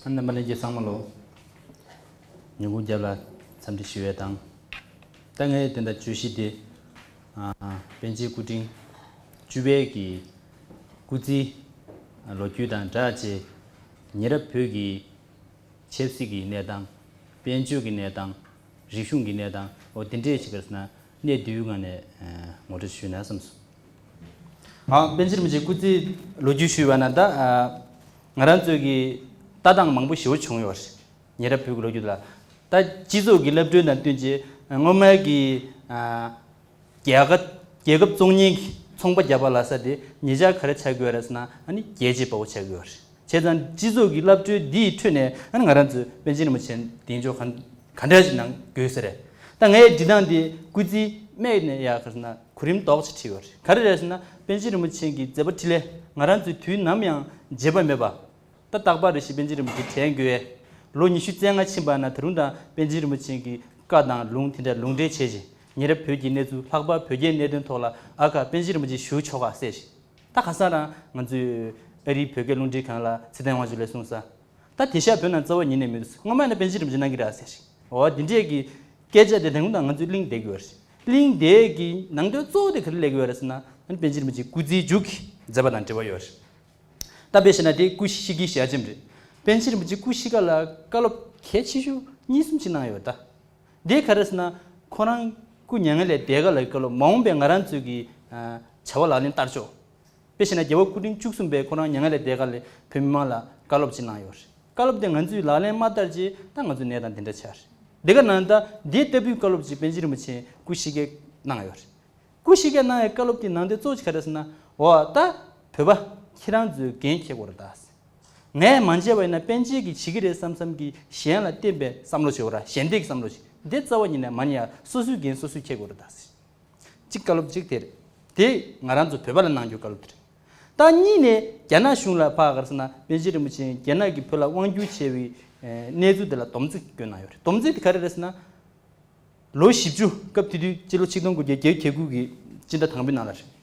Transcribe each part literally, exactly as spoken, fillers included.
རྣམ་པ་ལྷན་རྒྱས་ཚང་མ་ལོ། ཉིན་གུང་རྒྱབ་ལ་འཚམས་འདྲི་ཞུ་བའི་དང་། ད་ངས་དེ་འདྲ་བརྗོད་གཞི་དེ། ཨ། པཎ་ཆེན་སྐུ་ཕྲེང་བཅུ་པའི་གི་སྐུ་ཚེའི་ལོ་རྒྱུས་དང་སྦྲགས་བྱས། ཉེ་རབས་བོད་ཀྱི་ཆབ་སྲིད་ཀྱི་གནས་སྟངས། དཔལ་འབྱོར་གྱི་གནས་སྟངས། རིག་གཞུང་གི་གནས་སྟངས། འོ་དེ་འདྲས་ཞིག་ག་རེ་ཟེར་ན་གནད་བསྡུས་ངང་ནས་ངོ་སྤྲོད་ཞུས་ན་བསམས་སོང་། ཨ། པཎ་ཆེན་རིན་པོ་ཆེའི་སྐུ་ཚེའི་ལོ་རྒྱུས་ཞུས་པ་ན་ད། ཨ། ང་རང་ཚོའི་གི་ལྟ་སྟངས་མང་པོ་ཞེ་པོ་བྱུང་ཡོད་རེད། ཉེ་རབས་བོད་ཀྱི་ལོ་རྒྱུས་ལ། ད་སྤྱི་ཚོགས་ཀྱི་བསླབ་སྒྲོན་དང་བསྟུན་བྱས་སྔོན་མའི་གི། ཨ། རྒྱལ་ཁབ་རྒྱལ་ཁབ་བཙོང་མཁན་གྱི་ཚོང་པ་རྒྱག་པ་ལ་ས་དེ་ཉེ་ཆར་ག་རེ་ཆགས་ཀྱི་ཡོད་རེད་ཟེར་ན། ཨ་ནི་རྒྱལ་གཅེས་དཔའ་བོ་ཆགས་ཀྱི་ཡོད་རེད། བྱས་ཙང་སྤྱི་ཚོགས་ཀྱི་བསླབ་སྒྲོན་འདིའི་ཁྲོད་ནས། ཨ་ནི་ང་རང་ཚོས་པཎ་ཆེན་རིན་པོ་ཆེ་གདེང་འཇོག་ག་ག་འདྲ་ཞིག་གནང་དགོས་ས་རེད། ད་ངའི་འབྲི་སྟངས་འདི་སྐུ་ཚེའི་སྨད་ནས་ཡར་ག་རེ་ཟེར་ན་གོ་རིམ་ལྡོག་ཅིག་བྲིས་ཡོད་རེད། ག་རེ་རེད་ཟེར་ན། པཎ་ཆེན་རིན་པོ་ཆེ་གི་མཛད་པ་འཕྲིན་ལས་ང་རང་ཚོས་དུས་ནམ་ཡང་བརྗེད་པ་མེད་པ། ད་རྟག་པར་རེ་ཞིག་པཎ་ཆེན་རིན་པོ་ཆེ་དྲན་དགོས། ལོ་ཉི་ཤུ་རྩ་ལྔ་ཕྱིན་པ་ན་ད་རུང་ད་པཎ་ཆེན་རིན་པོ་ཆེ་གི་བཀའ་དང་ལུང་དེ་འདྲ་ལུང་འདྲེན་བྱས་རྗེས། ཉེ་རབས་བོད་ཀྱི་གནས་ཚུལ། ལྷག་པར་བོད་རྒྱའི་གནད་དོན་ཐོག་ལ། ཨ་ཁ། པཎ་ཆེན་རིན་པོ་ཆེ་བཞུགས་ཆོག་ག་ཟེར་ཞིག་ད་ཁ་སང་རང་ང་ཚོས་ཨ་རིའི་བོད་སྐད་རླུང་འཕྲིན་ཁང་ལ་ཚེ་བརྟན་དབང་ཕྱུག་ལགས་གསུངས་ས། ད་དེ་ཤག་བོད་ནང་རྩ་བ་ཉིད་ནས་མི་འདུག་སྔོན་མ་ཡིན་ན་པཎ་ཆེན་རིན་པོ་ཆེ་གནང་གི་རེད་ཟེར་ཞིག་འོ་དེ་འདྲས་ཀྱི་སྐད་ཆ་དེ་དེང་སང་ང་ཚོས་གླེང་བསྡད་ཀྱི་ཡོད་རེད། གླེང་བསྡད་ཀྱི་ནང་དོན་གཙོ་བོ་དེ་ག་རེ་སླེབས་ཀྱི་ཡོད་རེད་ཟེར་ན། ཨ་ནི་པཎ་ཆེན་རིན་པོ་ཆེའི་སྐུ་ཚེའི་མཇུག་གི་མཛད་པ་དང་འབྲེལ་བ་ཡོད་རེད། ད་དཔེ་བཞག་ན་དེ་སྐུ་གཤེགས་ཀྱི་ཞལ་ཆེམས་རེད། པཎ་ཆེན་རིན་པོ་ཆེ་སྐུ་གཤེགས་སྐབས་ལ་བཀའ་སློབ་གལ་ཆེ་ཤོས་གཉིས་གསུམ་ཅིག་གནང་ཡོད་ད། དེ་ག་རེ་ཟེར་ན། ཁོ་རང་སྐུ་མྱ་ངན་ལས་འདས་སྐབས་ལ་བཀའ་སློབ། མ་འོངས་པའི་ང་རང་ཚོའི་གི། ཨ། བྱ་བ་ལག་ལེན་བསྟར་ཕྱོགས། དཔེ་བཞག་ན་རྒྱལ་བ་སྐུ་ཕྲེང་བཅུ་གསུམ་པས་ཁོ་རང་མྱ་ངན་ལས་འདས་སྐབས་ལ་བོད་མི་མང་ལ་བཀའ་སློབ་ཅིག་གནང་ཡོད་རེད། བཀའ་སློབ་དེ་ང་ཚོས་ལག་ལེན་མ་བསྟར་རྗེས་ད་ང་ཚོ་གནས་སྟངས་དེ་འདྲ་ཆགས་རེད། དེ་ག་ནང་ད་དེ་ལྟ་བུའི་བཀའ་སློབ་ཅིག་པཎ་ཆེན་རིན་པོ་ཆེ་སྐུ་གཤེགས་སྐབས་གནང་ཡོད་རེད། སྐུ་གཤེགས་སྐབས་གནང་བའི་བཀའ་སློབ་དེ་ནང་དོན་གཙོ་བོ་ག་རེ་ཟེར་ན། འོ་ད་བོད་པ་ཁྱེད་རང་ཚོས་འགན་འཁྱེར་དགོས་རེད་ད། ངས་མ་བྱས་པ་ཡིན་ན་པཎ་ཆེན་གྱིས་བྱེད་ཀྱི་རེད་བསམ་བསམ་གྱི་གཞན་ལ་བསྟན་པའི་བསམ་བློ་བྱེད་དགོས་ར། གཞན་སྡེ་གི་བསམ་བློ་བྱེད། འདི་རྩ་བ་ཉིད་ནས་མ་ཉན་ཡ། སོ་སོའི་འགན་སོ་སོས་འཁྱེར་དགོས་རེད་ད། གཅིག་བཀའ་སློབ་གཅིག་དེ་རེད། དེ་ང་རང་ཚོ་བོད་པ་ལ་གནང་རྒྱུའི་བཀའ་སློབ་དེ་རེད། ད་གཉིས་ནས་རྒྱ་ནག་གཞུང་ལ་ཕར་ག་རེ་ཟེར་ན། པཎ་ཆེན་རིན་པོ་ཆེ་རྒྱ་ནག་གིས་བོད་ལ་དབང་བསྒྱུར་བྱས་པའི་གནས་ཚུལ་དེ་ལ་སྡོམ་རྩིས་བསྐྱོན་གནང་ཡོད་རེད། སྡོམ་རྩིས་དེ་ག་རེ་རེད་ཟེར་ན། ལོ་བཞི་བཅུ། སྐབས་དེ་དུས་སྤྱི་ལོ་ཆིག་སྟོང་དགུ་བརྒྱ་བརྒྱད་ཅུ་གྱ་དགུ་གི་སྤྱི་ཟླ་དང་པོའི་ནང་ལ་རེད།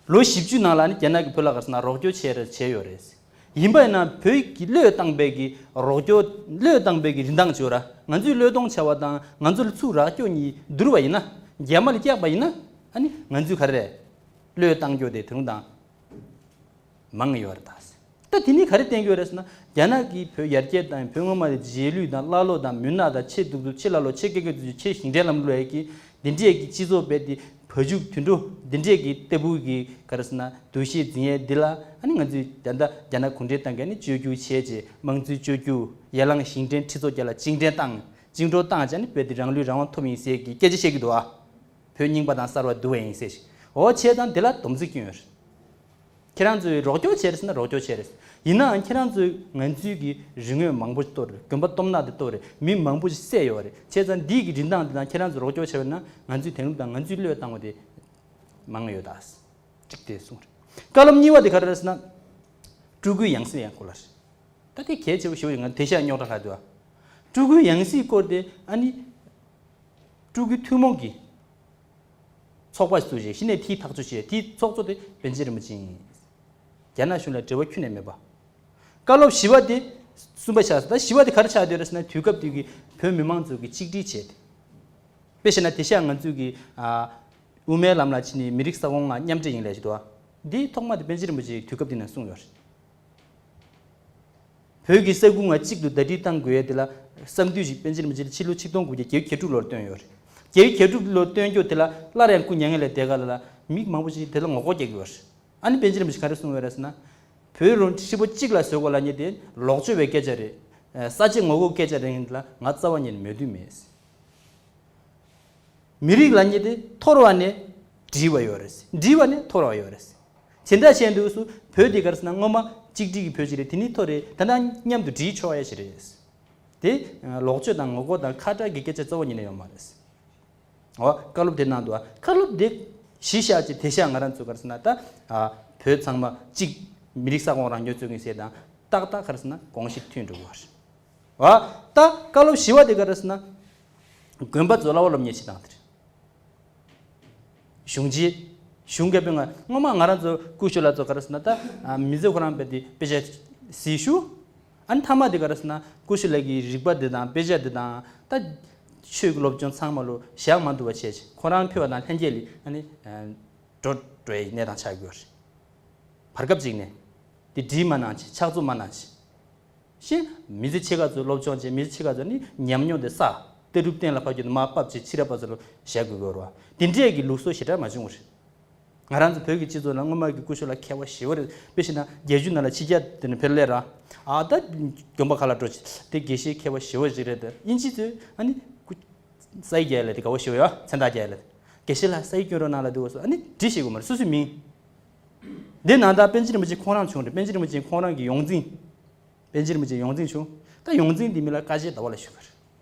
ལོ་བཞི་བཅུ་ནང་ལ་ནི་རྒྱ་ནག་གིས་བོད་ལ་ག་རེ་ཟེར་ན་རོགས་སྐྱོར་བྱས་རེད། བྱས་ཡོད་རེད། ཡིན་པ་ཡིན་ན་བོད་ཀྱི་བློས་བཏང་པའི་གི་རོགས་སྐྱོར། བློས་བཏང་པའི་གི་རིན་ཐང་བྱས་ཡོད་ར། ང་ཚོས་བློས་གཏོང་བྱས་པ་དང་ང་ཚོ་ལ་ཚུར་རོགས་སྐྱོར་གཉིས་བསྡུར་བ་ཡིན་ན། རྒྱ་མ་ལ་བཀྱགས་པ་ཡིན་ན། ཨ་ནི་ང་ཚོས་ག་རེ་རེད། བློས་བཏང་རྒྱུ་དེ་དེ་རིང་དང་མང་ཡོད་རེད་ད། ད་དེ་ནི་ག་རེ་བསྟན་གྱི་ཡོད་རེད་ཟེར་ན། རྒྱ་ནག་གིས་བོད་ཡར་རྒྱས་དང་བོད་སྔོན་མ་རྗེས་ལུས་དང་ཀླ་ཀློ་དང་མུན་ནག་དང་ཆེས་སྡུག་སྡུག་ཆེས་ཀླ་ཀློ་ཆེས་སྐྱོ་སྐྱོ་སྡུག་སྡུག་ཆེས་ཞིང་བྲན་ལམ་ལུགས་ཡས་ཀྱི་འདི་འདྲས་ཀྱི་སྤྱི་ཚོགས་སྤེལ་ཏེ། བ་ཕྱུགས་དུད་འགྲོ་འདི་འདྲས་ཀྱི་ལྟ་བུ་གི་ག་རེ་ཟེར་ན་འདུ་ཤེས་འཛིན་ཡས་འདི་ལ། ཨ་ནི་ང་ཚོས་ད་ལྟ་རྒྱ་ནག་གུང་ཁྲན་ཏང་གིས་ནི་བཅོས་བསྒྱུར་བྱས་རྗེས། དམངས་གཙོའི་བཅོས་བསྒྱུར། ཡར་ལངས་ཞིང་བྲན་ཁྲི་ཚོ་བརྒྱ་ལ་བཅིངས་འགྲོལ་བཏང་། བཅིངས་འགྲོལ་བཏང་བྱས་ནི་བོད་འདི་རང་ལུས་རང་དབང་ཐོབ་ཡིན་ཟེར་གྱི་སྐད་ཆ་བཤད་ཀྱི་འདུག་ཨ། བོད་རྙིང་པ་དང་གསར་བ་བསྡུར་བ་ཡིན་ཟེར་ཞིག་འོ་བྱས་ཙང་དེ་ལ་སྡོམ་རྩིས་བསྐྱོན་ཡོད་རེད། ཁྱེད་རང་ཚོས་རོགས་སྐྱོར་བྱས་རེད་ཟེར་ན་རོགས་སྐྱོར་བྱས་རེད། ཡིན་ནའང་ཁྱེད་རང་ཚོས་ང་ཚོའི་གི་རིག་དངོས་མང་པོ་ཞིག་གཏོར་རེད། དགོན་པ་སྟོབས་ནག་དེ་གཏོར་རེད། མི་མང་པོ་ཞིག་བསད་ཡོད་རེད། བྱས་ཙང་འདིའི་གི་རིན་ཐང་དེ་དང་ཁྱེད་རང་ཚོས་རོགས་སྐྱོར་བྱས་པ་ན་ང་ཚོའི་དེང་རབས་དང་ང་ཚོའི་བློས་བཏང་བ་དེ་མང་ཡོད་ད། གཅིག་དེ་གསུངས་རེད། བཀའ་སློབ་གཉིས་པ་དེ་ག་རེ་རེད་ཟེར་ན། སྤྲུལ་སྐུའི་ཡང་སྲིད་ཡང་སྐོར་ལ་རེད། ད་དེ་གལ་ཆེ་བོ་ཞེ་པོ་ཡིན། ང་དེ་ཤ་རྙོག་དྲ་ལྷག་འདུག་ཨ། སྤྲུལ་སྐུའི་ཡང་སྲིད་སྐོར་དེ་ཨ་ནི། སྤྲུལ་སྐུའི་ཐུན་མོང་གི་ཚོགས་པ་ཞིག་བཙུགས་རྗེས་གཞི་ནས་དེའི་ཐག་གཅོད་བྱས། དེའི་ཚོགས་གཙོ་དེ་པཎ་ཆེན་རིན་པོ་ཆེ་ཡིན། རྒྱ་ནག་གཞུང་ལ་འབྲེལ་བ་ཁྱོན་ནས་མེད་པ། བཀའ་སློབ་བཞི་པ་དེ་གསུམ་པ་ཆགས་སོང་། ད་བཞི་པ་དེ་ག་རེ་ཆགས་བསྡད་རེད་ཟེར་ན། དུས་སྐབས་དེ་གི་བོད་མི་མང་ཚོ་གི་གཅིག་སྒྲིལ་བྱས་ཏེ། དཔེ་བཞག་ན་དེ་ཤ་ང་ཚོས་ཀྱི། ཨ། དབུ་མའི་ལམ་ལ་ཕྱིན་ནས་མི་རིགས་ས་ཁོངས་ལྔ་མཉམ་འབྲེལ་ཡིན་ལབ་ཞིག་འདུག་ཨ། འདིའི་ཐོག་མ་དེ་པཎ་ཆེན་རིན་པོ་ཆེའི་དུས་སྐབས་དེ་ནས་གསུངས་ཡོད་རེད། བོད་ཀྱི་ས་ཁུལ་ལྔ་གཅིག་ཏུ་ཟླ་སྒྲིལ་གཏང་དགོས་ཡས་དེ་ལ་བསམ་འདུན་ཞིག་པཎ་ཆེན་རིན་པོ་ཆེ་ལ་ཕྱི་ལོ་ཆིག་སྟོང་དགུ་བརྒྱ་བརྒྱད་ཅུ་གྱ་དྲུག་ལོར་བཏོན་ཡོད་རེད། བརྒྱད་ཅུ་གྱ་དྲུག་ལོར་བཏོན་རྒྱུ་དེ་ལ་སླར་ཡང་སྐུ་མྱ་ངན་ལས་འདས་སྐབས་ལ་མི་མང་པོ་ཞིག་དེ་ལ་ངོ་རྒོལ་རྒྱག་གི་ཡོད་རེད། ཨ་ནི་པཎ་ཆེན་རིན་པོ་ཆེས་ག་རེ་གསུངས་ཡོད་རེད་ཟེར་ན། བོད་རང་ཧྲིལ་པོ་གཅིག་ལ་བཟོ་དགོས་ལབ་མཁན་དེ་ལོག་སྤྱོད་པའི་སྐད་ཆ་རེད། ས་བཅད་ངོ་རྒོལ་སྐད་ཆ་རེད། ཡིན་ལ་ང་རྩ་བ་ཉིད་ནས་མོས་མཐུན་མེད། མི་རིགས་ལབ་མཁན་དེ་འཐོར་བ་ནས་སྒྲིལ་བ་ཡོད་རེད། སྒྲིལ་བ་ནས་འཐོར་བ་ཡོད་རེད། དེ་འདྲ་བྱས་འདུག་སུ་བོད་དེ་ག་རེ་ཟེར་ན་སྔོན་མ་གཅིག་སྒྲིལ་གྱི་བོད་ཅིག་རེད། དེ་ནས་འཐོར་རེད། ད་ལྟ་མཉམ་དུ་སྒྲིལ་ཆོག་ཡ་ཞིག་རེད། དེ་ལོག་སྤྱོད་དང་ངོ་རྒོལ་དང་ཁ་གྲག་གི་སྐད་ཆ་རྩ་བ་ཉིད་ནས་ཡོད་མ་རེད། འོ། བཀའ་སློབ་དེ་གནང་འདུག་ཨ། བཀའ་སློབ་དེ་གཞི་བཞག་ཅིག་དེ་ཤ་ང་རང་ཚོ་ག་རེ་ཟེར་ན་ད། ཨ། བོད་ཚང་མ་གཅིག་མི་རིགས་ས་ཁོངས་རང་སྐྱོང་རྩོད་མཁན་ཟེར་དང་ཏག་ཏག་ག་རེ་ཟེར་ན་དགོངས་གཞི་མཐུན་འགྲོ་གི་རེད། འོ། ད་བཀའ་སློབ་བཞི་པ་དེ་ག་རེ་ཟེར་ན། དགོན་པ་ཚོ་བསླབ་པ་སློབ་གཉེར་བྱེད་སྟངས་དེ་རེད། གཞུང་ཆེན། གཞུང་གི་དཔེ་ང་སྔོན་མ་ང་རང་ཚོ་སྐུ་ཞབས་ལགས་ཚོ་ག་རེ་ཟེར་ན་ད། ཨ། མི་ཚེ་ཁོ་རང་དཔེ་དེ་དཔེ་ཆ་གཟིགས་ཞུ། ཨ་ནི་མཐའ་མ་དེ་ག་རེ་ཟེར་ན་ཀུ་ཤུ་ལགས་ཀྱི་རིག་པ་དེ་དང་དཔེ་ཆ་དེ་དང་ད་ཆོས་ཀྱི་སློབ་སྦྱོང་ཚང་མ་ལོ་བཞག་མ་ཐུབ་པ་བྱས་ཅིག་ཁོ་རང་ཕེབས་པ་དང་ལྷན་རྒྱས་ལ་ཨ་ནི་འགྲོ་འགྲོ་ཡའི་གནས་སྟངས་ཆགས་ཡོད་རེད། བར་སྐབས་ཅིག་ནས་དེ་འགྲིག་མ་གནང་ཅིག་ཕྱག་བཙུགས་མ་གནང་ཅིག་ཤེས། མི་ཚེ་ཕྱེད་ཀ་ཚོ་སློབ་སྦྱོང་བྱས། མི་ཚེ་ཕྱེད་ཀ་ཚོ་ནི་ཉམས་མྱོང་དེ་བསགས། ལྟ་གྲུབ་གཏན་ལ་ཕབ་རྒྱུ་དེ་མར་ཕབ་བྱས་ཕྱི་རབས་པ་ཚོ་ལ་བཞག་དགོས་ཀྱི་ཡོད་རེད་བ། དེ་འདྲས་ཀྱི་ལུགས་སྲོལ་ཞེ་དྲག་མ་བྱུང་བ་རེད། ང་རང་ཚོ་བོད་ཀྱི་སྤྱི་ཚོགས་ནང་སྔོན་མ་གི་ཀུ་ཤུ་ལགས་མཁས་པ་ཞེ་པོ་རེད། དཔེ་བཞག་ན་བརྒྱད་ཅུ་ནང་ལ་ཕྱི་རྒྱལ་དེ་ནས་ཕེབས་སླེབས་ར། ཨ་ད་དགོན་པ་ཁག་ལ་འགྲོ་ཅིག་དེ་དགེ་བཤེས་མཁས་པ་ཞེ་པོ་ཞིག་རེད་དེ། དབྱིན་ཇི་ཚོས་ཨ་ནི་ཀུ་ས་ཡི་རྒྱལ་ལ་དེ་དགའ་བོ་ཞེ་པོ་ཡོད། མཚན་རྟགས་རྒྱལ་ལ་དེ། དགེ་བཤེས་ལགས་ས་ཡི་སྐྱོན་རོགས་གནང་ལ་དེ་འོ་སོ་ཨ་ནི་འབྲི་ཤེས་དགོས་མ་རེད། སོ་སོའི་མིང་། འདི་ནང་ད་པཎ་ཆེན་རིན་པོ་ཆེ་ཁོང་རང་བྱུང་རེད། པཎ་ཆེན་རིན་པོ་ཆེ་ཁོང་རང་གི་ཡོངས་འཛིན། པཎ་ཆེན་རིན་པོ་ཆེ་ཡོངས་འཛིན་བྱུང་། ད་ཡོངས་འཛིན་འདི་མི་ལ་བཀའ་བཞིན་ཟླ་བ་ལ་ཞུ་གི་རེད།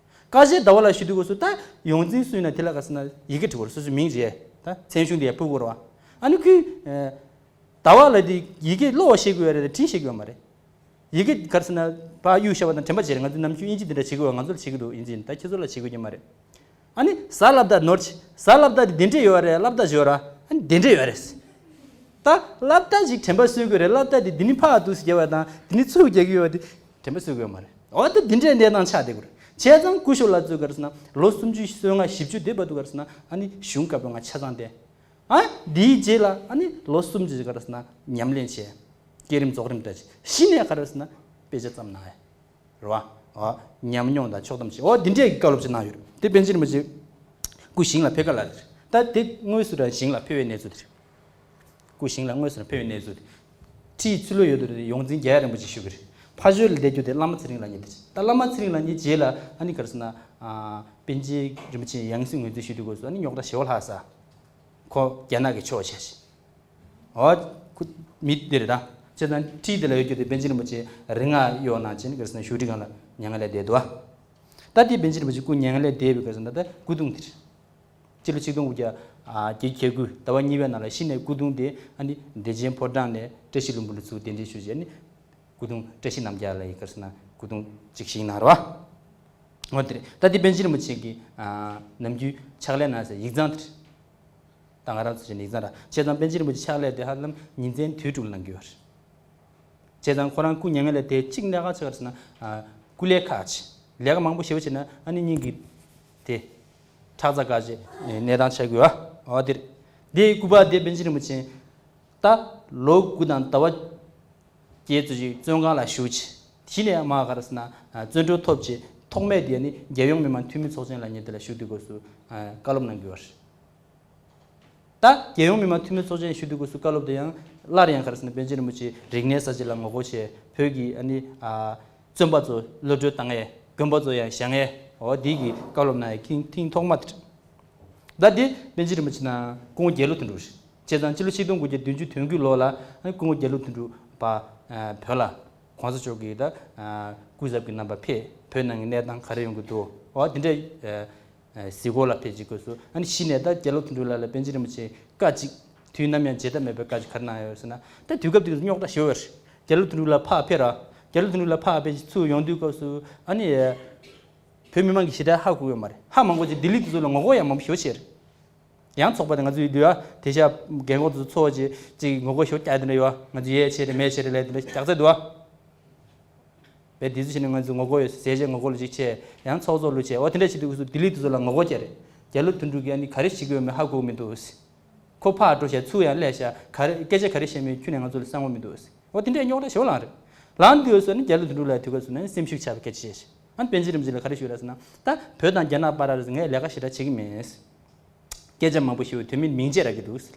བཀའ་བཞིན་ཟླ་བ་ལ་ཞུ་དུས་སྐབས་སུ་ད་ཡོངས་འཛིན་སུ་ཡིན་ན་དེ་ལ་ག་ཟེར་ན་ཡི་གེ་འབྲི་དགོས་རེད། སོ་སོའི་མིང་བྲིས། ད་མཚན་གཞུང་དེ་ཡང་ཕུལ་དགོས་རེད་བ། ཨ་ནི་ཁོས་ཟླ་བ་ལ་དེ་ཡི་གེ་ཀློག་པ་ཤེས་དགོས་ཡ་རེད་དེ་འབྲི་ཤེས་དགོས་ཡ་མ་རེད། ཡི་གེ་ག་རེ་ཟེར་ན་ཕར་གཡུག་བཞག་པ་དང་དྲན་པ་བརྗེད་རེད། ང་ཚོ་ནམ་རྒྱུན་དབྱིན་ཇི་འདི་འདྲ་བྱེད་དགོས་བ། ང་ཚོ་ལ་བྱེད་ཀྱི་འདུག་དབྱིན་ཇི་ནི། ད་ཁྱེད་ཚོ་ལ་བྱེད་དགོས་ཀྱི་མ་རེད། ཨ་ནི་གཟའ་སློབ་གྲྭ་ནོར་ཆེ། གཟའ་སློབ་གྲྭ་དེ་འདི་འདྲས་ཡོད་རེད། སློབ་གྲྭ་ཞོར་ར། ཨ་ནི་འདི་འདྲས་ཡོད་རེད། ད་སློབ་གྲྭ་ཞིག་དྲན་པ་གསོས་དགོས་རེད། སློབ་གྲྭ་དེ་འདི་ནི་ཕར་དུ་ཟེར་བ་དང་འདི་ནི་ཚུར་རྒྱག་གི་ཡོད་པ་དེ་དྲན་པ་གསོས་དགོས་མ་རེད། འོ་ད་འདི་འདྲས་གནས་སྟངས་ཆགས་བསྡད་དགོས་རེད། བྱས་ཙང་སྐུ་ཞབས་ལགས་ཚོས་ག་རེ་ཟེར་ན་ལོ་སུམ་ཅུ་སོ་ལྔ་བཞི་བཅུ་དེ་བར་དུ་ག་རེ་ཟེར་ན་ཨ་ནི་གཞུང་བཀའ་པོད་ལྔ་ཆ་ཚང་བསྟན། ཨ་འདིའི་རྗེས་ལ་ཨ་ནི་ལོ་སུམ་ཅུ་ཞིག་ག་རེ་ཟེར་ན་ཉམས་ལེན་བྱས། བསྐྱེད་རིམ་རྫོགས་རིམ་འདྲ་ཞིག་གཞི་ནས་ག་རེ་ཟེར་ན་དཔེ་ཆ་བརྩམས་གནང་ཡ། རེད་བ། ཨ་ཉམས་མྱོང་དང་ཕྱོགས་བསྡོམས་བྱས། འོ་འདི་འདྲས་ཀྱི་བཀའ་སློབ་ཅིག་གནང་ཡོད་རེད། དེ་པཎ་ཆེན་རིན་པོ་ཆེ་སྐུ་ཞིང་ལ་ཕེབས་ཁ་ལ་རེད། ད་དེ་དངོས་སུ་ར་ཞིང་ལ་ཕེབས་པའི་གནས་ཚུལ་དེ་རེད། སྐུ་ཞིང་ལ་དངོས་སུ་ར་ཕེབས་པའི་གནས་ཚུལ་དེ། ཁྲིའི་ཚུལ་ལོ་ཡོད་དུ་རེད། ཡོངས་འཛིན་རྒྱལ་བ་རིན་པོ་ཆེ་བཞུགས་ཀྱི་རེད། ཕ་ཇོ་ལ་བསྡད་རྒྱུ་དེ་བླ་མ་ཚེ་རིང་ལགས་གཉིས་དེ་རེད། ད་བླ་མ་ཚེ་རིང་ལགས་གཉིས་རྗེས་ལ་ཨ་ནི་ག་རེ་ཟེར་ན་ཨ་པཎ་ཆེན་རིན་པོ་ཆེ་ཡང་སྲིད་ངོས་འཛིན་ཞུ་དུས་སྐབས་སུ་ཨ་ནི་རྙོག་དྲ་ཞེ་པོ་ལྷག་ས། ཁོ་རྒྱ་ནག་གི་ཕྱོགས་བྱས་ཤིང་། འོ། ཁོ་མི་འདི་རེད་ད། བྱས་ཙང་ཁྲིད་འདི་ལ་ཡོད་རྒྱུ་དེ་པཎ་ཆེན་རིན་པོ་ཆེ་རིག་སྔགས་གཡོག་གནང་བྱས་ནས་ག་རེ་ཟེར་ན་བཞུགས་ཁྲི་སྒང་ལ་མྱ་ངན་ལས་འདས་འདུག་ཨ། ད་དེ་པཎ་ཆེན་རིན་པོ་ཆེ་སྐུ་མྱ་ངན་ལས་འདས་པའི་ག་རེ་ཟེར་ན་ད་སྐུ་གདུང་དེ་རེད། སྤྱི་ལོ་ཆིག་སྟོང་དགུ་བརྒྱ་ཨ་བརྒྱད་ཅུ་གྱ་དགུ་ཟླ་བ་གཉིས་པའི་ནང་ལ་གཞི་ནས་སྐུ་གདུང་དེ་ཨ་ནི་བདེ་ཆེན་ཕོ་བྲང་ནས་བཀྲ་ཤིས་ལྷུན་པོ་ལ་ཚུར་གདན་འདྲེན་ཞུས་བྱས་ནས་སྐུ་གདུང་བཀྲ་ཤིས་རྣམ་རྒྱལ་ལ་ཡི་ག་རེ་ཟེར་ན་སྐུ་གདུང་གཅིག་བཞེངས་གནང་རེད་བ། འོ་དེ་རེད། ད་དེ་པཎ་ཆེན་རིན་པོ་ཆེ་གི་ཨ་ནམ་རྒྱུན་ཕྱག་ལས་གནང་སའི་ཡིག་ཚང་དེ་རེད། ད་ང་རང་ཚོ་བྱས་ན་ཡིག་ཚང་ར། བྱས་ཙང་པཎ་ཆེན་རིན་པོ་ཆེ་ཕྱག་ལས་དེ་ཧ་ལམ་ཉིན་མཚན་དུས་དྲུག་ལ་གནང་གི་ཡོད་རེད། བྱས་ཙང་ཁོ་རང་སྐུ་མྱ་ངན་ལས་དེ་གཅིག་གནད་འགག་ཆེ་བ་རེད་ཟེར་ན་ཨ་སྐུ་ལས་ཁག་ཆེ། ལས་ཀ་མང་པོ་ཞེ་པོ་བྱས་ན་ཨ་ནི་སྙིང་གི་དེ་ཁྲག་རྩ་འགག་ཆེ་གནས་སྟངས་ཆགས་ཀྱི་ཡོད། འོ་དེ་རེད། དེ་སྐུ་པར་དེ་པཎ་ཆེན་རིན་པོ་ཆེ་ད་ལོ་དགུ་དང་ཟླ་བ་བརྒྱད་ཙམ་ཞིག་བཙོན་ཁང་ལ་བཞུགས་བྱས། གཞི་ནས་མར་ག་རེ་ཟེར་ན་ཨ་བཙོན་གྲོལ་ཐོབ་བྱས་ཐོག་མའི་དེ་ནི་རྒྱལ་ཡོངས་མི་མང་འཐུས་མི་ཚོགས་ཆེན་ལ་ཉེ་དེ་ལ་བཞུགས་དུས་སྐབས་སུ་ཨ་བཀའ་སློབ་གནང་གི་ཡོད་རེད། ད་རྒྱལ་ཡོངས་མི་མང་འཐུས་མི་ཚོགས་ཆེན་ཞུ་དུས་སྐབས་སུ་བཀའ་སློབ་དེ་ཡང་སླར་ཡང་ག་རེ་ཟེར་ན་པཎ་ཆེན་རིན་པོ་ཆེ་རིག་གནས་གསར་བརྗེ་ལ་ངོ་རྒོལ་བྱས། བོད་ཀྱི་ཨ་ནི་ཨ་བཙོན་པ་ཚོ་གློད་གྲོལ་བཏང་ཡས། དགོན་པ་ཚོ་ཡང་བཞེངས་ཡས། འོ་འདི་གི་བཀའ་སློབ་གནང་ཡས་ཐེངས་ཐེངས་ཐོག་མ་དེ་རེད། ད་འདི་པཎ་ཆེན་རིན་པོ་ཆེ་ནང་སྐུ་ངོ་རྒྱ་ལོ་དོན་གྲུབ་རེད། བྱས་ཙང་སྤྱི་ལོ་ཆིག་སྟོང་དགུ་བརྒྱ་བདུན་ཅུ་དོན་དགུའི་ལོ་ལ་ཨ་ནི་སྐུ་ངོ་རྒྱ་ལོ་དོན་གྲུབ་པ་ཨ་བོད་ལ་གོང་ས་མཆོག་གིས་ད་ཨ་སྐུ་ཚབ་ཀྱི་རྣམ་པ་ཕེབས། བོད་ནང་གི་གནས་སྟངས་ག་རེ་ཡོང་གི་འདུག་འོ་འདི་འདྲའི་ཨ་ཨ་གཟིགས་སྐོར་ལ་ཕེབས་ཀྱི་སྐབས་སུ་ཨ་ནི་གཞི་ནས་ད་རྒྱ་ལོ་དོན་གྲུབ་ལགས་ལ་པཎ་ཆེན་རིན་པོ་ཆེ་བཀའ་གཅིག་དུས་ནམ་ཡང་བརྗེད་ཐབས་མེད་པའི་བཀའ་གཅིག་ག་རེ་གནང་ཡོད་ཟེར་ན། ད་དུས་སྐབས་དེ་རྙོག་དྲ་ཞེ་པོ་ཡོད་རེད། རྒྱ་ལོ་དོན་གྲུབ་ལགས་ཕར་ཕེབས་ར། རྒྱ་ལོ་དོན་གྲུབ་ལགས་ཕར་ཕེབས་ཚུར་ཡོང་དུས་སྐབས་སུ་ཨ་ནི་བོད་མི་མང་གིས་ཞེ་དྲག་ཧ་གོ་ཡོད་མ་རེད། ཧ་མ་གོ་ཅིག་ལྡི་ལི་དེ་ཚོ་ལ་ངོ་རྒོལ་ཡང་མང་པོ་ཞེ་པོ་བྱས་རེད། ཡང་ཚོགས་པ་དེ་ང་ཚོའི་འདུས་ཨ་དེ་ཤ་རྒན་གོག་ཚོ་ཚོགས་བྱས་ཅིག་ངོ་རྒོལ་ཞེ་པོ་རྒྱག་དེ་འདྲ་ཡོད་ཨ། ང་ཚོ་ཡས་བྱས་རེད་མས་བྱས་རེད་ལས་དེ་འདྲ་རྒྱག་ཚད་འདུག་ཨ། བས་དེ་ཚོ་བྱས་ནས་ང་ཚོ་ངོ་རྒོལ་ཡོད་ཟེར་བྱས་ངོ་རྒོལ་ལ་ཅིག་བྱས། ཡང་ཚོགས་གཙོ་ལ་བྱས། འོ་དེ་འདྲ་བྱེད་དུས་སྐབས་སུ་ལྡི་ལི་དེ་ཚོ་ལ་ངོ་རྒོལ་བྱས་རེད། རྒྱ་ལོ་དོན་གྲུབ་ཀྱིས་ཨ་ནི་ག་རེ་བྱེད་ཀྱི་ཡོད་མེད་ཧ་གོ་གི་མི་འདུག་ཟེར། ཁོ་ཕར་འགྲོ་བྱས་ཚུར་ཡང་སླེབས་བྱས་ག་རེ་སྐད་ཆ་ག་རེ་བཤད་མིན་ཁྱོན་ནས་ང་ཚོ་ལ་གསང་བ་མི་འདུག་ཟེར། འོ་དེ་འདྲའི་རྙོག་དྲ་ཞེ་པོ་ལངས་རེད། ལངས་དུས་སུ་ཨ་ནི་རྒྱ་ལོ་དོན་གྲུབ་ལགས་དུས་སྐབས་སུ་ནི་སེམས་ཤུགས་ཆག་པའི་སྐད་ཆ་བཤད་བྱས། ཨ་ནི་པཎ་ཆེན་རིན་པོ་ཆེ་ལ་ག་རེ་ཞུས་རེད་ཟེར་ན། ད་བོད་དང་རྒྱ་ནག་བར་ལ་ངས་ལས་ཀ་ཞེ་དྲག་བྱེད་ཀྱི་མེད། སྐད་ཆ་མང་པོ་ཞུ་བའི་དོན་མིན་མིང་ཆད་རག་གི་འདུག་ཟེར།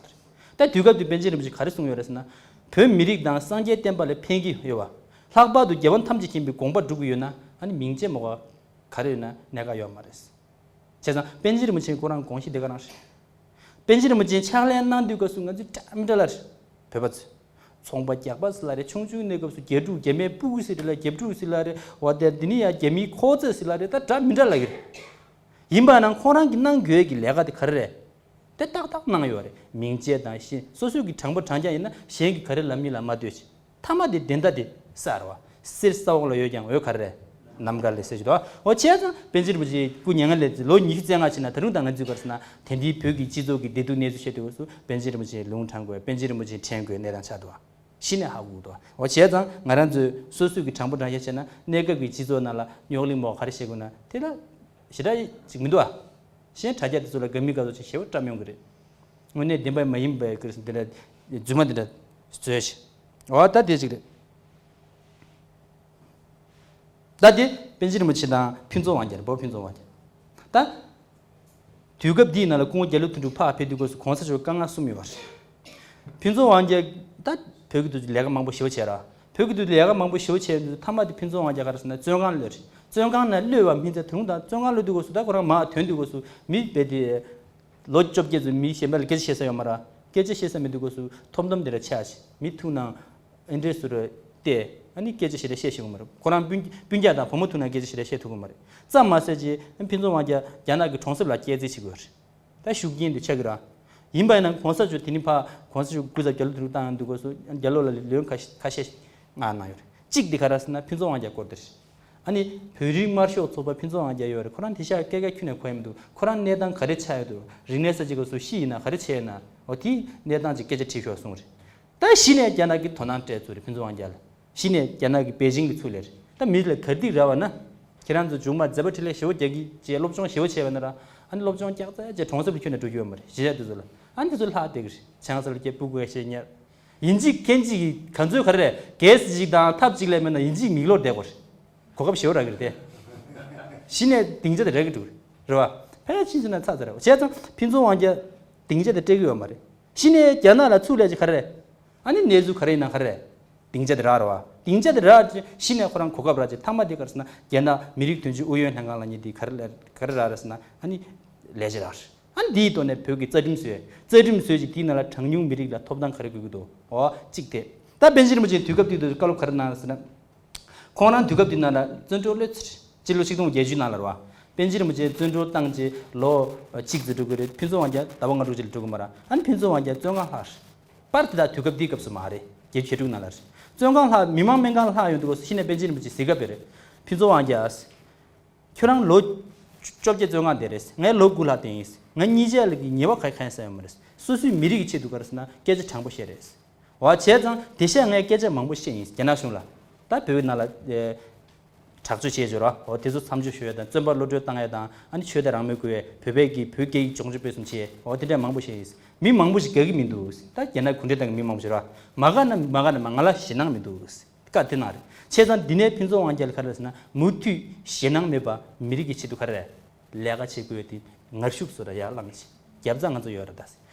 ད་དུས་སྐབས་དུ་པཎ་ཆེན་རིན་པོ་ཆེས་ག་རེ་གསུངས་ཡོད་རེད་ཟེར་ན། བོད་མི་རིགས་དང་སངས་རྒྱས་བསྟན་པ་ལ་ཕན་གྱི་ཡོད་པ། ལྷག་པར་དུ་རྒྱལ་བ་ཐམས་ཅད་མཁྱེན་པའི་དགོངས་པ་སྒྲུབ་ཀྱི་ཡོད་ན་ཨ་ནི་མིང་ཆད་མ་དགོས་པ་ག་རེ་ཡོད་ན་གནད་འགག་ཡོད་མ་རེད། བྱས་ཙང་པཎ་ཆེན་རིན་པོ་ཆེ་ཁོ་རང་དགོངས་གཞི་དེ་ག་རང་རེད། པཎ་ཆེན་རིན་པོ་ཆེ་ཕྱག་ལས་གནང་དུས་སྐབས་སུ་ང་ཚོས་འདྲ་མི་འདྲ་ལ་རེད། བོད་པ་ཚོས། ཚོང་པ་རྒྱག་པ་ཟེར་ལ་རེད། ཆུང་ཆུང་གནས་སྐབས་སུ་རྒྱ་ཕྲུག་རྒྱ་མའི་སྤུ་གུ་ཟེར་ལ་རྒྱ་ཕྲུག་ཟེར་ལ་རེད། འོ་དེ་འདི་ནི་ཡང་རྒྱ་མིའི་ཁོག་རྩེད་ཟེར་ལ་རེད། ད་འདྲ་མི་འདྲ་ལ་གི་རེད། ཡིན་པ་ན་ཁོང་རང་གིས་གནང་དགོས་ཀྱི་ལས་ཀ་དེ་ག་རེ་རེད། དེ་ཏག་ཏག་གནང་ཡོད་རེད། མིང་ཆད་དང་ཤེས་སོ་སོའི་གི་དྲང་པོ་དྲང་རྐྱང་ཡིན་ན་གཞན་གྱིས་ག་རེ་ལབ་མིན་ལ་མ་ལྟོས་ཤིག་མཐའ་མ་དེ་བདེན་མཐའ་དེ་གསལ་རེད་བ། གསེར་ས་འོག་ལ་ཡོད་ཀྱང་འོད་ག་རེ་རེད། ནམ་མཁའ་ལས་གསལ་ཞིག་འདུག་འོ་བྱས་ཙང་པཎ་ཆེན་རིན་པོ་ཆེ་སྐུ་མྱ་ངན་ལས་ལོ་ཉི་ཤུ་རྩ་ལྔ་ཕྱིན་ན་ད་རུང་ད་ང་ཚོས་ག་རེ་ཟེར་ན་དེང་དུས་བོད་ཀྱི་སྤྱི་ཚོགས་ཀྱི་བདེ་སྡུག་གནས་ཚུལ་བཤད་དུས་སྐབས་སུ་པཎ་ཆེན་རིན་པོ་ཆེ་ལུང་དྲངས་དགོས། པཎ་ཆེན་རིན་པོ་ཆེ་དྲན་དགོས་གནས་སྟངས་ཆགས་འདུག་གཞི་ནས་ཧ་གོ་གི་འདུག་འོ་བྱས་ཙང་ང་རང་ཚོས་སོ་སོའི་གི་དྲང་པོ་དྲང་བཞག་བྱས་ན། གནས་སྐབས་ཀྱི་སྤྱི་ཚོགས་ནང་ལ་རྙོག་གླེང་མོ་ག་རེ་བཤད་དགོས་ན་དེ་ལ་ཞེ་དྲག་ཅིག་མི་འདུག་ཨ། གཞན་དྲ་རྒྱ་དེ་ཚོ་ལ་དགའ་མི་དགའ་ཚོ་ཅིག་ཞེ་པོ་བཀྲ་མི་ཡོང་གི་རེད། དངོས་གནས་བདེན་པ་མ་ཡིན་པའི་གི་འདི་འདྲ་རྫུན་མ་འདི་འདྲ་བཟོས་ཤིག་འོ་ད་དེ་ཅིག་རེད། ད་དེ་པཎ་ཆེན་རིན་པོ་ཆེ་དང་ཕུན་ཚོགས་དབང་རྒྱལ། བོད་ཕུན་ཚོགས་དབང་རྒྱལ། ད་དུས་སྐབས་འདིའི་ནང་ལ་སྐུ་ངོ་རྒྱ་ལོ་དོན་གྲུབ་ཕར་ཕེབས་དུས་སྐབས་སུ་གོང་ས་མཆོག་དཀའ་ངལ་གསུམ་ཡོད་པ་རེད། ཕུན་ཚོགས་དབང་རྒྱལ་ད་བོད་ཀྱི་དུས་ལས་ཀ་མང་པོ་ཞེ་པོ་བྱས་ར། བོད་ཀྱི་དུས་ལས་ཀ་མང་པོ་ཞེ་པོ་བྱས་དུས་མཐའ་མ་དེ་ཕུན་ཚོགས་དབང་རྒྱལ་ག་རེ་ཟེར་ན་བཙོན་ཁང་གློད་རེད། བཙོན་ཁང་ནང་གློད་པ་མིན་ཚེ་དུང་དང་བཙོན་ཁང་གློད་དུས་སྐབས་སུ་ད་ཁོ་རང་མར་ཐོན་དུས་སྐབས་སུ་མི་རྦད་དེ་ལོ་བཅོ་བརྒྱད་ཚོ་མི་གཞན་པ་ལ་སྐད་ཆ་བཤད་ས་ཡོད་མ་ར། སྐད་ཆ་བཤད་ས་མེད་དུས་སྐབས་སུ་ཐོམ་ཐོམ་དེ་འདྲ་ཆགས་ཤིག་མི་ཐུག་ནའང་། ཨེ་འདྲས་སུ་རེད་དེ། ཨ་ནི་སྐད་ཆ་ཞེ་དྲག་བཤད་ཤེས་ཀྱི་མ་རེད། ཁོ་རང་སྤུན་སྤུན་ཀྱག་དང་བུ་མོ་ཐུག་ན་སྐད་ཆ་ཞེ་དྲག་བཤད་ཐུབ་ཀྱི་མ་རེད། ཙམ་མ་ཟད་ཅིག་ཕུན་ཚོགས་དབང་རྒྱལ་རྒྱ་ནག་གི་གྲོང་གསེབ་ལ་སྐྱེལ་རྩིས་བྱེད་དགོས་རེད། ད་ཤུགས་རྐྱེན་དེ་ཆགས་ཀྱི་རེད། ཡིན་པ་ཡིན་ན་གོང་ས་མཆོག་དེ་རིང་ཕར་གོང་ས་མཆོག་སྐུ་ཚབ་རྒྱ་ལོ་དོན་གྲུབ་བཏང་ཡོང་དུས་སྐབས་སུ་རྒྱ་ལོ་ལ་ལན་ཁ་ཤས་ཁ་ཤས་མངགས་གནང་ཡོད་རེད། གཅིག་དེ་ག་རེ་ཟེར་ན་ཕུན་ཚོགས་དབང་རྒྱལ་སྐོར་དེ་རེད། ཨ་ནི་བོད་རིགས་དམར་ཤོག་ཚོགས་པ་ཕུན་ཚོགས་དབང་རྒྱལ་ཡོད་རེད། ཁོ་རང་དེང་སང་སྐད་ཆ་ཁྱོན་ནས་གོ་ཡ་མི་འདུག་ཁོ་རང་གནས་སྟངས་ག་རེ་ཆགས་ཡོད་འདུག་རིག་གནས་གསར་བརྗེ་སྐབས་སུ་ཤི་ཡིན་ན་ག་རེ་བྱས་ཡིན་ན། འོ་དེའི་གནས་སྟངས་ཅིག་སྐད་ཆ་དྲིས་ཤོག་གསུངས་རེད། ད་གཞི་ནས་རྒྱ་ནག་གིས་དོ་སྣང་སྤྲད་ཚུལ་རེད། ཕུན་ཚོགས་དབང་རྒྱལ་ལ་གཞི་ནས་རྒྱ་ནག་གི་པེ་ཅིང་གི་ཚུལ་ལས་རེད། ད་མི་ལ་ག་རེ་འདི་རག་པ་ན། ཁྱེད་རང་ཚོ་མཇུག་མ་མཛད་པ་འཕྲིན་ལས་ཞེ་པོ་རྒྱག་གི་བྱས་སློབ་སྦྱོང་ཞེ་པོ་བྱས་པ་ན་ར། ཨ་ནི་སློབ་སྦྱོང་རྒྱག་ཚར་རྗེས་གྲོང་གསེབ་ལ་ཁྱོན་ནས་འགྲོ་རྒྱུ་ཡོད་མ་རེད། གཞིས་ཆགས་དེ་ཚོ་ལ་ཨ་ནི་དེ་ཚོ་ལྷག་བསྡད་གི་རེད། ཆང་ས་ལ་སྐྱེ་སྤུ་གུ་ཤེས་ཉར། ཡིན་གཅིག་མཁན་གཅིག་གིས་ག་ཚོད་ག་རེ་རེད། གལ་སྲིད་ཅིག་དང་ཐབས་ཅིག་ལས་མེད་ན་ཡིན་གཅིག་མིག་ལོག་བསྡད་དགོས་རེད། གོ་སྐབས་ཞེ་པོ་རག་གི་རེད་དེ། གཞི་ནས་སྡིངས་ཆ་དེ་རག་གི་འདུག་རེད་བ། ཕལ་ཆེར་ཆེ་ན་ཚར་ཚར་རེད་བ། བྱས་ཙང་ཕུན་ཚོགས་དབང་རྒྱལ་སྡིངས་ཆ་དེ་སྤྲད་གི་ཡོད་མ་རེད། གཞི་ནས་རྒྱ་ནག་ལ་ཚུར་ལས་ཀྱི་ག་རེ་རེད། ཨ་ནི་གནས་ཚུལ་ག་རེ་ཡིན་ན་ག་རེ་རེད། སྡིངས་ཆ་དེ་རག་རེད་བ། སྡིངས་ཆ་དེ་རག་རྗེས་གཞི་ནས་ཁོ་རང་གོ་སྐབས་རག་རྗེས་མཐའ་མ་དེ་ག་རེ་ཟེར་ན་རྒྱ་ནག་མི་རིགས་དོན་གཅོད་ཨུ་ཡོན་ལྷན་ཁང་ལ་ཉེ་དེ་ག་རེ་ལས་ག་རེ་རག་རེད་ཟེར་ན་ཨ་ནི་ལས་བྱེད་རག་རེད། ཨ་ནི་དེའི་ཐོག་ནས་བོད་ཀྱི་རྩ་ཁྲིམས་བཟོས། རྩ་ཁྲིམས་བཟོས་ཅིག་དེའི་ནང་ལ་གྲངས་ཉུང་མི་རིགས་ལ་ཐོབ་ཐང་ག་རེ་དགོས་ཀྱི་འདུག་འོ་གཅིག་དེ། ད་པཎ་ཆེན་རིན་པོ་ཆེ་དུས་སྐབས་དེ་དུས་བཀའ་སློབ་ག་རེ་གནང་ཟེར་ན། ཁོང་རང་དུས་སྐབས་དེ་ནང་ལ་བཙོན་གྲོལ་གློད་ཚར། སྤྱི་ལོ་ཆིག་སྟོང་བརྒྱད་ཅུ་ནང་ལ་རེད་བ། པཎ་ཆེན་རིན་པོ་ཆེ་བཙོན་གྲོལ་བཏང་རྗེས་ལོ་གཅིག་ཙམ་འགྲོ་གི་རེད། ཕུན་ཚོགས་དབང་རྒྱལ་ཟླ་བ་ལྔ་དྲུག་ཅིག་ལ་འགྲོ་གི་མ་རེད། ཨ་ནི་ཕུན་ཚོགས་དབང་རྒྱལ་བཙོན་ཁང་ལྷག་རེད། པར་དེ་དག་དུས་སྐབས་དེའི་སྐབས་སུ་མ་རེད། བརྒྱད་ཅུ་གྱ་དྲུག་ནང་ལ་རེད། བཙོན་ཁང་ལྷག་མི་མང་སྨན་ཁང་ལྷག་ཡོང་དུས་སྐབས་སུ་གཞི་ནས་པཎ་ཆེན་རིན་པོ་ཆེ་གཟིགས་སྐབས་དེ་རེད། ཕུན་ཚོགས་དབང་རྒྱལ། ཁྱོད་རང་ལོ་བཅོ་བརྒྱད་བཙོན་ཁང་བསྡད་རེད། ངས་ལོ་དགུ་ལྷག་བསྡད་ཡིན། ང་གཉིས་ཆ་ལ་གི་ཉེས་པ་ག་གང་ཡང་ཡོད་མ་རེད། སོ་སོའི་མི་རིགས་ཀྱི་ཆེད་དུ་ག་རེ་ཟེར་ན་སྐད་ཆ་དྲང་པོ་བཤད་རེད། འོ་བྱས་ཙང་དེ་ཤ་ངས་སྐད་ཆ་མང་པོ་བཤད་ཡིན་རྒྱ་ནག་གཞུང་ལ། ད་བོད་ནང་ལ་ཨེ་དྲག་སྤྱོད་བྱས་བྱོས་ར། འོ་དེ་ཚོ་མཚམས་འཇོག་ཞུ་ཡ་དང་བཙོན་པ་གློད་གྲོལ་བཏང་ཡ་དང་ཨ་ནི་ཆོས་དད་རང་མོས་དགོས་ཡ། བོད་པའི་གི་བོད་སྐད་ཡིག་སྦྱོང་བརྡར་སྤེལ་གསུམ་བྱས། འོ་དེ་འདྲ་མང་པོ་བཤད་ཡིན། མི་མང་པོ་ཞིག་དགའ་གི་མི་འདུག་ད་རྒྱ་ནག་གུང་ཁྲན་ཏང་གི་མི་མང་པོ་ཞིག་ར། མ་དགའ་ན་མ་དགའ་ན་མ་ང་ལ་ཞེད་སྣང་མི་འདུག་བཀའ་དེ་གནང་རེད། བྱས་ཙང་འདི་ནས་ཕུན་ཚོགས་དབང་རྒྱལ་ག་རེ་ཟེར་ན་མུ་མཐུད་ཞེད་སྣང་མེད་པ་མི་རིགས་ཀྱི་ཆེད་དུ་ག་རེ་རེད། ལས་ཀ་བྱེད་དགོས་ཏེ་ངར་ཤུགས་སུ་ར་ཡར་ལངས་ཤིག་རྒྱབ་རྩ་ང་ཚོ་ཡོད་རེད་ད།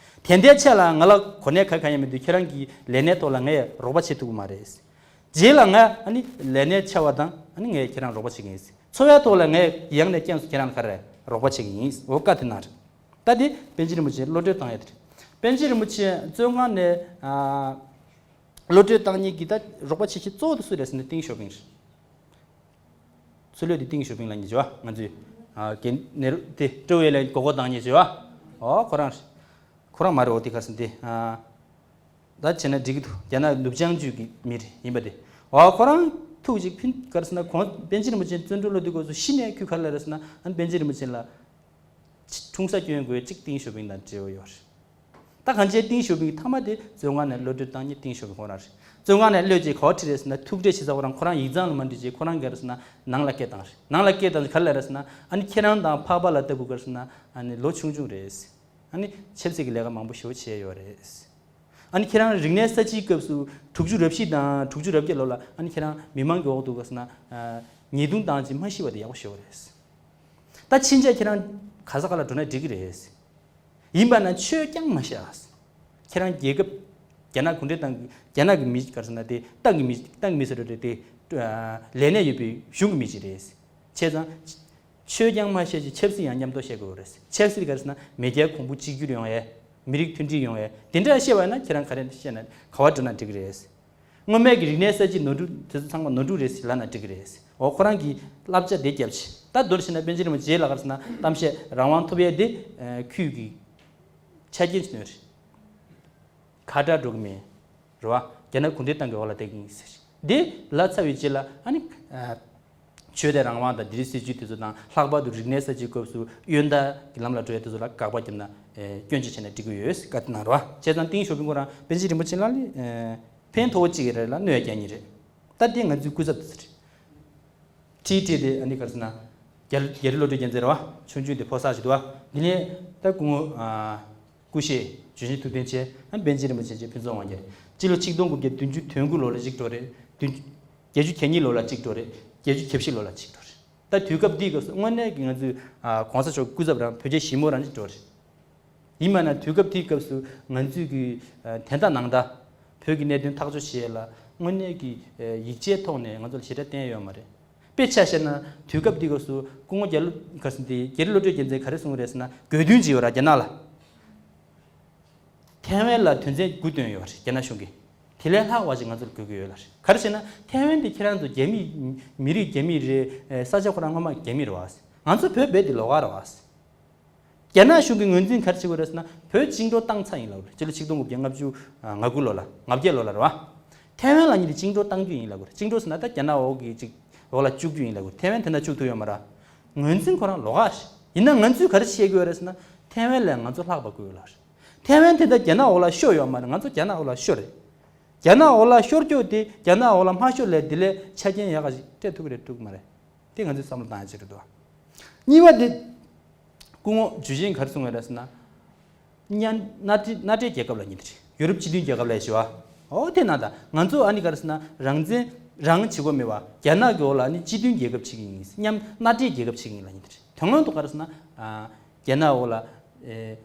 དེ་འདྲའི་ཆེད་ལ་ང་ལ་གོ་གནས་ག་གང་ཡང་མི་འདུག་ཁྱེད་རང་གི་ལས་གནས་ཐོག་ལ་ངས་རོགས་པ་བྱེད་ཐུབ་ཀྱི་མ་རེད། རྗེས་ལ་ང་ཨ་ནི་ལས་གནས་ཆེ་བ་དང་ཨ་ནི་ངས་ཁྱེད་རང་རོགས་པ་བྱེད་ཀྱི་ཡིན། འཚོ་བའི་ཐོག་ལ་ངས་ཡང་ནས་རྐྱང་སུ་ཁྱེད་རང་ལ་ག་རེ་རོགས་པ་བྱེད་ཀྱི་ཡིན། འོ་བཀའ་དེ་གནང་རེད། ད་དེ་པཎ་ཆེན་རིན་པོ་ཆེ་གློད་གྲོལ་བཏང་ཡ་དེ་རེད། པཎ་ཆེན་རིན་པོ་ཆེ་བཙོན་ཁང་ནས་ཨ། གློད་གྲོལ་བཏང་མཁན་གྱི་ད་རོགས་པ་བྱེད་མཁན་གཙོ་བོ་དེ་སུ་རེད་ཟེར་ན་ཏིང་ཞའོ་ཕིང་རེད། ཚུར་ལོས་དེ་ཏིང་ཞའོ་ཕིང་ལབ་མཁན་ཅིག་ཡོད་པ། ང་ཚོས་ཨ་གན་ནེ་རུ་དེ་ཀྲོའུ་ཝེ་ལ་མགོ་སྐོར་བཏང་མཁན་ཅིག་ཡོད་པ། ཨོ་ཁོ་རང་རེད། ཁོ་རང་མ་རེད། འོ་དེ་ག་རེ་ཟེར་དེ་ཨ། ད་བྱས་ན་འགྲིག་གི་འདུག་རྒྱ་ནག་ནུབ་བྱང་ཆུས་ཀྱི་མི་རེད་ཡིན་པ་དེ། ཨོ་ཁོ་རང་ཐུག་ཅིག་ཕིན་ག་རེ་ཟེར་ན་གོང་པཎ་ཆེན་རིན་པོ་ཆེ་བཙོན་གྲོལ་ལོ་དུས་སྐབས་སུ་གཞི་ནས་ཁོས་ག་རེ་ལབ་རེད་ཟེར་ན་ཨ་ནི་པཎ་ཆེན་རིན་པོ་ཆེ་ལ། འཁྲུངས་ས་སྐྱོན་དགོས་གཅིག་ཏིང་ཞའོ་ཕིང་དང་འབྲེལ་བ་ཡོད་རེད། ད་གང་ཅི་ཏིང་ཞའོ་ཕིང་མཐའ་མ་དེ་བཙོན་ཁང་ནས་གློད་གྲོལ་བཏང་མཁན་ཏིང་ཞའོ་ཕིང་ཁོ་རང་རེད། བཙོན་ཁང་ནས་གློད་རྗེས་ག་པར་ཁྲིད་རེད་ཟེར་ན་ཐུག་འཕྲད་བྱེད་ས་ཁོ་རང་ཁོ་རང་ཡིག་ཚང་ལ་མ་འགྲིག་རྗེས་ཁོ་རང་ག་རེ་ཟེར་ན་ནང་ལ་སྐད་བཏང་རེད། ནང་ལ་སྐད་བཏང་རྗེས་ག་རེ་ལབ་རེད་ཟེར་ན་ཨ་ནི་ཁྱེད་རང་དང་འཕགས་པ་ལ་ལྟ་བུ་ག་རེ་ཟེར་ན་ཨ་ནི་ལོ་ཆུང་ཆུང་རེད། ཨ་ནི་ཆབ་སྲིད་ཀྱི་ལས་ཀ་མང་པོ་ཞེ་པོ་བྱས་ཡོད་རེད། ཨ་ནི་ཁྱེད་རང་རིག་གནས་གསར་བརྗེའི་སྐབས་སུ་དྲུག་ཅུ་རེ་བཞི་དང་དྲུག་ཅུ་རེ་བརྒྱད་ལོ་ལ་ཨ་ནི་ཁྱེད་རང་མི་མང་གི་འོག་ཏུ་ག་རེ་ཟེར་ན་ཉེས་རྡུང་བཏང་རྗེས་མ་ཤི་བ་དེ་ཡག་པོ་ཞེ་པོ་རེད། ད་ཕྱིན་ཆད་ཁྱེད་རང་ག་ས་ག་ལ་འགྲོ་ན་འགྲིག་གི་རེད། ཡིན་པ་ན་ཆོས་རྐྱང་མ་བཤད། ཁྱེད་རང་རྒྱལ་ཁབ་རྒྱ་ནག་གུང་ཁྲན་ཏང་གི་རྒྱ་ནག་གི་མི་ག་རེ་ཟེར་ན་དེ་ཏང་གི་མི་ཏང་གི་མི་ཟེར་རེད་དེ། ལས་གནས་ཡོད་པའི་གཞུང་གི་མི་ཅིག་རེད། བྱས་ཙང་ཆོས་རྐྱང་མ་བཤད་ཅིག་ཆབ་སྲིད་ཡང་མཉམ་དུ་བཤད་དགོས་རེད། ཆབ་སྲིད་ག་རེ་ཟེར་ན་མེས་རྒྱལ་གོང་བུ་གཅིག་གྱུར་ཡོང་ཡས། མི་རིགས་མཐུན་སྒྲིལ་ཡོང་ཡས་དེ་འདྲ་བཤད་པ་ན་ཁྱེད་རང་ག་རེ་བཤད་ན་ག་བ་འགྲོ་ན་འགྲིག་གི་རེད། སྔོན་མའི་གི་རིག་གནས་གསར་བརྗེའི་ནོར་འཁྲུལ་དེ་ཚོ་ཚང་མ་ནོར་འཁྲུལ་རེད་ཟེར་ལབ་ན་འགྲིག་གི་རེད། འོ་ཁོ་རང་གི་བསླབ་བྱ་དེ་རྒྱབ་ཆེ། ད་མདོར་བཤད་ན་པཎ་ཆེན་རིན་པོ་ཆེ་ལ་ག་རེ་ཟེར་ན་གཏམ་བཤད་རང་དབང་ཐོབ་ཡས་དེ་ཁོའི་གི་ཆ་རྐྱེན་ཅིག་ནོར་རེད། ཁ་བྲལ་འགྲོ་གི་མེད། རེད་བ། རྒྱ་ནག་གུང་ཁྲན་ཏང་གི་འོག་ལ་བསྡད་ཀྱི་ཡིན་ཟེར། འདི་ལབ་ཚར་བའི་རྗེས་ལ་ཨ་ནི། ཆོས་དད་རང་དབང་དང་དེ་རིང་སྲིད་བྱུས་དེ་ཚོ་དང་ལྷག་པར་དུ་རིག་གནས་གསར་བརྗེའི་སྐབས་སུ་གཡོན་དར་གྱི་ལམ་ལ་འགྲོ་ཡ་དེ་ཚོ་ལ་དགག་པ་བརྒྱབ་ན་སྐྱོན་ཅིག་བྱས་ན་འགྲིག་གི་ཡོད་བཀའ་དེ་གནང་རེད་བ། བྱས་ཙང་ཏིང་ཞའོ་ཕིང་ཁོ་རང་པཎ་ཆེན་རིན་པོ་ཆེ་ལ་ལས་ ཕན་ཐོགས་གཅིག་རེད་ལ་གནོད་ཀྱང་གཉིས་རེད། ད་དེ་ང་ཚོའི་སྐུ་ཚབ་དེ་ཚོ་རེད། ཁྲིད་ཁྲིད་དེ་ཨ་ནི་ག་རེ་ཟེར་ན། རྒྱ་རྒྱ་རི་བློ་གྲོས་རྒྱལ་མཚན་རེད་བ། ཆུང་ཆུང་དེ་ཕོ་གསར་ཞིག་འདུག་བ། འདི་ནས་ད་སྐུ་ངོ་ཨ་སྐུ་གཤེགས་ཇོ་ཆེན་ཐུབ་བསྟན་ཆེ་ཨ་པཎ་ཆེན་རིན་པོ་ཆེ་ཆེ་ཕུན་ཚོགས་དབང་རྒྱལ་རེད། སྤྱི་ལོ་ཆིག་སྟོང་དགུ་བརྒྱ་བདུན་ཅུ་དོན་དགུ་ལོ་ལ་གཅིག་འགྲོ་རེད། བདུན་བརྒྱད་ཅུ་གྱ་གཉིས་ལོ་ལ་གཅིག་འགྲོ་རེད། བརྒྱད་ཅུ་གྱ་བཞི་ལོ་ལ་གཅིག་འགྲོ་རེད། ད་དུས་སྐབས་འདིའི་སྐབས་སུ་དངོས་གནས་ཀྱི་ང་ཚོའི་ཨ་གོང་ས་མཆོག་སྐུ་ཚབ་རང་བོད་རྒྱ་ཞི་མོལ་རང་གཅིག་འགྲོ་རེད། ཡིན་པ་ན་དུས་སྐབས་དེའི་སྐབས་སུ་ང་ཚོས་ཀྱི་ཨ་དན་རྟགས་ནང་ལྟར་བོད་ཀྱི་གནད་དོན་ཐག་གཅོད་བྱེད་ཡས་ལ་དངོས་གནས་ཀྱི་ཨ་ཡིག་ཆའི་ཐོག་ནས་ང་ཚོ་ལ་ཞེ་དྲག་བསྟན་ཡོད་མ་རེད། དཔེ་ཆ་བཤད་ན་དུས་སྐབས་དེའི་སྐབས་སུ་སྐུ་ངོ་རྒྱ་ལོ་ག་ཟེར་འདི་རྒྱ་རི་བློ་གྲོས་རྒྱལ་མཚན་ག་རེ་གསུངས་རེད་ཟེར་ན་དགོས་འདུན་ཅིག་ཡོད་ར་རྒྱ་ནག་ལ། ཐའེ་ཝན་ལ་དོན་ཚན་དགུ་བཏོན་ཡོད་རེད་རྒྱ་ནག་གཞུང་གིས། དེ་ལས་ལྷག་པ་ཞིག་ང་ཚོར་དགོས་ཀྱི་ཡོད་ལ་རེད། ག་རེ་ཟེར་ན་ཐའེ་ཝན་དེ་ཁྱེད་རང་ཚོ་རྒྱ་མི་མི་རིགས་རྒྱ་མི་རེད། ས་ཆ་ཁོ་རང་སྔོན་མ་རྒྱ་མི་རེད་བ། ང་ཚོ་བོད་རྦད་དེ་ལོགས་ཀ་རེད་བ། རྒྱ་ནག་གཞུང་གི་ངོས་འཛིན་ག་རེ་བྱེད་དགོས་རེད་ཟེར་ན་བོད་བཅིངས་འགྲོལ་བཏང་ཚར་ཡིན་ལབ་རེད། སྤྱི་ལོ་ཆིག་སྟོང་དགུ་བརྒྱ་ལྔ་བཅུ་ང་དགུ་ལོ་ལ་ང་བརྒྱད་ལོ་ལ་རེད་བ། ཐའེ་ཝན་ལབ་མཁན་དེ་བཅིངས་འགྲོལ་བཏང་རྒྱུ་ཡིན་ལབ་དགོས་རེད། བཅིངས་འགྲོལ་ཟེར་ན་ད་རྒྱ་ནག་འོག་གི་ཅིག་འོག་ལ་བཅུག་རྒྱུ་ཡིན་ལབ་དགོས་རེད། ཐའེ་ཝན་དེ་འདྲ་བཅུག་ཐུབ་ཡོད་མ་རེད། ངོས་འཛིན་ཁོ་རང་ལོགས་ཀ་ཞིག་ཡིན་ན་ང་ཚོས་ག་རེ་བཤད་དགོས་རེད་ཟེར་ན་ཐའེ་ཝན་ལས་ང་ཚོ་ལྷག་པ་དགོས་ལབ་རེད། ཐའེ་ཝན་དེ་ད་རྒྱ་ནག་འོག་ལ་ཤོར་ཡོད་མ་རེད། ང་ཚོ་རྒྱ་ནག་འོག་ལ་ཤོར་རེད། རྒྱ་ནག་འོག་ལ་ཤོར་རྒྱུ་དེ་རྒྱ་ནག་འོག་ལ་མ་ཤོར་ལས་དེ་ལས་ཆ་རྐྱེན་ཡག་ག་ཞིག་སྤྲད་ཐུབ་ཀྱི་རེད་ཐུབ་ཀྱི་མ་རེད། དེ་ང་ཚོས་བསམ་བློ་བཏང་ཡ་ཅིག་རེད་འདུག་གཉིས་པ་དེ། སྐུ་ངོ་ཇུ་ཆེན་ག་རེ་གསུངས་ཡོད་རེད་ཟེར་ན། མཉམ་མནའ་འབྲེལ་མནའ་འབྲེལ་རྒྱལ་ཁབ་ལབ་མཁན་དེ་རེད། ཡོ་རོབ་སྤྱི་མཐུན་རྒྱལ་ཁབ་ལབ་ཞུ་བ། འོ་དེ་ན་ད་ང་ཚོ་ཨ་ནི་ག་རེ་ཟེར་ན་རང་བཙན་རང་བྱེད་དགོས་མེད་པ་རྒྱ་ནག་གི་འོག་ལ་ཨ་ནི་སྤྱི་མཐུན་རྒྱལ་ཁབ་བྱེད་ཀྱི་ཡིན། མཉམ་མནའ་འབྲེལ་རྒྱལ་ཁབ་བྱེད་ཀྱི་ཡིན་ལབ་མཁན་དེ་རེད། དོན་དངོས་ཐོག་ག་རེ་ཟེར་ན། ཨ་རྒྱ་ནག་འོག་ལ་ཨེ་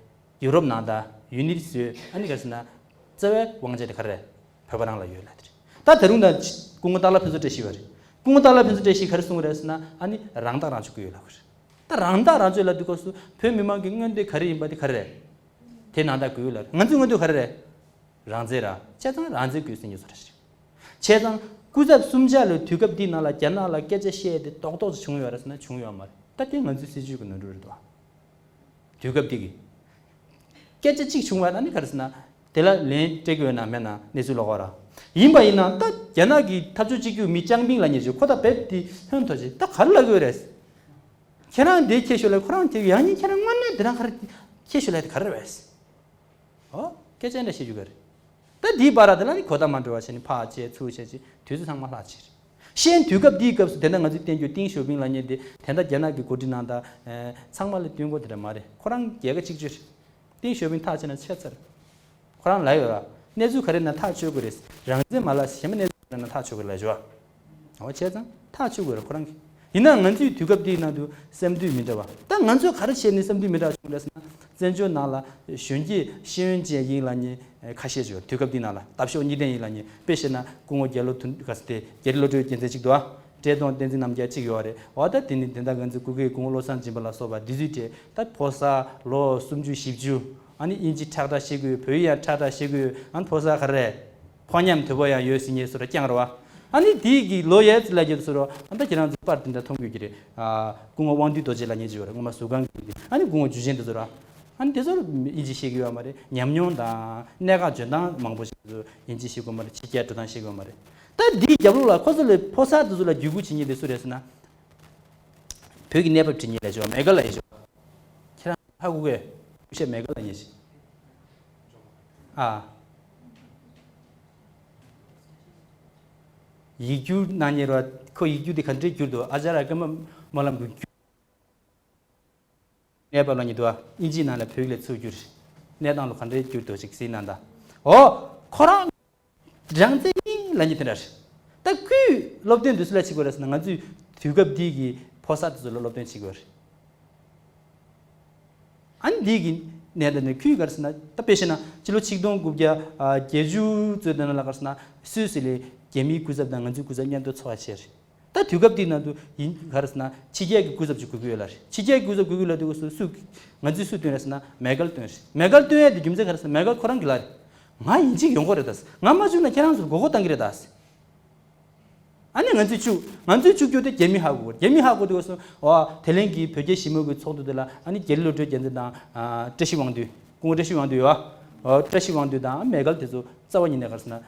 ཡོ་རོབ་ནང་ད་ཡུ་ནི་ཊི་བཟོས་ཨ་ནི་ག་རེ་ཟེར་ན། རྩ་བའི་དབང་ཆ་དེ་ག་རེ་རེད། བོད་པ་རང་ལ་ཡོད་ལབ་དེ་རེད། ད་ད་རུང་ད་སྐུ་ངོ་སྟག་ལྷ་ཕུན་ཚོགས་བཀྲ་ཤིས་པ་རེད། སྐུ་ངོ་སྟག་ལྷ་ཕུན་ཚོགས་བཀྲ་ཤིས་ག་རེ་གསུངས་རེད་ཟེར་ན་ཨ་ནི་རང་ཐག་རང་གཅོད་དགོས་ཡོད་ལབ་གི་རེད། ད་རང་ཐག་རང་གཅོད་ལབ་དུས་སྐབས་སུ་བོད་མི་མང་གི་མངོན་འདོད་ག་རེ་ཡིན་པ་དེ་ག་རེ་རེད། དེ་ནང་ལྟར་དགོས་ལ་ང་ཚོའི་མངོན་འདོད་ག་རེ་རེད། རང་བཙན་ར་བྱས་ཙང་རང་བཙན་དགོས་ཟེར་མཁན་ཚོ་རེད། བྱས་ཙང་སྐུ་ཚབ་གསུམ་ཆ་ལ་དུས་སྐབས་འདི་ནང་ལ་རྒྱ་ནག་ལ་སྐད་ཆ་བཤད་དེ་རྡོག་རྡོག་ཅིག་བྱུང་ཡོད་རེད་ཟེར་ན་བྱུང་ཡོད་མ་རེད། ད་དེ་ང་ཚོའི་སྲིད་བྱུས་ཀྱི་ནོར་འཁྲུལ་རེད་དོ། དུས་སྐབས་འདི་གི་སྐད་ཆ་གཅིག་བྱུང་བ་ན་ནི་ག་རེ་ཟེར་ན། དེ་ལ་ལན་སྤྲད་དགོས་ན་མེད་ན་གནས་ཚུལ་ལོགས་ཀ་ར། ཡིན་པ་ཡིན་ན་ད་རྒྱ་ནག་གི་འཐབ་ཕྱོགས་གཅིག་གྱུར་མི་ཅང་པིང་ལབ་མཁན་ཅིག་ཁོ་ད་བེད་དེ་ཧོན་ཐོ་ཅིག་ད་ག་རེ་ལབ་དགོས་རེད། ཁྱེད་རང་འདི་ཁྱེད་ཤོད་ལ་ཁོ་རང་དེ་ཡང་ཉིན་ཁྱེད་རང་དངོས་གནས་འདི་རང་ག་རེ་ཁྱེད་ཤོད་ལ་དེ་ག་རེ་རེད། ཨོ། སྐད་ཆ་འདྲ་བཤད་རྒྱུ་ག་རེད། ད་འདིའི་བར་དེ་ལ་ནི་གོ་བརྡ་མ་འགྲོ་བ་བྱས་ནས་ཕར་བྱས་ཚུར་བྱས་ཅིག་དུས་ཚོད་ཚང་མ་ལྷག་ཕྱིར། གཞན་དུས་སྐབས་འདིའི་སྐབས་སུ་དེ་འདྲ་ང་ཚོས་བསྟན་རྒྱུ་ཏིང་ཞའོ་ཕིང་ལབ་མཁན་དེ་དེ་འདྲ་རྒྱ་ནག་གི་འགོ་ཁྲིད་ནང་ད་ཚང་མ་ལ་སྟོན་གོ་དེ་འདྲ་མ་རེད། ཁོ་རང་རྒྱལ་ཁ་གཅིག་གྱུར། ཏིང་ཞའོ་ཕིང་ཐག་བཅད་ན་ཆད་ཚར། ཁོ་རང་ལབ་ཡོད་ར། གནས་ཚུལ་ག་རེ་ན་ཐག་གཅོད་དགོས་རེད། རང་བཙན་མ་ལ་གཞན་པ་གནས་ཚུལ་ག་རེ་ན་ཐག་གཅོད་དགོས་རེད་ལབ་ཞུ་བ། འོ་བྱས་ཙང་ཐག་གཅོད་དགོས་རེད་ཁོ་རང་གིས། ཡིན་ནའང་ང་ཚོའི་དུས་སྐབས་འདིའི་ནང་དུ་བསམ་འདུན་མི་འདྲ་བ། ད་ང་ཚོས་ག་རེ་བྱས་ནས་བསམ་འདུན་མི་འདྲ་བ་བྱུང་རེད་ཟེར་ན། བཙན་བྱོལ་ནང་ལ་གཞོན་སྐྱེས་ཤེས་ཡོན་ཅན་ཡིན་ལབ་མཁན་ཁ་ཤས་ཤིག་ཡོད་དུས་སྐབས་འདི་ནང་ལ་འདབ་གཤོག་གཉིས་ལྡན་ཡིན་ལབ་མཁན་དཔེ་བཤད་ན་སྐུ་ངོ་རྒྱ་ལོ་དུན་ག་ཟེར་ཏེ་རྒྱ་རི་བློ་གྲོས་རྒྱལ་མཚན་གཅིག་འདུག་ཨ། བཀྲས་མཐོང་བསྟན་འཛིན་རྣམ་རྒྱལ་གཅིག་ཡོད་རེད། འོ་ད་དེ་ནི་དེ་འདྲ་ང་ཚོའི་སྐུ་སྒེར་སྐུ་ངོ་བློ་བཟང་སྦྱིན་པ་ལ་སོགས་པ་འདི་ཚོའི་གྲས་ད་ཕོ་གསར་ལོ་སུམ་ཅུ་བཞི་བཅུ། ཨ་ནི་དབྱིན་ཇི་ཁྲག་ཁྲག་བཤད་ཀྱི་ཡོད། བོད་ཡིག་ཡང་ཁྲག་ཁྲག་བཤད་ཀྱི་ཡོད། ཨ་ནི་ཕོ་གསར་ག་རེ་རེད། ཕོ་ཉམས་དོད་པོ་ཡང་ཡོད་ཟེར་མཁན་ཚོ་ར་རྐྱང་རེད་བ། ཨ་ནི་དེའི་གི་ལོ་ཡས་ཙི་ལ་རྒྱབ་སོ་རོ་ཨ་ད་ཁྱེད་རང་ཚོ་པར་དེ་འདྲ་མཐོང་དགོས་ཀྱི་རེད། ཨ་སྐུ་ངོ་དབང་འདུས་རྡོ་རྗེ་ལབ་མཁན་ཅིག་ཡོད་རེད། སྔོན་མ་ཟུར་ཁང་གི། ཨ་ནི་སྐུ་ངོ་འཇུ་ཆེན་དེ་ཚོ་ར། ཨ་ནི་དེ་ཚོ་དབྱིན་ཇི་ཤེས་ཀྱི་ཡོད་མ་རེད། ཉམས་མྱོང་དང་གནད་འགག་འཇོན་ཐང་མང་པོ་ཞིག་དབྱིན་ཇི་ཤེས་དགོས་མ་རེད། ཕྱི་རྒྱལ་འགྲོ་སྟངས་ཤེས་དགོས་མ་རེད། ད་འདིའི་རྒྱབ་ལོགས་ལ་ཁོ་ཚོ་ལས་ཕོ་གསར་དེ་ཚོ་ལ་བརྒྱུད་སྐུལ་བྱེད་མཁན་དེ་སུ་རེད་ཟེར་ན། བོད་ཀྱི་གནས་བབ་འབྲི་མཁན་ལབ་ཤོག་མེ་གལ་ལབ་ཤོག་ཁྱེད་རང་ཧ་གོ་གི། སྐུ་ཞབས་མེ་གལ་ལབ་མཁན་ཞིག་ཨ། ཡིག་སྒྱུར་གནང་མཁན་ར། ཁོ་ཡིག་སྒྱུར་དེ་ག་འདྲས་བསྒྱུར་འདུག་ཨ་ཅཱ་ར་ཀརྨ་སྨོན་ལམ་གྱི་བསྒྱུར། གནས་བབ་ལ་ཉེ་དུ་ཨ། དབྱིན་ཇིའི་ནང་ལ་བོད་ཡིག་ལ་ཚུར་བསྒྱུར། གནས་སྟངས་ལ་ག་འདྲའི་བསྒྱུར་འདུག་ཅིག་གཟིགས་གནང་དང་། འོ། ཁོ་རང་རང་བཙན་ཡིན་ལབ་མཁན་དེ་འདྲ་རེད། ད་ཁོས་སློབ་སྟོན་དེ་སུ་ལ་བྱེད་དགོས་རེད་ཟེར་ན་ང་ཚོའི་དུས་སྐབས་འདི་གི་ཕོ་གསར་དེ་ཚོ་ལ་སློབ་སྟོན་བྱེད་དགོས་རེད། ཨ་ནི་འདི་གི་གནས་སྟངས་ནི་ཁོས་ག་རེ་ཟེར་ན་ད་དཔེ་བཤད་ན་སྤྱི་ལོ་ཆིག་སྟོང་དགུ་བརྒྱ་བརྒྱད་ཅུ་ཙམ་དེ་ནང་ལ་ག་རེ་ཟེར་ན་སུད་སི་ལ་རྒྱ་མིའི་སྐུ་ཚབ་དང་ང་ཚོའི་སྐུ་ཚབ་མཉམ་དུ་འཚོགས་པ་བྱས་རེད། ད་དུས་སྐབས་འདི་ནང་དུ་ཡིན་ག་རེ་ཟེར་ན་ཕྱི་རྒྱལ་གྱི་སྐུ་ཚབ་ཅིག་དགོས་ཀྱི་ཡོད་ལ་རེད། ཕྱི་རྒྱལ་གྱི་སྐུ་ཚབ་དགོས་ཀྱི་ཡོད་ལ་དུས་སྐབས་སུ་སུ་ང་ཚོས་སུ་བཏོན་རེད་ཟེར་ན་མེ་གལ་བཏོན་རེད། མེ་གལ་བཏོན་ཡས་དེ་རྒྱུ་མཚན་ག་རེ་ཟེར་ན་མེ་གལ་ཁོ་རང་གི་ལ་རེད། ང་ཡིན་གཅིག་ཡོང་གི་རེད་ད་ཟེར། ང་མ་བཅུག་ན་ཁྱེད་རང་ཚོར་མགོ་སྐོར་བཏང་གི་རེད་ད་ཟེར། ཨ་ནི་ང་ཚོས་བཅུག་ང་ཚོས་བཅུག་རྒྱུ་དེ་རྒྱ་མི་ཧ་གོ་དགོས། རྒྱ་མི་ཧ་གོ་དུས་སྐབས་སུ་འོ་དེ་ལན་གྱི་བོད་རྒྱ་ཞི་མོལ་གྱི་ཚོགས་འདུ་དེ་ལ་ཨ་ནི་རྒྱ་རི་བློ་གྲོས་རྒྱལ་མཚན་དང་བཀྲ་ཤིས་དབང་འདུས་སྐུ་ངོ་བཀྲ་ཤིས་དབང་འདུས་ཡོད་ཨ། བཀྲ་ཤིས་དབང་འདུས་དང་མེ་གལ་དེ་ཚོ་རྩ་བ་ཉིད་ནས་ག་རེ་ཟེར་ན་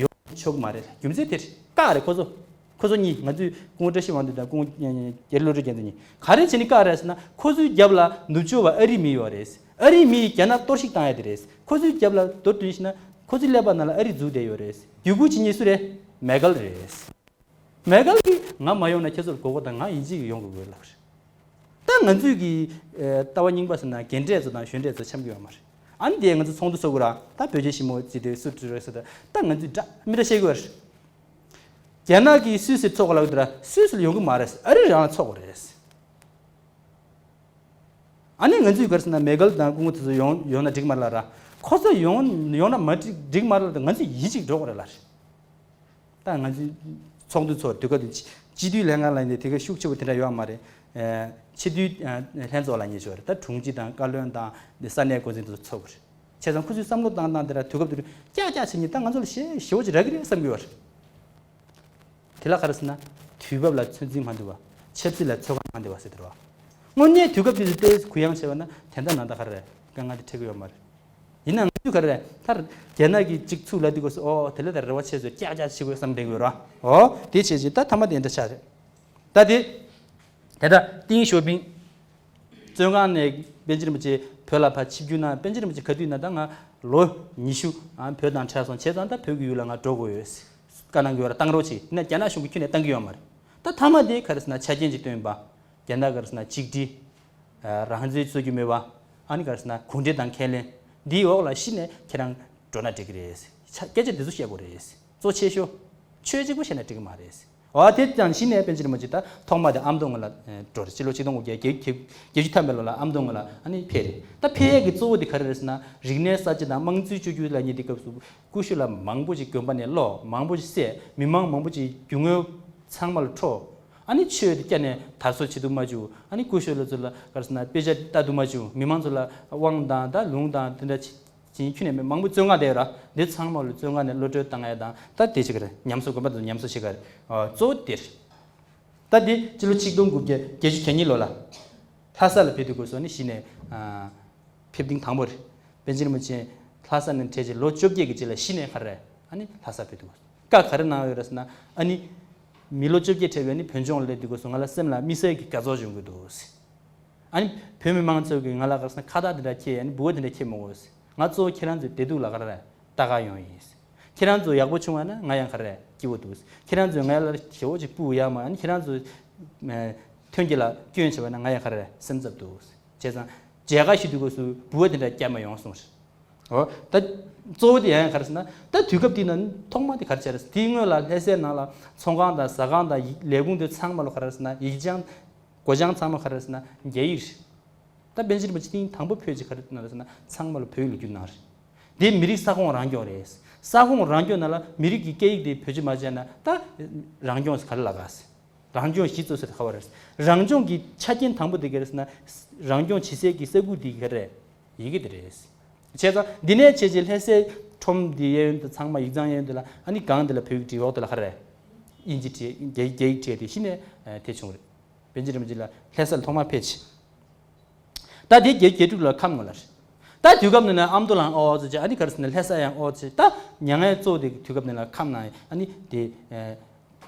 ཡོང་ཆོག་གི་མ་རེད། རྒྱུ་མཚན་དེ་རེད། བཀག་རེད་ཁོ་ཚོ། ཁོ་ཚོ་གཉིས་ང་ཚོས་སྐུ་ངོ་བཀྲ་ཤིས་དབང་འདུས་དང་སྐུ་ངོ་རྒྱ་རི་བློ་གྲོས་རྒྱལ་མཚན་གཉིས་ག་རེ་བྱས་ནས་བཀག་རེད་ཟེར་ན་ཁོ་ཚོའི་རྒྱབ་ལ་ནུབ་ཕྱོགས་པ་ཨ་རིའི་མི་ཡོད་རེད། ཨ་རིའི་མི་ཡིས་རྒྱ་ནག་གཏོར་བཤིག་བཏང་ཡ་དེ་རེད། ཁོ་ཚོའི་རྒྱབ་ལ་མདོར་བསྡུས་ཤིག་ན་ ཁོ་ཚོའི་ཀླད་པ་ནང་ལ་ཨ་རི་འཛུལ་བསྡད་ཡོད་རེད། བརྒྱུད་སྐུལ་བྱེད་མཁན་སུ་རེད། མེ་ཀལ་རེད། མེ་ཀལ་གྱིས་ང་མ་ཡོང་ན་ཁྱེད་ཚོར་མགོ་སྐོར་དང་ང་ཡིན་གཅིག་ཡོང་དགོས་ལབ་རེད། ད་ང་ཚོས་ཀྱི་ལྟ་བ་རྙིང་པ་ཟེར་ན་རྒན་གྲས་ཚོ་དང་གཞོན་གྲས་ཚོ་འཆམ་གྱི་ཡོད་མ་རེད། ཨ་ནི་དེ་ང་ཚོ་ཚོགས་འདུ་ཚོགས་དགོས་ར། ད་བོད་རྒྱ་ཞི་མོལ་བྱེད་དུས་སུ་འགྲོ་རེད་ཟེར། ད་ད་ང་ཚོས་འདྲ་མི་འདྲ་བཤད་དགོས་རེད། རྒྱ་ནག་གིས་སུད་སིར་ཚོགས་དགོས་ལབ་དུས་ར་སུད་སིར་ཡོང་གི་མ་རེད། ཨ་རི་རང་ལ་ཚོགས་དགོས་རེད། ཨ་ནི་ང་ཚོས་ག་རེ་ཟེར་ན་མེ་ཀལ་དང་སྐུ་ངོ་དེ་ཚོ་ཡོང་ཡོང་ན་འགྲིག་མ་རེད་ལབ་ར། ཁོ་ཚོ་ཡོང་ཡོང་ན་མ་འགྲིག་འགྲིག་མ་རེད་ལབ་དུས་ང་ཚོས་ཡིན་གཅིག་འགྲོ་དགོས་རེད་ལབ་རེད། ད་ང་ཚོའི་ཚོགས་འདུ་ཚོགས་དུས་སྐབས་དེ་སྤྱི་འཐུས་ལྷན་ཁང་ལ་ནི་དེ་ག་ཤུགས་ཆེ་པོ་དེ་འདྲ་ཡོད་མ་རེད། ཨ་ཕྱི་འཐུས་ཨ་ལྷན་ཚོགས་ལ་ཉེ་ཆོག་རེད། ད་དྲུང་ཆེ་དང་བཀའ་བློན་དང་ས་གནས་འགོ་འཛིན་དེ་ཚོ་ཚོགས་རེད། བྱས་ཙང་ཁོ་ཚོའི་བསམ་བློ་བཏང་སྟངས་དེ་འདྲ་དུས་སྐབས་དེ་རུ་ཀྱག་ཀྱག་བྱེད་མཁན་ད་ང་ཚོ་ལ་ཞེ་ཞེ་པོ་ཅིག་རག་གི་རེད་བསམ་གྱི་ཡོད་རེད། དེ་ལ་ག་རེ་ཟེར་ན་དུས་བབ་ལ་ཚོད་འཛིན་མ་འདུག་པ། ཆབ་སྲིད་ལ་ཚོད་བགམ་མ་འདུག་པ་ཟེར་དེ་རེད་བ། དངོས་གནས་དུས་སྐབས་དེ་ཚོ་ཏོག་ཙམ་གུ་ཡངས་བྱས་པ་ན་དེ་འདྲ་ནང་ལྟར་ག་རེ་རེད། དཀའ་ངལ་དེ་འཕྲད་ཀྱི་ཡོད་མ་རེད། ཡིན་ནའང་ང་ཚོས་ག་རེ་རེད། མཐར་རྒྱ་ནག་གིས་གཅིག་ཚུགས་ལབ་དུས་སྐབས་སུ་ཨོ་དེ་ལས་ད་རེ་བ་ཆེ་ཚོད་ཀྱག་ཀྱག་བྱེད་དགོས་བསམ་བསྡད་ཀྱི་ཡོད་རེད་བ། ཨོ་དེ་བྱས་རྗེས་ད་མཐའ་མ་དེ་འདྲ་ཆགས་རེད། ད་དེ་དེ་ལྟར་ཏིང་ཞའོ་ཕིང་བཙོན་ཁང་ནས་པཎ་ཆེན་རིན་པོ་ཆེ་བོད་ལ་ཕར་ཆིབས་བསྒྱུར་གནང་། པཎ་ཆེན་རིན་པོ་ཆེ་ག་དུས་ན་ད་ང་ལོ་ཉི་ཤུ་ཨ་བོད་དང་འཕྲད་སོང་། བྱས་ཙང་ད་བོད་ཀྱི་ཡུལ་ལ་ང་འགྲོ་དགོས་ཡོད། བཀའ་གནང་གི་ཡོད་ར། བཏང་རོགས་བྱེད། ཡིན་ན་རྒྱ་ནག་གཞུང་གིས་ཁྱོན་ནས་བཏང་གི་ཡོད་མ་རེད། ད་མཐའ་མ་དེ་ག་རེ་ཟེར་ན་ཆ་རྐྱེན་ཅིག་བཏོན་པ། རྒྱ་ནག་ག་རེ་ཟེར་ན་ཆིག་སྒྲིལ། ཨ་རང་བཙན་རྩོད་རྒྱུ་མེད་པ། ཨ་ནི་ག་རེ་ཟེར་ན་གུང་ཁྲན་ཏང་ཁས་ལེན། འདིའི་འོག་ལ་གཞི་ནས་ཁྱེད་རང་འགྲོ་ན་འགྲིག་གི་རེད། ཆ་སྐད་ཆ་འདི་ཚོ་བཤད་དགོས་རེད། གཙོ་ཆེ་ཤོས། ཆོས་གཅིག་པོ་བཤད་ན་འགྲིག་གི་མ་རེད། འོ་དེ་ཙང་གཞི་ནས་པཎ་ཆེན་རིན་པོ་ཆེ་ད་ཐོག་མ་དེ་ཨ་མདོ་སྔོན་ལ་ཨེ་འགྲོ་རེད། སྤྱི་ལོ་ཆིག་སྟོང་དགུ་བརྒྱ་བརྒྱད་བརྒྱད་བརྒྱད་ཅུ་ཐམ་པའི་ལོ་ལ་ཨ་མདོ་སྔོན་ལ་ཨ་ནི་ཕེབས་རེད། ད་ཕེབས་ཡས་ཀྱི་གཙོ་བོ་དེ་ག་རེ་རེད་ཟེར་ན་རིག་གནས་གསར་བརྗེ་དང་དམངས་གཙོའི་བཅོས་བསྒྱུར་ལབ་མཁན་དེ་སྐབས་སུ་ཀུ་ཤུ་ལ་མང་པོ་ཞིག་དགོན་པ་ནས་སློག་མང་པོ་ཞིག་བསད། མི་མང་མང་པོ་ཞིག་རྒྱུ་དངོས་ཚང་མ་ལ་འཕྲོག་ཨ་ནི་ཆོས་དེ་བསྐྱར་ནས་དར་སྲོལ་བྱེད་དུ་མ་བཅུག་ཨ་ནི་ཀུ་ཤུ་ལ་ཚོ་ལ་ག་རེ་ཟེར་ན་དཔེ་ཆ་ལྟ་དུ་མ་བཅུག་མི་མང་ཚོ་ལ་དབང་དང་ད་ལུང་དང་དེ་འདྲ་བྱེད། ཅིང་ཁྱོན་ནས་མི་མང་པོ་བཙོན་ཁང་བསྡད་ཡོད་ར། འདི་ཚང་མ་ལ་བཙོན་ཁང་ནས་གློད་བཀྲོལ་བཏང་ཡ་དང་ད་དེ་ཅིག་རེད། ཉམས་གསོ་དགོན་པ་དུ་ཉམས་གསོ་བྱེད་ག་རེད། ཨོ་གཙོ་བོ་དེ་རེད། ད་འདི་སྤྱི་ལོ་ཆིག་སྟོང་དགུ་བརྒྱ་བརྒྱད་ཅུ་གྱ་གཉིས་ལོ་ལ་ལྷ་ས་ལ་ཕེབས་དུས་སྐབས་སུ་ནི་གཞི་ནས་ཨ་ཕེབས་ཐེངས་དང་པོ་རེད། པཎ་ཆེན་རིན་པོ་ཆེ་ལྷ་ས་ནས་འཕྲད་རྗེས་ལོ་བཅོ་བརྒྱད་ཀྱི་རྗེས་ལ་གཞི་ནས་ག་རེ་ཨ་ནི་ལྷ་ས་ཕེབས་དུས་སྐབས་སུ་བཀའ་ག་རེ་གནང་ཡོད་རེད་ཟེར་ན་ཨ་ནི་མི་ལོ་བཅོ་བརྒྱད་འཕྲད་པའི་ནི་བོད་ལྗོངས་ལ་སླེབས་དུས་སྐབས་སུ་ང་ལ་སེམས་ལ་དམིགས་བསལ་གྱི་དགའ་ཚོར་བྱུང་གི་འདུག་ཨ་ནི་བོད་མི་མང་ཚོ་གིས་ང་ལ་ག་རེ་ཟེར་ན་ཁ་བཏགས་དེ་འདྲ་འཁྱེར། ཨ་ནི་འབུལ་བ་དེ་འདྲ་འཁྱེར་མི་དགོས། ང་གཙོ་བོ་ཁྱེད་རང་ཚོའི་བདེ་སྡུག་ལ་ག་རེ་ལྟ་ག་ཡོང་ཡིན། ཁྱེད་རང་ཚོ་ཡག་པོ་བྱུང་བ་ན་ང་ཡང་ག་རེ་སྐྱིད་པོ་འདུག་ཁྱེད་རང་ཚོས་ང་ལ་ཞེ་པོ་ཅིག་སྤུ་ཡག་མ། ཨ་ནི་ཁྱེད་རང་ཚོ་ཨ་ཐོན་སྐྱེད་ལ་སྐྱོན་བྱས་པ་ན་ང་ཡང་ག་རེ་སེམས་འཚབ་འདུག་བྱས་ཙང་མཇལ་ཁ་ཞུ་དུས་སྐབས་སུ་འབུལ་བ་དེ་འདྲ་བསྐྱལ་མ་ཡོང་གསུངས་རེད། འོ་ད་གཙོ་བོ་དེ་ཡང་ག་རེ་ཟེར་ན་ད་དུས་སྐབས་དེ་ན་ཐོག་མ་དེ་ག་རེ་བྱས་རེད། དེའི་སྔོན་ལ་ལྷ་སའི་ནང་ལ་ཚོང་ཁང་དང་ཟ་ཁང་དང་ལས་ཁུངས་དེ་ཚང་མ་ལ་ག་རེ་ཟེར་ན་ཡིག་ཆ་སྒོ་བྱང་ཚང་མ་ག་རེ་ཟེར་ན་རྒྱ་ཡིག་རེད། ད་པཎ་ཆེན་རིན་པོ་ཆེ་ཐེངས་དང་པོ་ཕེབས་རྗེས་ག་རེ་གནང་རེད་ཟེར་ན་ཚང་མ་ལ་བོད་ཡིག་ལ་བསྒྱུར་གནང་རེད། འདི་མི་རིགས་ས་ཁོངས་རང་སྐྱོང་རེད། ས་ཁོངས་རང་སྐྱོང་ནང་ལ་མི་རིགས་ཀྱི་སྐད་ཡིག་དེ་བེད་སྤྱོད་མ་བྱས་ན་ད་རང་སྐྱོང་ག་རེ་ལབ་ག་ཟེར། རང་སྐྱོང་གཞི་གཙོ་ཟེར་ག་བ་རེད། རང་སྐྱོང་གི་ཆ་རྐྱེན་དང་པོ་དེ་ག་རེ་ཟེར་ན་རང་སྐྱོང་བྱེད་སའི་གི་ས་ཁུལ་དེ་ག་རེ་ཡི་གེ་དེ་རེད། བྱས་ཙང་འདི་ནས་བྱས་རྗེས་ལྷ་སའི་ཁྲོམ་དེ་གཡས་གཡོན་དུ་ཚང་མ་ཡིག་ཚང་གཡས་གཡོན་དུ་ལ་ཨ་ནི་སྒང་དེ་ལ་བོད་ཡིག་བྲིས། འོག་དེ་ལ་ག་རེ་དབྱིན་ཇི་བྲིས། རྒྱ་རྒྱ་ཡིག་བྲིས་ཏེ་གཞི་ནས་དེ་བྱུང་རེད། པཎ་ཆེན་རིན་པོ་ཆེ་ལ་ལྷ་ས་ལ་ཐོག་མར་ཕེབས་རྗེས། ད་དེ་བརྒྱད་བརྒྱད་དྲུག་ལ་ཁམས་ངོས་ལ་རེད། ད་དུས་སྐབས་ནང་ན་ཨ་མདོ་ལའང་ཨོ་ཙི་ཅེ། ཨ་ནི་ག་རེ་ཟེར་ན་ལྷ་ས་ཡང་ཨོ་ཙི་ཅེ། ད་མྱ་ངན་གཙོ་བོ་དེ་དུས་སྐབས་ནང་ལ་ཁམས་ནང་ཨ་ནི་དེ་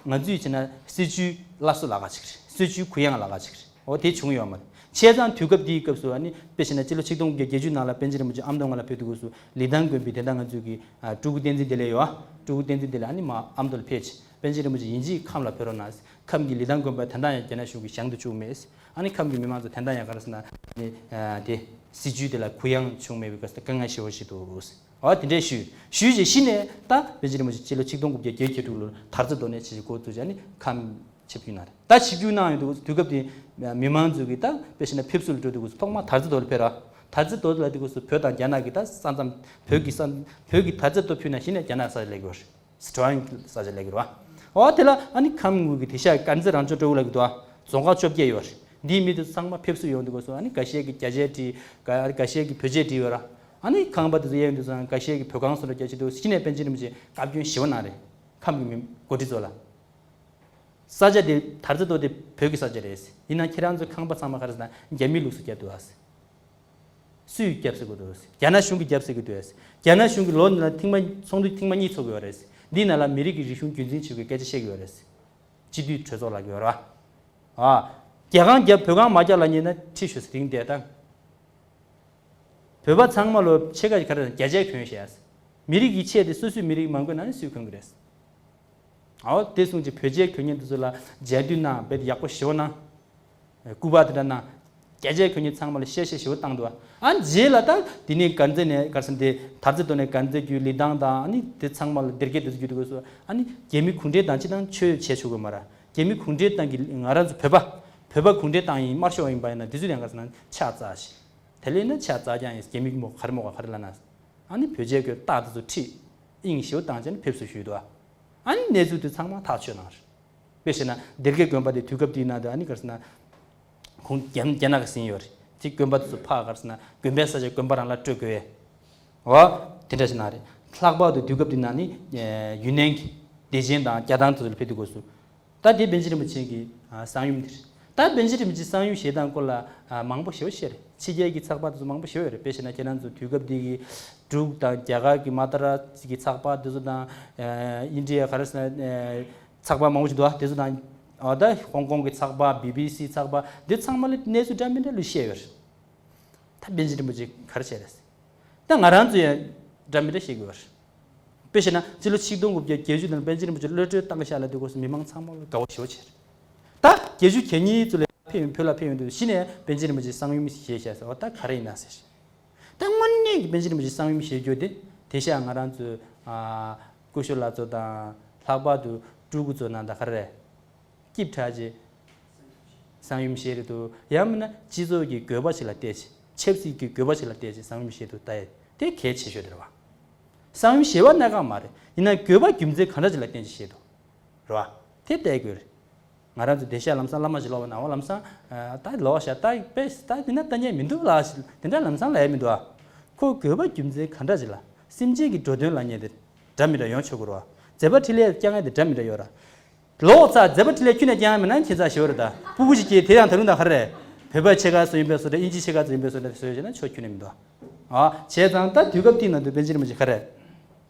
ང་ཚོས་བྱས་ན་སྲིད་བྱུས་སླར་གསོ་ལབ་ག་ཅིག་རེད། སྲིད་བྱུས་གུ་ཡངས་ལབ་ག་ཅིག་རེད། འོ་དེ་བྱུང་ཡོད་མ་རེད། བྱས་ཙང་དུས་སྐབས་དེའི་སྐབས་སུ་ཨ་ནི་དཔེ་བྱས་ན་སྤྱི་ལོ་ཆིག་སྟོང་དགུ་བརྒྱ་བརྒྱད་ཅུ་ནང་ལ་པཎ་ཆེན་རིན་པོ་ཆེ་ཨ་མདོ་ངོས་ལ་ཕེབས་དུས་སྐབས་སུ་ལི་ཐང་དགོན་པའི་དེ་ད་ང་ཚོས་ཀྱི་སྤྲུལ་སྐུ་བསྟན་འཛིན་བདེ་ལེགས་ཡོད། སྤྲུལ་སྐུ་བསྟན་འཛིན་བདེ་ལེགས་ཨ་ནི་མར་ཨ་མདོ་ལ་ཕེབས་རྗེས་པཎ་ཆེན་རིན་པོ་ཆེ་ཡིན་གཅིག་ཁམས་ལ་ཕེབས་རོགས་གནང་། ཁམས་ཀྱི་ལི་ཐང་དགོན་པ་དེ་ད་ཡང་རྒྱ་ནག་གཞུང་གིས་བཞེངས་དུ་བཅུག་མེད། ཨ་ནི་ཁམས་ཀྱི་མི་མང་ཚོ་དེ་འདྲ་ཡང་ག་རེ་ཟེར་ན་ནི་དེ་སྲིད་བྱུས་དེ་ལ་གུ་ཡངས་བྱུང་མེད་པའི་སྐབས་སུ་དཀའ་ངལ་ཞེ་པོ་ཞིག་འདུག་འོ་དེ་འདྲས་ཞུས། ཞུས་རྗེས་གཞི་ནས་ད་པཎ་ཆེན་རིན་པོ་ཆེ་སྤྱི་ལོ་ཆིག་སྟོང་དགུ་བརྒྱ་བརྒྱད་ཅུ་གྱ་དྲུག་ལོར་དར་རྩེ་མདོ་ནས་ཆེད་འགོ་བཙུགས་བྱས་ནས་ཁམས་ཆིབས་བསྒྱུར་གནང་རེད། ད་ཆིབས་བསྒྱུར་གནང་ཡོང་དུས་དུས་སྐབས་དེ་མི་མང་ཚོས་ཀྱི་ད་དཔེ་བྱས་ན་ཕེབས་བསུ་ལ་འགྲོ་དུས་སྐབས་སུ་ཐོག་མར་དར་རྩེ་མདོ་ལ་ཕེབས་ར། དར་རྩེ་མདོ་ལ་དུས་སྐབས་སུ་བོད་དང་རྒྱ་ནག་གི་ད་ས་མཚམས་བོད་ཀྱི་ས་བོད་ཀྱི་དར་རྩེ་མདོ་ཕུལ་ན་གཞི་ནས་རྒྱ་ནག་ས་ཆ་སླེབས་ཀྱི་ཡོད་རེད། སི་ཁྲོན་ས་ཆ་སླེབས་ཀྱི་རེད་བ། འོ་དེ་ལ་ཨ་ནི་ཁམས་ངོས་ཀྱི་དེང་སང་དཀར་མཛེས་རང་སྐྱོང་ཀྲོའུ་ལབ་ཀྱི་འདུག་བ། རྫོང་ཁག་བཅོ་བརྒྱད་ཡོད་རེད། འདིའི་མི་དེ་ཚོ་ཚང་མ་ཕེབས་བསུ་ཡོང་དུས་སྐབས་སུ་ཨ་ནི་འགའ་ཤས་ཀྱིས་རྒྱ་ཆས་བྲིས། འགའ་འགའ་ཤས་ཀྱིས་བོད་ཆས་བྲིས་ཡོད་ར། ཨ་ནི་ཁང་པ་དེ་ཚོ་གཡས་གཡོན་དུ་ཚང་འགའ་ཤས་ཀྱིས་བོད་ཁང་བཟོ་འདྲ་རྒྱག་བྱེད་དུས་གཞི་ནས་པཎ་ཆེན་རིན་པོ་ཆེས་བཀའ་བཀྱོན་ཞེ་པོ་གནང་རེད། ཁམས་ཀྱི་མི་འགོ་ཁྲིད་ཚོ་ལ། ས་ཆ་དེ་དར་རྩེ་མདོ་དེ་བོད་ཀྱི་ས་ཆ་རེད། ཡིན་ན་ཁྱེད་རང་ཚོའི་ཁང་པ་ཚང་མ་ག་རེ་ཟེར་ན་རྒྱ་མིའི་ལུགས་སུ་བརྒྱབ་འདུག་ཨ། སུས་བརྒྱབ་ཟེར་གྱི་འདུག་རྒྱ་ནག་གཞུང་གིས་བརྒྱབ་ཟེར་གྱི་འདུག་རྒྱ་ནག་གཞུང་གིས་ལོ་ནང་ལ་ཐེངས་མ་ཚོགས་འདུ་ཐེངས་མ་གཉིས་ཚོགས་ཀྱི་ཡོད་རེད། འདིའི་ནང་ལ་མི་རིགས་ཀྱི་རིག་གཞུང་རྒྱུན་འཛིན་བྱེད་དགོས་སྐད་ཆ་བཤད་ཀྱི་ཡོད་རེད། སྤྱི་འཐུས་གྲོས་ཚོགས་ལབ་ཀྱི་ཡོད་རེད་བ། ཨ། རྒྱ་ཁང་བརྒྱབ་བོད་ཁང་མ་བརྒྱབ་ལབ་མཁན་ན་ཁྲིད་ཤོག་ཟེར་དེ་རིང་བསྡད་དང་། བོད་པ་ཚང་མ་ལོ་ཕྱེད་ཀ་ག་རེ་རྒྱ་ཆས་གྱོན་བཞག་མི་རིགས་ཀྱི་ཆས་དེ་སོ་སོའི་མི་རིགས་མ་དགོས་ན་ནི་སུས་གོན་གི་རེད། ཨའོ་དེ་སོང་ཅིག་བོད་ཆས་གོན་མཁན་དེ་ཚོ་ལ་མཇལ་དུས་ན་རྦད་ཡག་པོ་ཞེ་པོ་གནང་། སྐུ་པར་དེ་འདྲ་གནང་། རྒྱ་ཆས་གོན་མཁན་ཚང་མ་ལ་གཤེ་གཤེ་ཞེ་པོ་བཏང་འདུག་ཨ་རྗེས་ལ་ད་དེ་ནས་དཀར་མཛེས་ནས་དཀར་ས་འདི་དར་རྩེ་དོ་ནས་དཀར་མཛེས་བརྒྱུད་ལི་ཐང་དང་ཨ་ནི་དེ་ཚང་མ་ལ་སྡེར་ཁའི་དེ་ཚོ་བརྒྱུད་དེ་དགོས་སོ། ཨ་ནི་རྒྱ་མི་གུང་ཁྲན་ཏང་སྤྱི་དང་ཆོས་བྱེད་ཆོག་གི་མ་ར། རྒྱ་མི་གུང་ཁྲན་ཏང་གི་ང་རང་ཚོ་བོད་པ། བོད་པ་གུང་ཁྲན་ཏང་ཡིན་དམར་ཤོག་ཡིན་པ་ཡིན་ན་དེ་ཚོ་ཡང་དཀར་ས་ན་ཕྱག་འཚལ་ཞིག་དེ་ལས་ན་ཕྱག་འཚལ་ཀྱང་ཡིན་རྒྱ་མི་མོ་ག་རེ་མོ་ག་ག་རེ་ལ་ན། ཨ་ནི་བོད་ཆས་གོས་རྟགས་དེ་ཚོ་ཁྲིད། དབྱིངས་ཞེ་པོ་བཏང་བྱས་ནས་ཕེབས་བསུ་ཞུས་འདུག་ཨ་ནི་གནས་ཚུལ་དེ་ཚང་མ་ཐག་ཆོད་གནང་རེད། དཔེ་བྱས་ན་སྡེར་ཁའི་དགོན་པ་དེ་དུས་སྐབས་དེའི་ནང་དུ་ཨ་ནི་ག་རེ་ཟེར་ན། ཁོང་རྒྱ་རྒྱ་ནག་གི་ཟིན་ཡོད་རེད། དེ་དགོན་པ་དེ་ཚོ་ཕར་ག་རེ་ཟེར་ན་དགོན་པའི་ས་ཆ་དགོན་པ་རང་ལ་སྤྲོད་དགོས། འོ། དེ་འདྲ་ཞིག་ན་རེད། ལྷག་པར་དུ་དུས་སྐབས་དེའི་ནང་ནི་ཡུན་ནན་གྱི་བདེ་ཆེན་དང་རྒྱ་ཐང་དེ་ཚོ་ལ་ཕེབས་དུས་སྐབས་སུ། ད་དེ་པཎ་ཆེན་རིན་པོ་ཆེ་གི་གསང་ཡུམ་དེ་རེད། ད་པཎ་ཆེན་རིན་པོ་ཆེའི་གསང་ཡུམ་བཞེས་སྟངས་སྐོར་ལ་མང་པོ་ཞེ་པོ་བཤད་རེད། ཕྱི་རྒྱལ་གྱི་ཚགས་པར་དེ་ཚོ་མང་པོ་ཞེ་པོ་ཡོད་རེད། དཔེ་བྱས་ན་ཁྱེད་རང་ཚོ་དུས་སྐབས་འདི་གི་འབྲུག་དང་རྒྱ་གར་གྱི་མ་ཏ་ར་གི་ཚགས་པར་དེ་ཚོ་དང་། ཨིན་ཌི་ཡ་ག་རེ་ཟེར་ན། ཚགས་པར་མང་པོ་ཞིག་འདུག་ཨ་དེ་ཚོ་དང་། ཨ་ད་ཧོང་ཀོང་གི་ཚགས་པར་བི་བི་སི་ཚགས་པར་འདི་ཚང་མ་ལ་གནས་ཚུལ་འདྲ་མི་འདྲ་ལ་བཤད་ཡོད་རེད། ད་པཎ་ཆེན་རིན་པོ་ཆེ་ག་རེ་བྱས་རེད། ད་ང་རང་ཚོ་ཡང་འདྲ་མི་འདྲ་བཤད་དགོས་པ་རེད། དཔེ་བྱས་ན་སྤྱི་ལོ་ཆིག་སྟོང་དགུ་བརྒྱ་བརྒྱད་ཅུ་ནང་པཎ་ཆེན་རིན་པོ་ཆེ་གློད་གྲོལ་བཏང་བཞག་ལ་དུས་སྐབས་སུ་མི་མང་ཚང་མ་ལ་དགའ་བོ་ཞེ་པོ་བྱས་རེད། ད་བརྒྱད་ཅུ་གྱ་གཉིས་ཚོ་ལ་ཕེབས་ཡོང་བོད་ལ་ཕེབས་ཡོང་དུས་གཞི་ནས་པཎ་ཆེན་རིན་པོ་ཆེ་གསང་ཡུམ་བཞེས་བཞག་ཟེར་བ་ད་ག་རེ་ཡིན་ན་ཟེར། ད་དངོས་གནས་ཀྱི་པཎ་ཆེན་རིན་པོ་ཆེ་གསང་ཡུམ་བཞེས་རྒྱུ་དེ་དེ་ཤ་ང་རང་ཚོའི་སྐུ་ཞབས་ལགས་ཚོ་དང་ལྷག་པར་དུ་སྤྲུལ་སྐུ་ཚོ་ནང་ད་ག་རེ་རེད། སྐྱིབས་དྲག་ཅེས། གསང་ཡུམ་བཞེས་རེད་འདུག་ཡང་མིན་ན་སྤྱི་ཚོགས་ཀྱི་དགོས་པ་ཞིག་ལ་བལྟས་ཅིང་ཆབ་སྲིད་ཀྱི་དགོས་པ་ཞིག་ལ་བལྟས་ཅིང་གསང་ཡུམ་བཞེས་འདུག་ལྟ་ཡས་དེ་གལ་ཆེ་ཤོས་དེ་རེད་བ། གསང་ཡུམ་བཞེས་པ་སྣ་ཁ་མ་རེད། ཡིན་ན་དགོས་པ་རྒྱུ་མཚན་ག་འདྲ་ཅིག་ལ་བརྟེན་ཅིང་བཞེས་འདུག་རེད་བ། དེ་བལྟ་དགོས་རེད། ང་རང་ཚོ་བདེ་ཤག་ལམ་སང་བླ་མ་ཞིག་ལོག་པ་ན་འོ་ལམ་སང་ད་ལོག་ཤག་ད་དཔེ་ད་དེ་ན་ལྟ་མཁན་མི་འདུག་ལ་དེ་འདྲ་ལམ་སང་ལ་ཡ་མི་འདུག་ཨ། ཁོ་དགོས་པ་རྒྱུ་མཚན་ག་འདྲ་ཅིག་ལ་སེམས་ཅན་གྱི་འགྲོ་དོན་ལ་ཉེ་དེ་འདྲ་མི་འདྲ་ཡོང་ཆོག་གི་རེད་བ། མཛད་པ་འཕྲིན་ལས་རྐྱང་ངེས་དེ་འདྲ་མི་འདྲ་ཡོད་ར། ལོག་ཙག་མཛད་པ་འཕྲིན་ལས་ཁྱོན་ནས་རྐྱང་མིན་ན་ཁྱེད་ཚ་ཞེ་བར་ད་སྤུ་གུ་ཞིག་སྐྱེས་དེ་ཡང་ད་རུང་ད་ག་རེ། བོད་པ་ཕྱེད་ཀ་སུ་ཡིན་པའི་སུ་འདྲ་ཨིན་ཇི་ཕྱེད་ཀ་སུ་ཡིན་པའི་སུ་འདྲ་སུ་ཡོད་ཅེ་ན་ཆོ་ཁྱོན་ནས་མི་འདུག་ཨ། བྱས་ཙང་ད་དུས་སྐབས་དེའི་ནང་དུ་པཎ་ཆེན་རིན་པོ་ཆེ་ག་རེ།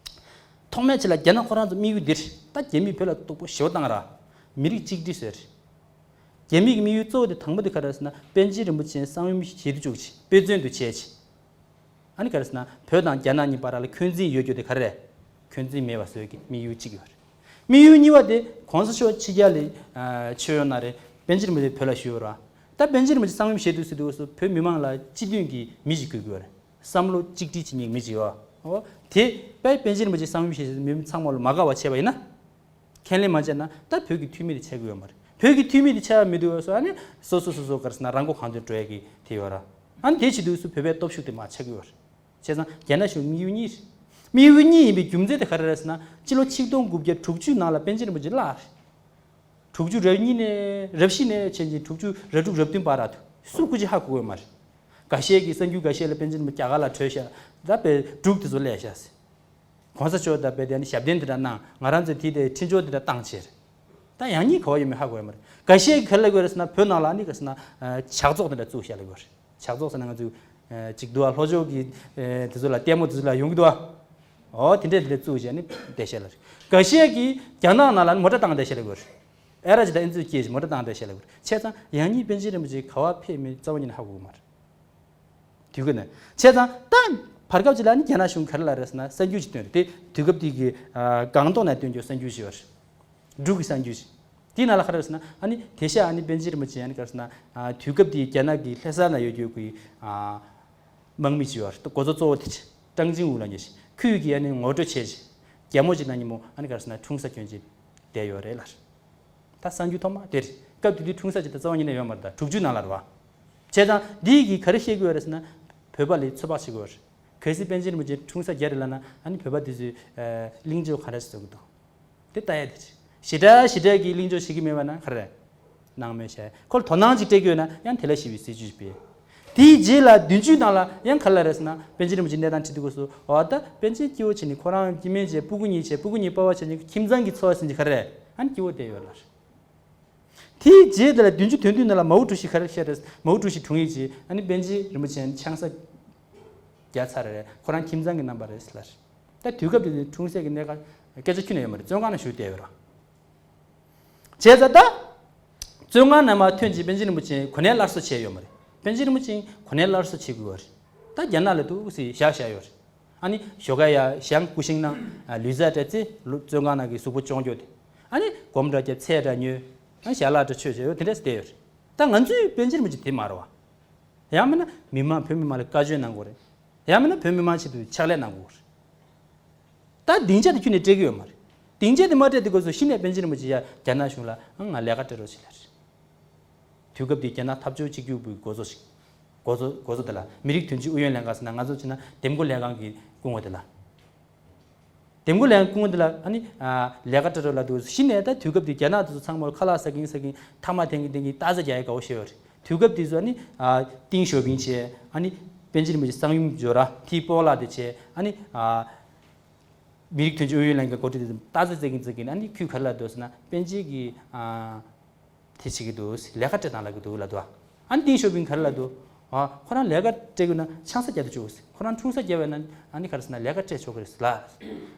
ཐོག་མའི་ཆེད་ལ་རྒྱ་ནག་ཁོ་རང་ཚོ་དམིགས་ཡུལ་འདིར་ད་རྒྱ་མིས་བོད་ལ་སྡུག་པོ་ཞེ་པོ་བཏང་ར། མི་རིགས་གཅིག་སྒྲིལ་ཟེར། རྒྱ་མིའི་དམིགས་ཡུལ་གཙོ་བོ་དེ་དང་པོ་དེ་ག་རེ་ཟེར་ན་པཎ་ཆེན་རིན་པོ་ཆེ་གསང་ཡུམ་ཞིག་བྱེད་དུ་བཅུག་ཅིག་དཔེ་མཚོན་དུ་བྱས་ཅིག་ཨ་ནི་ག་རེ་ཟེར་ན་བོད་དང་རྒྱ་ནག་གཉིས་བར་ལ་འཁོན་འཛིན་ཡོད་རྒྱུ་དེ་ག་རེ་རེད། འཁོན་འཛིན་མེད་པ་བཟོ་གི་དམིགས་ཡུལ་གཅིག་ཡོད་རེད། དམིགས་ཡུལ་གཉིས་པ་དེ་གོང་ས་མཆོག་ཕྱི་རྒྱལ་ལ་ཆོས་ཡོད་ན་རེད། པཎ་ཆེན་རིན་པོ་ཆེ་བོད་ལ་བཞུགས་ཡོད་རེད་བ། ད་པཎ་ཆེན་རིན་པོ་ཆེ་གསང་ཡུམ་བཞེས་དུས་སུ་དུས་སུ་བོད་མི་མང་ལ་སྤྱི་མཐུན་གྱི་མི་ཞིག་དགོས་ཀྱི་ཡོད་རེད། བསམ་བློ་གཅིག་སྒྲིལ་བྱེད་མཁན་མི་ཞིག་ཡོད། འོ། དེ་དཔེ་པཎ་ཆེན་རིན་པོ་ཆེ་གསང་ཡུམ་བཞེས་མི་མང་ཚང་མ་ལ་མ་དགའ་བ་བྱས་པ་ཡིན་ན། ཁས་ལེན་མ་བྱས་ན་ད་བོད་ཀྱི་འཐུས་མི་དེ་ཆགས་ཀྱི་ཡོད་མ་རེད། བོད་ཀྱི་འཐུས་མི་དེ་ཆགས་ཡ་མི་འདུག་བས་སོ་ཨ་ནི་སོ་སོ་སོ་སོ་ག་རེ་ཟེར་ན་རང་མགོ་གང་ཐོན་འགྲོ་ཡ་གི་དེ་ཡོད་ར། ཨ་ནི་དེ་བྱེད་དུས་སུ་བོད་པའི་སྟོབས་ཤུགས་དེ་མར་ཆག་གི་ཡོད་རེད། བྱས་ཙང་རྒྱ་ནག་གཞུང་དམིགས་ཡུལ་གཉིས་རེད། དམིགས་ཡུལ་གཉིས་ཡིན་པའི་རྒྱུ་མཚན་དེ་ག་རེ་རེད་ཟེར་ན་སྤྱི་ལོ་ཆིག་སྟོང་དགུ་བརྒྱ་དྲུག་ཅུ་ནང་ལ་པཎ་ཆེན་རིན་པོ་ཆེ་བརླགས་རེད། དྲུག་ཅུ་རེ་གཉིས་ནས་རེ་བཞི་ནས་བྱས་ནས་དྲུག་ཅུ་རེ་དྲུག་རེ་བདུན་བར་ར་དུ་སུ་སྐུ་ཅི་ཧ་གོ་གི་མ་རེད། འགའ་ཤས་ཀྱིས་གསར་འགྱུར་འགའ་ཤས་ལ་པཎ་ཆེན་རིན་པོ་ཆེ་རྒྱ་གར་ལ་བྲོས་ཤག་ད་པའི་འབྲུག་དེ་ཚོ་སླེབས་ཤག་ཟེར། གོང་ས་མཆོག་དང་བོད་དེ་ནི་ཞབས་བརྟན་དེ་འདྲ་གནང་། ང་རང་ཚོའི་དེ་དེ་འཕྲིན་སྦྱོར་དེ་འདྲ་བཏང་བྱས། ད་ཡང་སྙིང་ག་བ་ཡོད་མེད་ཧ་གོ་ཡ་མ་རེད། འགའ་ཤས་ཀྱིས་ག་རེ་ལབ་ཀྱི་ཡོད་རེད་ཟེར་ན་བོད་ནང་ལ་ནི་ག་ཟེར་ན་ཇག་ཚོགས་དེ་འདྲ་བཙུགས་བཞག་ལབ་ཀྱི་ཡོད་རེད། ཇག་ཚོགས་ཟེར་ན་ང་ཚོའི་ཅིག་འདུག་ཨ། ལྷོ་ཕྱོགས་ཀྱི་དེ་ཚོ་ལ་ལྟད་མོ་དེ་ཚོ་ལ་ཡོང་གི་འདུག་ཨ། ཨོ་དེ་འདྲས་དེ་འདྲས་བཙུགས་བྱས་ནི་བསྡད་བཞག་ལབ་རེད། འགའ་ཤས་ཀྱིས་རྒྱ་ནག་ནང་ལ་མོ་ཊ་བཏང་བསྡད་བཞག་ལབ་ཀྱི་ཡོད་རེད། ཨེ་ར་ཇི་དང་ཨེ་ཛི་སྐྱེས་ཀྱི་མོ་ཊ་བཏང་བསྡད་བཞག་ལབ་ཀྱི་ཡོད་རེད། བྱས་ཙང་ཡང་སྙིང་པཎ་ཆེན་རིན་པོ་ཆེ་ག་བ་ཕེབས་མིན་རྩ་བ་ཉིད་ནས་ཧ་གོ་གི་མ་རེད། དུས་ཀྱི་ནས་བྱས་ཙང་ད་བར་སྐབས་ཅིག་ལ་ནི་རྒྱ་ནག་གཞུང་ག་རེ་ལབ་རེད་ཟེར་ན་གསར་འགྱུར་ཅིག་བཏོན་རེད། དེ་དུས་སྐབས་དེ་གི་སྒང་ཏོག་ནས་བཏོན་རྒྱུ་གསར་འགྱུར་ཞིག་ཡོད་རེད། འབྲུག་གི་གསར་འགྱུར་ཅིག་དེའི་ནང་ལ་ག་རེ་རེད་ཟེར་ན་ཨ་ནི་དེ་ཤ་ཨ་ནི་པཎ་ཆེན་རིན་པོ་ཆེ་ཨ་ནི་ག་རེ་ཟེར་ན་དུས་སྐབས་དེའི་རྒྱ་ནག་གི་ལྷ་ས་ན་ཡོད་རྒྱུ་གི་དམག་མི་ཅིག་ཡོད་རེད། འགོ་གཙོ་གཙོ་བོ་དེ་ཀྲང་ཅིང་ཝུ་ལབ་མཁན་ཞིག་ཁོས་ཀྱིས་ཨ་ནི་ངོ་སྤྲོད་བྱས་ཅིག་རྒྱ་མོ་ཅིག་དང་ཉིན་མོ་ཨ་ནི་ག་རེ་ཟེར་ན་འཁྲུངས་ས་གྱོན་ཅིག་བསྡད་ཡོད་རེད་ལར། ད་གསར་འགྱུར་ཐོག་མ་དེ་རེད། སྐབས་དེ་དུས་འཁྲུངས་ས་ཅིག་ད་རྩ་བ་ཉིད་ནས་ཡོད་མ་རེད། ད་དྲུག་ཅུ་ནང་ལ་རེད་བ། བྱས་ཙང་འདི་གིས་ག་རེ་བཤད་ཀྱི་ཡོད་རེད་ཟེར་ན། བོད་པ་ལ་ཚོད་དཔག་བྱེད་ཀྱི་ཡོད་རེད། གལ་སྲིད་པཎ་ཆེན་རིན་པོ་ཆེ་འཁྲུངས་ས་རྒྱ་རེད་ལབ་ན་ཨ་ནི་བོད་པ་དེ་ཚོས་གླེང་བརྗོད་ག་འདྲ་ཞིག་བཟོ་གི་འདུག་དེ་ལྟ་ཡ་དེ་རེད། ཞེ་དྲག་ཞེ་དྲག་གི་གླེང་བརྗོད་བྱེད་ཀྱི་མེད་པ་ན་ག་རེ་རེད། སྣང་མེད་བྱས། ཁོ་ལ་དོ་སྣང་ཅིག་སྤྲད་ཀྱི་ཡོད་ན་ཡང་དེ་ལ་ཞིབ་པའི་སྲིད་ཇུས་སྤེལ། དེའི་རྗེས་ལ་བདུན་ཅུའི་ནང་ལ་ཡང་ག་རེ་ལབ་རེད་ཟེར་ན་པཎ་ཆེན་རིན་པོ་ཆེ་གནས་སྟངས་དྲི་དུས་སྐབས་སུ་འོ་ད་པཎ་ཆེན་སྐྱེ་བོ་བྱས་ནས་ཁོ་རང་སྐྱེ་དམན་བྱས་སྤུ་གུ་གཉིས་བྱས་སྤུ་གུ་གཉིས་པ་ཕ་བྱས་ནས་ཁྱིམ་ཚང་གི་འཚོ་བ་ཟིན་གྱི་ག་རེ་རེད། ཨ་ནི་སྐྱེ་བོ་བསྡད་ཡོད་ལ། དེའི་རྗེས་དེ་ལ་བདུན་ཅུ་དོན་བདུན་ནང་ལ་མའོ་ཀྲུའུ་ཞི་ག་རེ་བཤད་རེད། མའོ་ཀྲུའུ་ཞི་དྲུང་ཡིག་ཅིག་ཨ་ནི་པཎ་ཆེན་རིན་པོ་ཆེ་ཆང་ས་རྒྱག་ཚར་རེད། ཁོ་རང་ཁྱིམ་ཚང་གི་རྣམ་པ་རེད་ཟེར་ལ། ད་དུས་སྐབས་དེ་ནི་འཁྲུངས་སའི་གི་གནས་ཁ་སྐད་ཆ་ཁྱོན་ནས་ཡོད་མ་རེད། བཙོན་ཁང་ནང་བཞུགས་བསྡད་ཡོད་ར། བྱས་ཙང་ད། བཙོན་ཁང་ནང་མར་ཐོན་རྗེས་པཎ་ཆེན་རིན་པོ་ཆེ་གོ་གནས་སླར་གསོ་བྱས་ཡོད་མ་རེད། པཎ་ཆེན་རིན་པོ་ཆེ་གོ་གནས་སླར་གསོ་བྱེད་དགོས་ཡོད་རེད། ད་རྒྱ་ནག་ལ་འདུག་སེ་བཞག་བཞག་ཡོད་རེད། ཨ་ནི་ཞོགས་ཀ་ཡ་ཞང་སྐུ་ཤིང་ནང་ལུས་རྩལ་འདྲ་རྩེ་བཙོན་ཁང་ནང་གི་གཟུགས་པོ་སྐྱོང་རྒྱུ་དེ། ཨ་ནི་སྒོམ་འདྲ་རྒྱབ་ཚལ་འདྲ་ཉོས། ཨ་ནི་ཞལ་ལག་འདྲ་མཆོད་བྱས་ཡོད་དེ་འདྲ་བསྡད་ཡོད་རེད། ད་ང་ཚོའི་པཎ་ཆེན་རིན་པོ་ཆེ་དེ་མ་རེད་བ། ཡང་མིན་ན་མི་མང་བོད་མི་མང་ལ་བཀའ་ཆོས་གནང་དགོས་རེད། ཡང་མིན་ན་བོད་མི་མང་ཆེད་དུ་ཕྱག་ལས་གནང་དགོས་རེད། ད་སྡིངས་ཆ་དེ་ཁྱོན་ནས་སྤྲད་ཀྱི་ཡོད་མ་རེད། སྡིངས་ཆ་དེ་མ་སྤྲད་དུས་སྐབས་སུ་གཞི་ནས་པཎ་ཆེན་རིན་པོ་ཆེ་ཡ་རྒྱ་ནག་གཞུང་ལ་ང་ལས་ཀ་སྤྲད་རོགས་བྱེད་ལབ་རེད། དུས་སྐབས་དེའི་རྒྱ་ནག་འཐབ་ཕྱོགས་གཅིག་གྱུར་པུའི་འགོ་གཙོ་ཞིག་འགོ་གཙོ་འགོ་གཙོ་དེ་ལ་མི་རིགས་མཐུན་སྒྲིལ་ཨུ་ཡོན་ལྷན་ཁང་ཟེར་ན་ང་ཚོ་བྱས་ན་འདེམས་བསྐོ་ལྷན་ཁང་གི་སྐུ་ངོ་དེ་ལ། འདེམས་བསྐོ་ལྷན་ཁང་སྐུ་ངོ་དེ་ལ་ཨ་ནི་ལས་ཀ་སྤྲད་རོགས་ལབ་དུས་གཞི་ནས་ད་དུས་སྐབས་དེའི་རྒྱ་ནག་དེ་ཚོ་ཚང་མ་ཁ་ལག་ཟ་གིན་ཟ་གིན་ཐ་མག་འཐེན་གིན་འཐེན་གིན་སྟག་རྩེ་རྒྱག་ཡ་དགའ་བོ་བཤད་ཡོད་རེད། དུས་སྐབས་དེ་ཚོ་ཨ་ནི་ཏིང་ཞའོ་ཕིང་བྱས། ཨ་ནི་པཎ་ཆེན་རིན་པོ་ཆེ་གསང་ཡུམ་འབྱོར་ར་ཐིའི་སྤོ་ལགས་དེ་བྱས། ཨ་ནི་མི་རིགས་མཐུན་སྒྲིལ་ཨུ་ཡོན་ལྷན་ཁང་འགོ་ཁྲིད་དེ་སྟག་རྩེ་རྩེ་གིན་རྩེ་གིན། ཨ་ནི་ཁོས་ག་རེ་ལབ་འདུག་ཟེར་ན་པཎ་ཆེན་གྱིས་དེ་བྱེད་ཀྱི་འདུག་ལས་ཀ་སྤྲད་དང་ལབ་ཀྱི་འདུག་ལབ་འདུག་ཨ་ནི་ཏིང་ཞའོ་ཕིང་ག་རེ་ལབ་འདུག་ཨ་ཁོ་རང་ལས་ཀ་སྤྲད་དགོས་ན་ཆང་ས་རྒྱག་ཏུ་བཅུག་ཁོ་རང་འཁྲུངས་ས་རྒྱག་པ་ཡིན་ན་ཨ་ནི་ག་རེ་ཟེར་ན་ལས་ཀ་སྤྲད་ཆོག་གི་རེད་ལབ།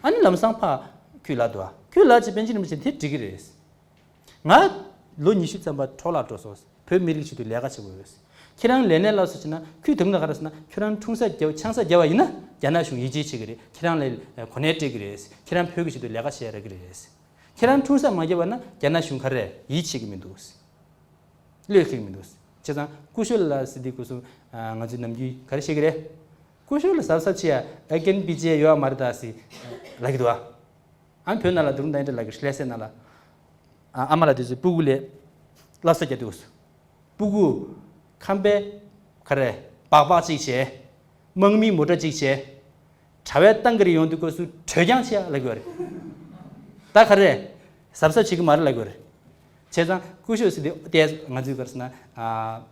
ཨ་ནི་ལམ་སང་ཕར་ཁོས་ལབ་འདུག་ཁོས་ལབ་བྱས་པཎ་ཆེན་རིན་པོ་ཆེ་དེ་འགྲིག་གི་རེད། ང་ལོ་ཉི་ཤུ་ཙམ་པ་འཕྲོ་བརླག་འགྲོ་སོང་། བོད་མི་རིགས་ཆེད་དུ་ལས་ཀ་བྱེད་དགོས་ཡོད། ཁྱེད་རང་ལས་གནས་སླར་གསོ་བྱེད་ན་ཁོས་དེ་མིན་ག་རེ་ཟེར་ན་ཁྱོད་རང་འཁྲུངས་ས་རྒྱབ་ཆང་ས་རྒྱབ་པ་ཡིན་ན་རྒྱ་ནག་གཞུང་ཡིད་ཆེས་བྱེད་ཀྱི་རེད། ཁྱེད་རང་ལ་གོ་གནས་སྤྲད་ཀྱི་རེད། ཁྱེད་རང་བོད་ཀྱི་ཆེད་དུ་ལས་ཀ་བྱེད་ཡ་རག་གི་རེད། ཁྱེད་རང་འཁྲུངས་ས་མ་རྒྱབ་པ་ན་རྒྱ་ནག་གཞུང་ག་རེ་ཡིད་ཆེས་ཀྱི་མི་འདུག་བློས་འཁེལ་གྱི་མི་འདུག་བྱས་ཙང་སྐུ་ཞབས་ལགས་ཟེར་དུས་སྐབས་སུ་ང་ཚོའི་ནམ་རྒྱུན་ག་རེ་བཤད་ཀྱི་རེད། སྐུ་ཞབས་ལགས་གཟབ་གཟབ་བྱེད་ཡ་ཨེ་ཀན་པི་ཅེ་ཡོད་མ་རེད་ད་ཟེར་ལབ་ཀྱི་འདུག་ཨ། ཨ་ནི་བོད་ནང་ལ་དུ་རུང་ད་ཡིན་འདྲ་ལབ་ཀྱི་ལྷ་སའི་ནང་ལ། ཨ་ཨ་མ་ལགས་དེ་ཚོས་སྤུ་གུ་ལ་སློབ་གསོ་རྒྱག་དུས་སྐབས་སུ། སྤུ་གུ། ཁམས་པའི་ག་རེ་སྦག་སྦག་གཅིག་བྱས། དམག་མིའི་མོ་ཊ་གཅིག་བྱས། གྲྭ་པའི་ཏང་གི་རེ་ཡོང་དུས་སྐབས་སུ་བྲོས་རྐྱང་བྱེད་ཡ་ལབ་ཀྱི་ཡོད་རེད། ད་ག་རེ། གཟབ་གཟབ་བྱེད་ཀྱི་མ་རེད་ལབ་ཀྱི་ཡོད་རེད། བྱས་ཙང་སྐུ་ཞབས་ཟེར་དུས་ཏེ་ང་ཚོས་ག་རེ་ཟེར་ན། ཨ།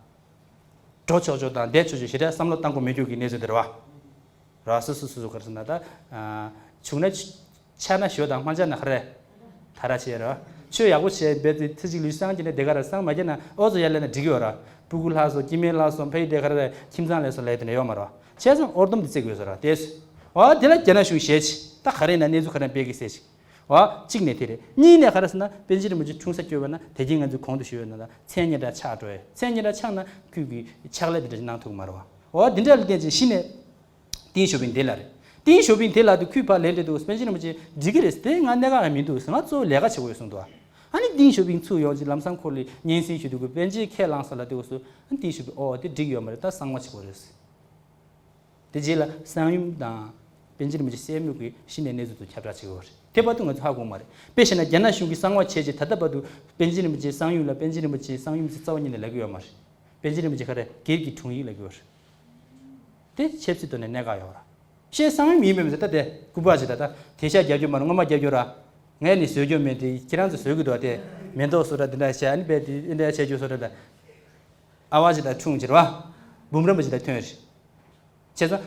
འགྲོ་ཆོག་ཆོག་དང་བསྡད་ཆོག་ཆོག་ཞེ་དྲག་བསམ་བློ་བཏང་དགོས་མེད་རྒྱུ་གི་གནས་ཚུལ་དེ་རེད་བ། ར་སོ་སོ་སོ་སོ་ག་རེ་ཟེར་ན་ད། བྱུང་ན་ཆགས་ན་ཞོ་དང་མ་ཆགས་ན་ག་རེ། ད་ར་བྱེད་ར། ཆོས་ཡག་པོ་བྱས་བས་དེ་ཚེ་གཅིག་ལུས་སངས་རྒྱས་ན་དེ་ག་ར་སངས་མ་རྒྱས་ན་ཨོ་ཙོ་ཡར་ལེན་ན་འགྲིག་གི་ཡོད་ར། སྤུ་གུ་ལྷག་སོང་སྐྱེ་དམན་ལྷག་སོང་ཕ་ཡུལ་དེ་ག་རེ་ཁྱིམ་ཚང་ལས་སོང་ལས་དེ་ནས་ཡོད་མ་ར། བྱས་ཙང་ཨོར་སྡོམ་དེ་བརྩི་དགོས་སོ་ར་དེ། ཨོ་དེ་ལ་རྒྱ་ནག་གཞུང་ཞེད་ཆེ་ད་ག་རེ་ན་གནས་ཚུལ་ག་རེ་སྤེལ་གི་ཟེར་ཆེ། ཨོ་གཅིག་ནས་དེ་རེད། གཉིས་ནས་ག་རེ་ཟེར་ན་པཎ་ཆེན་རིན་པོ་ཆེ་འཁྲུངས་ས་བསྐྱོད་པ་ན་དེ་རྒྱུན་ང་ཚོས་གོང་དུ་ཞུས་ཡོད་ན་ད་མཚན་སྙན་གྲགས་ཆག་འགྲོ་ཡས། མཚན་སྙན་གྲགས་ཆག་ན་ཁོས་གི་ཕྱག་ལས་དེ་འདྲ་ཞིག་གནང་ཐུབ་ཀྱི་མ་རེད་བ། ཨོ་དེ་འདྲ་ལ་བརྟེན་ཅིང་གཞི་ནས། ཏིང་ཞའོ་ཕིང་དེ་ལ་རེད། ཏིང་ཞའོ་ཕིང་དེ་ལ་དུ་ཁུས་ཕར་ལན་སྤྲད་འདུག་པཎ་ཆེན་རིན་པོ་ཆེ་འགྲིག་གི་རེད་དེ་ང་གནད་འགག་ཡང་མི་འདུག་ང་གཙོ་བོ་ལས་ཀ་བྱེད་དགོས་གསུངས་འདུག་ཨ་ནི་ཏིང་ཞའོ་ཕིང་ཚུར་ཡོང་ཅིག་ལམ་སང་ཁོ་ལ་སྙན་སེང་ཞུས་འདུག་གི་པཎ་ཆེན་ཁས་བླངས་སོང་ལབ་དུས་སུ་ཨ་ནི་ཏིང་ཞའོ་ཕིང་ཨོ་དེ་འགྲིག་ཡོད་མ་རེད་ད་གསང་བ་བྱེད་དགོས་རེད། དེ་རྗེས་ལ་གསང་ཡུམ་དང་པཎ་ཆེན་རིན་པོ་ཆེ་སྲས་མོ་གི་གཞི་ནས་གནས་ཚུལ་དུ་ཁྱབ་བསྒྲགས་བྱེད་དགོས་རེད། དེ་བར་དུ་ང་ཚོ་ཧ་གོ་མ་རེད། དཔེ་བཤད་ན་རྒྱ་ནག་གཞུང་གིས་གསང་བ་བྱས་རྗེས་ད་ལྟ་བར་དུ་པཎ་ཆེན་རིན་པོ་ཆེ་གསང་ཡུམ་ལ་པཎ་ཆེན་རིན་པོ་ཆེ་གསང་ཡུམ་ཟེར་རྩ་བ་ཉིད་ནས་ལབ་ཀྱི་ཡོད་མ་རེད། པཎ་ཆེན་རིན་པོ་ཆེ་ག་རེ་སྒེར་གྱི་དྲུང་ཡིག་ལབ་ཀྱི་ཡོད་རེད། དེ་ཆབ་སྲིད་ཐོག་ནས་གནད་འགག་ཡོད་ར། ཤེས་གསང་ཡུམ་ཡིན་པའི་མི་ཚེ་ད་དེ་སྐུ་པར་ཞིག་ད་ད་དེ་ཤ་རྒྱབ་རྒྱུ་མ་རེད་སྔོན་མ་རྒྱབ་རྒྱུ་ར། ངས་ནི་བཟོས་རྒྱུ་མེད་དེ་ཁྱེད་རང་ཚོ་བཟོས་ཀྱི་འདུག་དེ་མེ་ཏོག་བཟོ་འདྲ་འདི་འདྲ་བྱས་ཨ་ནི་དཔེ་དེ་འདི་འདྲ་བྱས་རྒྱུ་བཟོ་འདྲ་ད། ཨ་བ་ཞིག་ད་འཁྲུངས་ཕྱིར་བ། འབུམ་རམས་པ་ཞིག་ད་ཐོན་རེད། བྱས་ཙང་།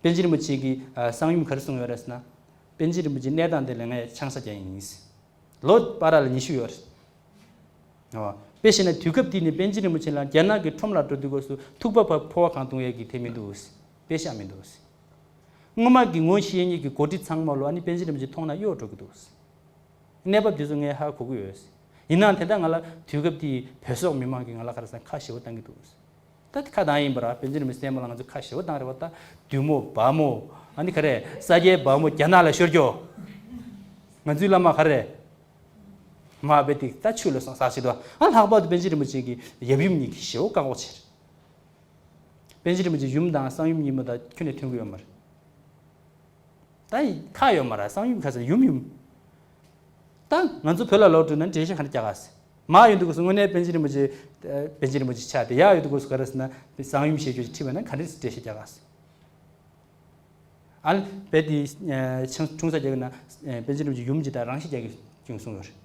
པཎ་ཆེན་རིན་པོ་ཆེ་གིས་གསང་ཡུམ་ག་རེ་གསུངས་ཡོད་རེད་ཟེར་ན། པཎ་ཆེན་རིན་པོ་ཆེ་གནས་སྟངས་དེ་ལ་ངས་ཆང་ས་རྒྱག་ཡིན། ལོ་བར་ལ་ཉི་ཤུ་ཡོད་རེད། ཨོ། དཔེ་བཤད་ན་དུས་སྐབས་དེ་ནི་པཎ་ཆེན་རིན་པོ་ཆེ་ལ་རྒྱ་ནག་གི་ཁྲོམ་ལ་འགྲོ་དུས་སྐབས་སུ་ཐུག་པ་བབས་ཕོ་བ་གང་བཏུང་ཡས་ཀྱི་དེ་མི་འདུག་དཔེ་ཤག་མི་འདུག་སྔོན་མ་གི་ངོ་ཤེས་མཁན་གྱི་འགོ་ཁྲིད་ཚང་མ་ལོ་ཨ་ནི་པཎ་ཆེན་རིན་པོ་ཆེ་མཐོང་ན་གཡོ་འགྲོ་གི་འདུག་གནས་བབ་དེ་ཚོ་ངས་ཧ་གོ་གི་ཡོད། ཡིན་ནའང་དེ་ལྟར་ང་ལ་དུས་སྐབས་དེའི་བོད་སོག་མི་མང་གིས་ང་ལ་ག་རེ་ཟེར་ན་ཁ་ཞེ་པོ་བཏང་གི་འདུག་ད་དེ་ཁ་བཏང་ཡིན་པ་ར་པཎ་ཆེན་རིན་པོ་ཆེ་སྲས་མོ་ལ་ང་ཚོས་ཁ་ཞེ་པོ་བཏང་རེད་བ་ད། བདུད་མོ་བ་མོ། ཨ་ནི་ག་རེ་ས་སྐྱའི་བ་མོ་རྒྱ་ནག་ལ་ཤོར་རྒྱུ། ང་ཚོའི་བླ་མ་ག་རེ། མ་བེ་ཏིག་ད་ཆུ་ལ་སོང་ཟག་ཞིག་ཏུ་ཨ་ལྷག་པར་དུ་པཎ་ཆེན་རིན་པོ་ཆེ་གི་ཡབ་ཡུམ་གཉིས་ཀྱིས་ཞེ་པོ་བཀག་འགོག་བྱས། པཎ་ཆེན་རིན་པོ་ཆེ་ཡུམ་དང་གསང་ཡུམ་གཉིས་མ་ད་ཁྱོན་ནས་ཐོན་གི་ཡོད་མ་རེད། ད་ཁ་ཡོད་མ་རེད་གསང་ཡུམ་ཁ་ཟེར་ཡུམ་ཡུམ། ད་ང་ཚོ་བོད་ལ་ལོག་འགྲོ་ན་འགྲེལ་བཤད་ག་རེ་རྒྱག་ག་ཟེར། མ་ཡོང་དུས་སྐབས་སུ་དངོས་གནས་པཎ་ཆེན་རིན་པོ་ཆེ། པཎ་ཆེན་རིན་པོ་ཆེ་ཆགས་ཏེ་ཡག་ཡོང་དུས་སྐབས་སུ་ག་རེ་ཟེར་ན་གསང་ཡུམ་ཞེས་བརྗོད་ཅིག་ཁྲིད་པ་ན་ག་འདྲས་འགྲེལ་བཤད་རྒྱག་ག་ཟེར། ཨ་ལ་བེ་དེ་ཆུང་ཆུང་ས་རྒྱག་གི་ན་པཎ་ཆེན་རིན་པོ་ཆེ་ཡུམ་གྱི་དང་རང་ཤི་རྒྱག་གི་ཅུང་གསུངས་ཡོད་རེད།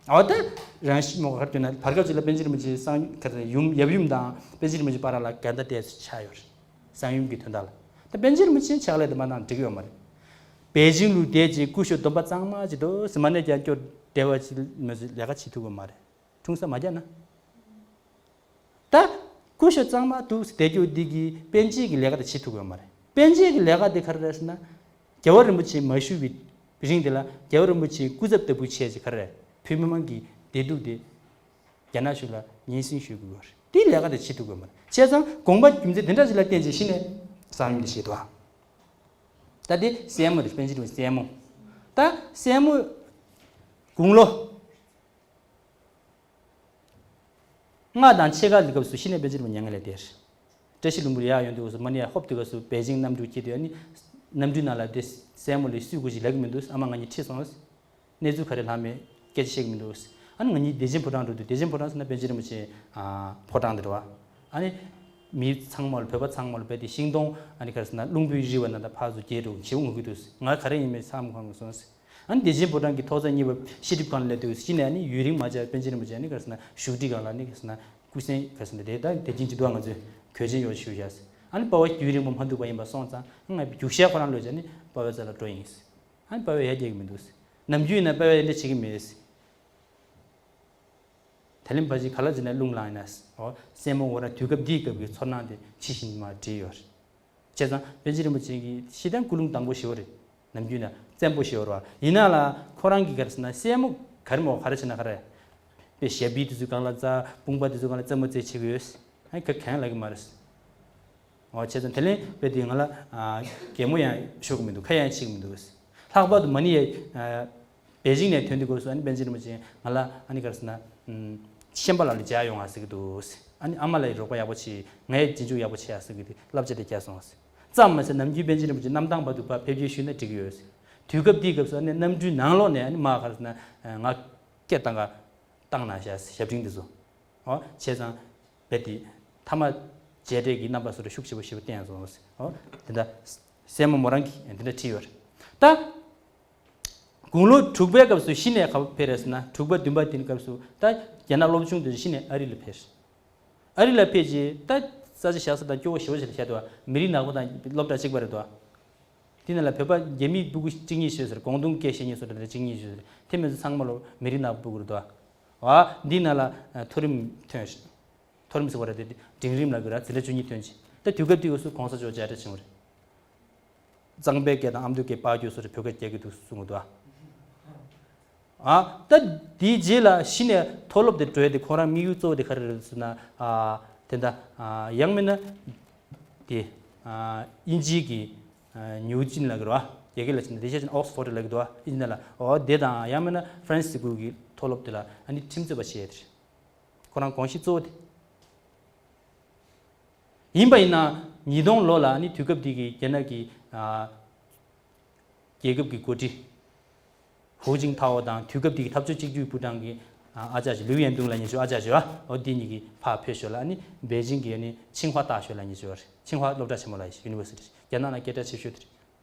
འོ་ད་རང་ཤི་མོ་ག་རེ་བརྗོད་ན་བར་སྐབས་ཅིག་ལ་པཎ་ཆེན་རིན་པོ་ཆེ་གསང་ག་རེ་ཡུམ་ཡབ་ཡུམ་དང་པཎ་ཆེན་རིན་པོ་ཆེ་བར་ལ་འགལ་ཟླ་དེ་ཆགས་ཡོད་རེད། གསང་ཡུམ་གྱི་དོན་དག་ལ། ད་པཎ་ཆེན་རིན་པོ་ཆེ་ཕྱག་ལས་དེ་མ་གནང་འགྲིག་གི་ཡོད་མ་རེད། པེ་ཅིང་ལུ་བསྡད་ཅིང་སྐུ་ཞབས་སྡོམ་པ་གཙང་མ་ཅིག་འདུག་ཟེར་མ་ནས་ཀྱང་སྐྱོར་བདེ་བ་ཅིག་མ་ཟེར་ལས་ཀ་བྱེད་ཐུབ་ཀྱི་མ་རེད། འཁྲུངས་ས་མ་རྒྱག་ན། ད་སྐུ་ཞབས་གཙང་མ་འདུག་ཟེར་བསྡད་རྒྱུ་འདི་གིས་པཎ་ཆེན་གྱི་ལས་ཀ་དེ་བྱེད་ཐུབ་ཀྱི་ཡོད་མ་རེད། པཎ་ཆེན་གྱི་ལས་ཀ་དེ་ག་རེ་རེད་ཟེར་ན། རྒྱལ་བ་རིན་པོ་ཆེ་མ་བཞུགས་པའི་རིང་དེ་ལ་རྒྱལ་བ་རིན་པོ་ཆེའི་སྐུ་ཚབ་ལྟ་བུ་བྱས་ཅིག་ག་རེ་རེད། བོད་མི་མང་གི་བདེ་སྡུག་དེ། རྒྱ་ནག་གཞུང་ལ་སྙན་སེང་ཞུ་དགོས་པ་རེད། དེའི་ལས་ཀ་དེ་བྱེད་ཐུབ་དགོས་མ་རེད། བྱས་ཙང་དགོངས་པ་རྒྱུ་མཚན་དེ་འདྲ་ཞིག་ལ་བརྟེན་བྱས་གཞི་ནས། གསང་ཡུམ་དེ་བཞེས་འདུག་ཨ། ད་དེ་སྲས་མོ་རེད། པཎ་ཆེན་རིན་པོ་ཆེའི་སྲས་མོ། ད་སྲས་མོ་དགུང་ལོ་ལྔ་དང་ཕྱེད་ཀ་ལ་སྐབས་སུ་གཞི་ནས་པཎ་ཆེན་རིན་པོ་ཆེ་མྱ་ངན་ལས་འདས། བཀྲ་ཤིས་ལྷུན་པོར་ཡར་ཡོང་དུས་སུ་མ་ཎི་ཡར་ཧོབ་དུས་སྐབས་སུ་པེ་ཅིང་གནམ་གྲུ་འཁྱེར་དུས་ཨ་ནི་གནམ་གྲུའི་ནང་ལ་དེ་སྲས་མོ་ལ་སུས་སྐུ་ཞིག་ལབ་ཀྱི་མི་འདུག་ཨ་མ་ང་གཉིས་ཁྲིད་སོང་། གནས་ཚུལ་ག་རེ་ལྷག་མེད་སྐད་ཆ་བཤད་ཀྱི་མི་འདུག་ཨ་ནི་ང་གཉིས་བདེ་ཆེན་ཕོ་བྲང་འགྲོ་དུས། བདེ་ཆེན་ཕོ་བྲང་ཟེར་ན་པཎ་ཆེན་རིན་པོ་ཆེ་ཕོ་བྲང་དེ་རེད་བ། ཨ་ནི་མི་ཚང་མ་ལ་བོད་པ་ཚང་མ་ལ་བོད་དེ་ཤིང་སྡོང་ཨ་ནི་ག་རེ་ཟེར་ན་རླུང་བུས་རིལ་བ་ན་ད་ཕར་ཚུར་རྒྱས་འགྲོ་བྱེད་འོང་གི་འདུག་ང་ག་རེ་ཡིན་མིན་ཚང་མ་གང་གི་སོང་། ཨ་ནི་བདེ་ཆེན་ཕོ་བྲང་གི་ཐོག་བརྩེགས་གཉིས་པ་ཤེས་སྒྲིབ་ཁང་ལ་སླེབས་དུས་གཞི་ནས་ཨ་ནི་ཡུན་རིང་མ་བྱས་པན་ཆེན་རིན་པོ་ཆེ་ཨ་ནི་ག་རེ་ཟེར་ན་བཞུགས་ཁྲི་སྒང་ལ་ཨ་ནི་ག་རེ་ཟེར་ན་སྐུ་གཟན་ག་རེ་ཟེར་ན་དེ་ད་དེ་རྒྱུན་གྱི་འདུག་ང་ཚོས་གོས་ཆེན་ཡོད་ཞུ་བཞག་ཨ་ནི་པ་ཕ་ཡུན་རིང་པོ་མ་འདུག་པ་ཡིན་པ་སོང་ཙང་ང་རྒྱུག་ཤར་ཁོ་རང་ལོས་བྱས་ནས་པ་ཕའི་རྩ་ལ་འགྲོ་ཡིན། ཨ་ནི་པ་ཕས་ཡར་རྒྱག་གི་མི་འདུག་ནམ་རྒྱུན་ཡིན་ན་པ་ཕས་དེ་འདྲ་བྱེད་ཀྱི་མེད། དེ་ལན་ཕ་གཞིས་ག་ལ་ཟེར་ན་རླུང་ལངས་ཡིན་ན། ཨོ་སྲས་མོ་འོ་ར་དུས་སྐབས་འདིའི་སྐབས་ཀྱི་ཚོར་སྣང་དེ་ཕྱི་བཞིན་མར་བྲིས་ཡོད། བྱས་ཙང་པཎ་ཆེན་རིན་པོ་ཆེ་གི་ཤི་དང་ཀུན་སློང་དང་པོ་ཞེ་པོ་རེད། ནམ་རྒྱུན་ན་བཙན་པོ་ཞེ་པོ་རེད་བ། ཡིན་ན་ལ་ཁོ་རང་གི་ག་རེ་ཟེར་ན་སྲས་མོ་ག་རེ་མོ་ག་རེ་བྱེད་ན་ག་རེ། དཔེ་ཞབས་པུས་དེ་ཚོ་སྒང་ལ་བཙའ། དཔུང་པ་དེ་ཚོ་སྒང་ལ་བཙའ་མོ་བཙའ་བྱེད་ཀྱི་ཡོད། ཨ་ཁ་གང་ལབ་ཀྱི་མ་རེད། ཨོ་བྱས་ཙང་དེ་ལན་དཔེ་དེ་ང་ལ་གད་མོ་ཡང་ཤོར་གི་མི་འདུག་ཁ་ཡང་ཕྱེ་གི་མི་འདུག་ལྷག་པར་དུ་མ་ཎི་ཡ་པེ་ཅིང་ནས་ཐོན་དུས་སྐབས་སུ་ཨ་ནི་པཎ་ཆེན་རིན་པོ་ཆེ་ང་ལ་ཨ་ནི་ག་རེ་ཟེར་ན། ཤན་པ་ལགས་ལ་མཇལ་ཡོང་ང་ཟེར་གྱི་འདུག་ཨ་ནི་ཨ་མ་ལགས་རོགས་པ་ཡག་པོ་བྱེད། ངས་རྗེས་འཇུག་ཡག་པོ་བྱེད་ཡ་ཟེར་གྱི་དེ་བསླབ་བྱ་དེ་བསྐྱལ་སོང་ཟེར། ཙམ་མ་ཟད་ནམ་རྒྱུན་པཎ་ཆེན་རིན་པོ་ཆེ་གནམ་ཐང་བར་དུ་ཕར་ཕེབས་སྐྱེལ་ཞུས་ན་འགྲིག་གི་ཡོད་ཟེར། དུས་སྐབས་དེའི་སྐབས་སུ་ཨ་ནི་གནམ་གྲུའི་ནང་ལོགས་ནས་ཨ་ནི་མར་ག་རེ་ཟེར་ན་ང་སྐད་བཏང་ག་བཏང་གནང་བཞག་ཟེར་ཞབས་འབྲིང་དེ་ཚོ། ཨོ་བྱས་ཙང་། རྦད་དེ། ཐ་མ་མཇལ་འཕྲད་ཀྱི་རྣམ་པ་སོགས་ལ་ཤུགས་ཆེ་པོ་ཞེ་པོ་བསྟན་སོང་། ཨོ། དེ་འདྲ། སྲས་མོ་མོ་རང་གིས་དེ་འདྲ་བྲིས་ཡོད་རེད། ད། དགུང་ལོ་དྲུག་པའི་སྐབས་སུ་གཞི་ནས་ག་པར་ཕེབས་རེད་ཟེར་ན་དྲུག་པ་བདུན་པ་དེའི་སྐབས་སུ་ད་རྒྱ་ནག་སློབ་ཆུང་དེ་གཞི་ནས་ཨ་རི་ལ་ཕེབས། ཨ་རི་ལ་ཕེབས་རྗེས་ད་ས་ཆ་བཞག་ས་དང་སྐྱོ་བོ་ཞེ་པོ་ཞིག་ལ་བཞག་འདུག་མི་རིགས་ནག་པོ་དང་སློབ་གྲྭ་གཅིག་པ་རེད་འདུག་དེ་ནང་ལ་བོད་པ་རྒྱ་མི་སྤུ་གུ་གཅིག་གཉིས་ཤོད་ཟེར། ཀོང་ཏུང་སྐད་བཤད་མཁན་སོགས་དེ་འདྲ་གཅིག་གཉིས་ཤོད་ཟེར། དེ་མིན་ཚང་མ་ལོ་མི་རིགས་ནག་པོ་སྤུ་གུ་རེད་འདུག་འོ། འདི་ནང་ལ་མཐོ་རིམ་ཐོན། མཐོ་རིམ་ཟེར་བ་རེད་དེ། འབྲིང་རིམ་ལ་གི་ར་འཛིན་གྲྭ་བཅུ་གཉིས་ཐོན་ཅིང་། ད་དུས་སྐབས་དེ་སྐབས་སུ་གོང་ས་མཆོག་མཇལ་འཕྲད་བྱུང་བ་རེད། གཙང་པའི་སྐད་དང་ཨ་མདོའི་སྐད་ཕར་བསྒྱུར་སོགས་རེད། བོད་སྐད་རྒྱག་གི་འདུག་གསུང་གི་འདུག་ཨ། ཨ། ད་དེའི་རྗེས་ལ་གཞི་ནས་མཐོ་སློབ་དེ་འགྲོ་ཡ་དེ་ཁོ་རང་དམིགས་ཡུལ་གཙོ་བོ་དེ་ག་རེ་རེད་ཟེར་ན། ཨ། དེ་འདྲ། ཨ། ཡང་མིན་ན། དེ། ཨ། དབྱིན་ཇིའི་གི། ཨ། ནིའུ་ཅིན་ལ་གི་རེད་བ། རྒྱ་སྐད་ལ་བྱས་ན་དེ་ཤ་ཅན་ཨོག་སི་ཕོར་ཌི་ལ་གི་འདུག་བ། དབྱིན་ཇི་ལ། འོ་དེ་དང་ཡང་མིན་ན་ཧྥ་རན་སི་ཁུལ་གི་མཐོ་སློབ་དེ་ལ་ཨ་ནི་ཁྲིམས་རྩོད་པ་བྱས་ཡ་དེ་རེད། ཁོ་རང་དགོངས་གཞི་གཙོ་བོ་དེ། ཡིན་པ་ཡིན་ན། ཉིས་སྟོང་ལོ་ལ་ནི་དུས་སྐབས་དེ་གི་རྒྱ་ནག་གི། ཨ། རྒྱལ་ཁབ་ཀྱི་འགོ་ཁྲིད། ཧུའུ་ཅིན་ཐའོ་དང་དུས་སྐབས་དེ་གི་འཐབ་ཕྱོགས་གཅིག་གྱུར་པུའུ་ཀྲང་གི། ཨ། ཨ་ཅག་ཅིག་ལིའུ་ཡན་ཏུང་ལབ་མཁན་ཅིག་ཨ་ཅག་ཅིག་ཡོད། འོ་དེ་གཉིས་ཀྱིས་ཕར་ཕེབས་ཞོར་ལ་ནི་པེ་ཅིང་གི་ནི་ཆིང་ཧྭ་ལྟ་ཞོར་ལབ་མཁན་ཅིག་ཡོད་རེད། ཆིང་ཧྭ་སློབ་གྲྭ་ཆེན་མོ་ལབ་ཡ་ཞིག་ཡུ་ནི་ཝར་སི་ཊི་ཞིག་རྒྱ་ནག་ནང་སྐད་གྲགས་ཆེ་ཤོས་དེ་རེད།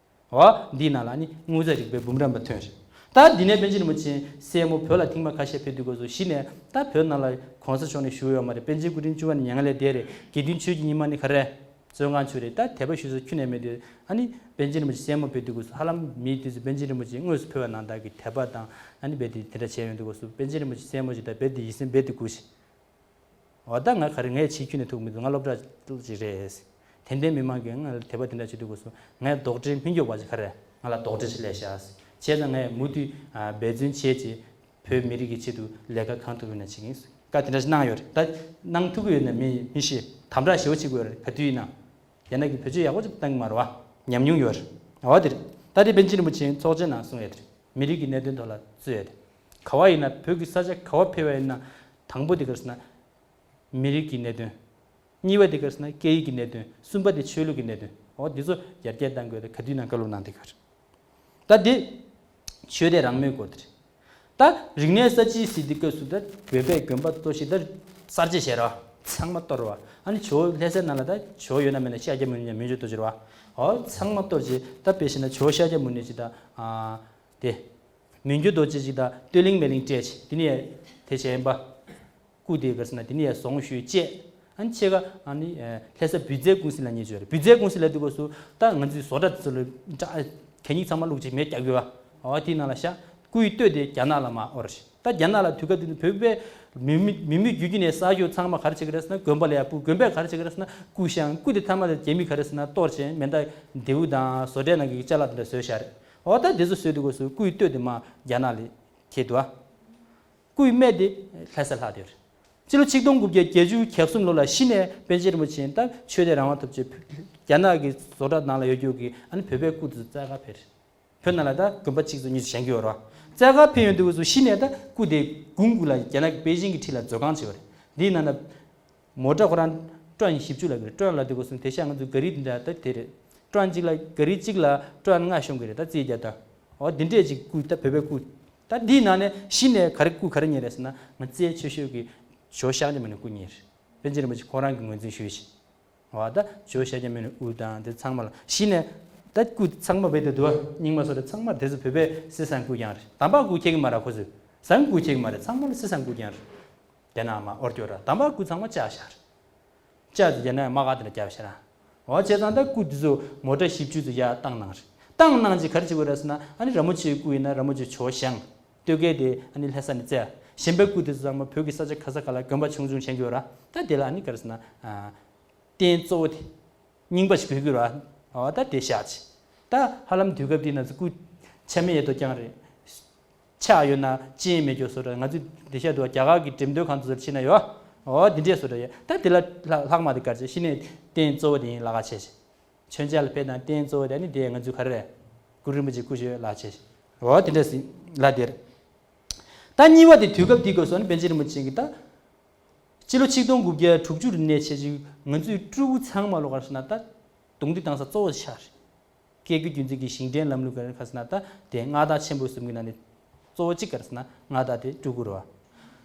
འོ། འདིའི་ནང་ལ་ནི་དངུལ་རྩ་རིག་པའི་འབུམ་རམས་པ་ཐོན་རེད། ད་འདི་ནས་པཎ་ཆེན་རིན་པོ་ཆེ་སྲས་མོ་བོད་ལ་ཐེངས་མ་ཁ་ཤས་ཕེབས་དུས་སྐབས་སུ་གཞི་ནས་ད་བོད་ནང་ལ་གོང་ས་མཆོག་ནས་བཞུགས་ཡོད་མ་རེད། པཎ་ཆེན་སྐུ་ཕྲེང་བཅུ་པ་ནས་མྱ་ངན་ལས་འདས་རེད། དགེ་འདུན་ཆོས་ཀྱི་ཉི་མ་ནི་ག་རེ། བཙོན་ཁང་བཅུག་རེད། ད་དད་པ་ཞུ་ས་ཁྱོན་ནས་མེད་དུས་ཨ་ནི་པཎ་ཆེན་རིན་པོ་ཆེ་སྲས་མོ་ཕེབས་དུས་སྐབས་སུ་ཧ་ལམ་མིའི་དུས་སུ་པཎ་ཆེན་རིན་པོ་ཆེ་དངོས་སུ་ཕེབས་པ་ནང་ལྟར་གྱི་དད་པ་དང་ཨ་ནི་རྦད་དེ་དེ་འདྲ་བྱས་ཡོང་དུས་སྐབས་སུ་པཎ་ཆེན་རིན་པོ་ཆེ་སྲས་མོ་ཞིག་དང་རྦད་དེ་ཡིད་སེམས་རྦད་དེ་འགུག་ཤིང་། འོ་ད་ང་ག་རེ་ངས་ཕྱིའི་ཁྱོན་ནས་ཐུག་མི་འདུག་ང་སློབ་གྲྭ་ཅིག་རེད། དད་ལྡན་མི་མང་གིས་ང་ལ་དད་པ་དེ་འདྲ་བྱེད་དུས་སྐབས་སུ་ངས་དོགས་འདྲི་མི་མགྱོགས་པ་ཅིག་ག་རེ་ང་ལ་དོགས་འདྲི་ཞིག་སླེབས་ཤག་བྱས་ཙང་ངས་མུ་མཐུད་འབད་བརྩོན་བྱས་ཅིག་བོད་མི་རིགས་ཀྱི་ཆེད་དུ་ལས་ཀ་གང་ཐུབ་ཡོད་ན་བྱེད་ཀྱི་ཡིན། བཀའ་དེ་འདྲ་ཞིག་གནང་ཡོད་རེད། ད་གནང་ཐུབ་ཀྱི་ཡོད་ན་མི་མི་ཤེས། དམ་དྲག་ཞེ་པོ་བྱེད་དགོས་རེད། ག་དུས་ཡིན་ན་རྒྱ་ནག་གིས་བེད་སྤྱོད་ཡག་པོ་ཅིག་བཏང་གི་མ་རེད་བ། ཉམས་མྱོང་ཡོད་རེད། འོ་དེ་རེད། ད་དེ་པཎ་ཆེན་རིན་པོ་ཆེའི་ཚོགས་ཆེན་ནང་གསུངས་ཡོད་དེ་རེད། མི་རིགས་ཀྱི་གནད་དོན་ཐོག་ལ་རྩོད་ཡོད་དེ། ག་བ་ཡིན་ན་བོད་ཀྱི་ས་ཆ་ག་བ་ཕེབས་པ་ཡིན་ན། དང་པོ་དེ་ག་རེ་ཟེར་ན། མི་རིགས་ཀྱི་གནད་དོན། གཉིས་པ་དེ་ག་རེ་ཟེར་ན་སྐད་ཡིག་གི་གནད་དོན། གསུམ་པ་དེ་ཆོས་ལུགས་ཀྱི་གནད་དོན། འོ་འདི་ཚོ་ཡར་རྒྱས་གཏང་དགོས་ཏེ་ག་དུས་ན་བཀའ་སློབ་གནང་བསྡད་ཀྱི་ཡོད་རེད། ད་འདི་ཆོས་དད་རང་མོས་སྐོར་དེ་རེད། ད་རིག་གནས་གསར་བརྗེའི་སྐབས་སུ་ད་བོད་པའི་དགོན་པ་གཙོ་ཆེ་ད་གསར་བརྗེ་བྱས་ར་ཚང་མ་གཏོར་བ། ཨ་ནི་ཇོ་བོ་ལྷ་སའི་ནང་ལ་ད་ཇོ་བོ་ཡོད་ན་མེད་ན་ཤཱཀྱ་མུ་ནེ་མི་འགྱུར་རྡོ་རྗེ་རེད་བ། འོ་ཚང་མ་གཏོར་རྗེས་ད་དཔེ་བཞག་ན་ཇོ་བོ་ཤཱཀྱ་མུ་ནེ་ཅིག་ད་ཨ་དེ་མི་འགྱུར་རྡོ་རྗེ་ཅིག་ད་སྟོད་གླིང་སྨན་གླིང་སྤྲད་ཅིག་དེ་ནས་དེ་བྱས་ཡིན་པ། སྐུ་དེ་ག་རེ་ཟེར་ན་དེ་ནས་ཡར་ཟུངས་ཞུས་བཅས། ཨ་ནི་ཕྱེད་ཀ་ཨ་ནི་ལྷ་ས་བུལ་རྩེ་ཀུང་སི་ལབ་མཁན་ཅིག་ཡོད་རེད། བུལ་རྩེ་ཀུང་སི་ལབ་དུས་སྐབས་སུ་ད་ང་ཚོའི་བཟོ་གྲྭ་དེ་ཚོ་ལ་འདྲ་གད་སྙིགས་ཚང་མ་བླུགས་ཅིག་མེ་བརྒྱབ་ཡོད་པ། འོ་དེའི་ནང་ལ་ཤ། སྐུའི་སྟོད་དེ་རྒྱ་ནག་ལ་མར་དབོར། ད་རྒྱ་ནག་ལ་དུས་སྐབས་དེ་ཚོ་བོད་པའི་མི་མི་མི་མི་རྒྱུད་རྒྱུད་ནས་ས་ཞོགས་ཚང་མ་ག་རེ་བྱེད་ཀྱི་རེད་ཟེར་ན་དགོན་པ་ལ་ཡར་སྤུ། དགོན་པས་ག་རེ་བྱེད་ཀྱི་རེད་ཟེར་ན་སྐུ་བཤམས། སྐུ་དེ་ཐ་མ་དེ་རྒྱ་མི་ག་རེ་ཟེར་ན་གཏོར་བྱས་མེ་མདའ་མདེའུ་དང་བཟོ་གྲྭའི་ནང་གི་ཅ་ལག་དེ་འདྲ་བཟོས་བཞག་རེད། འོ་ད་དེ་ཚོ་བཟོས་དུས་སྐབས་སུ་སྐུའི་སྟོད་དེ་མར་རྒྱ་ནག་ལ་ཁྱེར་འདུག་ཨ། སྐུའི་སྨད་དེ་ལྷ་ས་ལྷག་བསྡད་ཡོད་རེད། སྤྱི་ལོ་ཆིག་སྟོང་དགུ་བརྒྱ་བརྒྱད་ཅུ་གྱ་གསུམ་ལོ་ལ་གཞི་ནས་པཎ་ཆེན་རིན་པོ་ཆེ་ད་ཆོས་དད་རང་དབང་ཐོབ་ཆེད་ རྒྱ་ནག་གི་བཟོ་གྲྭ་ནང་ལ་ཡོད་རྒྱུ་གི་ཨ་ནི་བོད་པའི་སྐུ་དེ་ཚོ་རྩ་ག་ཕེབས་རེད། བོད་ནང་ལ་ད་དགོན་པ་གཅིག་ཙམ་གཉིས་ཙམ་བཞེངས་ཀྱི་ཡོད་རེད་བ། རྩ་ག་ཕེབས་ཡོང་དུས་སུ་གཞི་ནས་ད་སྐུ་དེ་དགུང་དགུ་ལ་རྒྱ་ནག་གི་པེ་ཅིང་གི་འཁྲིས་ལ་མཛོད་ཁང་ཅིག་ཡོད་རེད། འདིའི་ནང་ན་མོ་ཊ་ཁོ་རང་ཊོན་བཞི་བཅུ་ལ་གི་རེད། ཊོན་ལ་དུས་སྐབས་སུ་དེ་ཤ་ང་ཚོ་ག་རི་འདི་འདྲ་ད་དེ་རེད། ཊོན་གཅིག་ལ་ག་རི་གཅིག་ལ་ཊོན་ལྔ་ཤོང་གི་རེད། ད་རྩིས་རྒྱག་ད། འོ་འདི་འདྲས་ཅིག་སྐུ་ད་བོད་པའི་སྐུ། ད་འདིའི་ནང་ནས་གཞི་ནས་ག་རེ་སྐུ་ག་རེ་རྙེད་རེད་ཟེར་ན་ང་རྩལ་ཆེ་ཤོས་ཀྱི་ཇོ་ཤཱཀྱ་མུ་ནེ་སྐུ་རྙེད་རེད། པཎ་ཆེན་རིན་པོ་ཆེ་ཁོ་རང་གི་ངོས་འཛིན་ཞུས་ཤིང་། འོ་ད་ཇོ་ཤཱཀྱ་མུ་ནེ་དབུ་དང་དེ་ཚང་མ་ལ་གཞི་ནས་ད་སྐུ་ཚང་མ་བེད་དུ་འདུག་རྙིང་མ་སོགས་དེ་ཚང་མ་དེ་ཚོ་བོད་པའི་སི་སང་སྐུ་རྐྱང་རེད། དམ་པ་སྐུ་ཁྱེད་ཀྱི་མ་རེད། ཁོ་ཚོས་སང་སྐུ་ཁྱེད་ཀྱི་མ་རེད། ཚང་མ་ལ་སི་སང་སྐུ་རྐྱང་རེད། རྒྱ་ནག་མ་ཨོར་སྐྱོར་ར་དམ་པ་སྐུ་ཚང་མ་བཅག་ཤར། ལྕགས་ཀྱི་རྒྱ་ནག་དམག་སྒར་དེ་ལ་བརྒྱབ་ཤག་ར། འོ་བྱས་ཙང་ད་སྐུ་དེ་ཚོ་མོ་ཊ་བཞི་བཅུ་ཙམ་ཡར་བཏང་གནང་རེད། བཏང་གནང་རྗེས་ག་རེ་བྱེད་དགོས་རེད་ཟེར་ན་ཨ་ནི་ར་མོ་ཆེའི་སྐུ་ཡིན་ན་ར་མོ་ཆེ་ཇོ་བཞེངས། སྟོད་སྐལ་དེ་ཨ་ནི་ལྷ་ས་ནས་བཙལ། གཞན་པའི་སྐུ་དེ་ཚོ་ཚང་མ་བོད་ཀྱི་ས་ཆ་ག་ས་ག་ལ་དགོན་པ་ཆུང་ཆུང་བཞེངས་ཀྱི་ཡོད་ར། ད་དེ་ལ་ཨ་ནི་ག་རེ་ཟེར་ན་ཨ། རྟེན་གཙོ་བོ་དེ་རྙིང་པ་ཞིག་དགོས་ཀྱི་ར། འོ་ད་དེ་བཞག་ཅིག་ད་ཧ་ལམ་དུས་སྐབས་དེ་ན་ཚོ་སྐུ་ཆ་མེད་ཡོད་དོ་རྐྱང་རེད། ཆག་ཡོད་ན་ཅི་ཡང་མེད་རྒྱུ་བཟོ་འདྲ། ང་ཚོས་འདི་ཤ་འདུག་རྒྱ་གར་གྱི་འགྲེམས་སྟོན་ཁང་དུ་ཕྱིན་ན་ཡོད། འོ་འདི་འདྲས་བཟོ་འདྲ་ཡོད། ད་འདི་ལ་ལྷག་མ་དེ་གར་བྱས་གཞི་ནས་རྟེན་གཙོ་བོ་དེ་ཡིན་ལ་ཁ་ཆེ་ཆེ། མཆོད་མཇལ་ལ་ཕེབས་དང་རྟེན་གཙོ་བོ་དེ་ནི་དེ་ང་ཚོའི་ག་རེ་རེད། གུ་རུ་རིན་པོ་ཆེ་སྐུ་ཞབས་ལ་ཆེ་ཆེ། འོ་འདི་འདྲས་ལ་དེར། ད་གཉིས་པ་དེ་དུས་སྐབས་དེའི་སྐབས་སུ་ནི་པཎ་ཆེན་རིན་པོ་ཆེ་གིས་ད། སྤྱི་ལོ་ཆིག་སྟོང་དགུ་བརྒྱ་དྲུག་ཅུ་རེ་ནས་བྱས་ཅིག་ང་ཚོའི་སྤྲུལ་སྐུ་ཚང་མ་ལོ་གར་སོང་ན་ད། གདུང་འདི་བཏང་ས་གཙོ་བོ་ཆགས་རེད། སྐད་དགེ་རྒྱུད་འཛིན་གྱི་བཞེངས་སྐྲུན་ལམ་ལུགས་ག་རེ་ག་ཟེར་ན་ད་དེ་མངའ་བདག་ཆེན་པོ་གསུམ་གྱི་ནང་ནས་གཙོ་བོ་གཅིག་ག་རེ་ཟེར་ན་མངའ་བདག་དེ་སྤྲུལ་སྐུ་རེད་བ།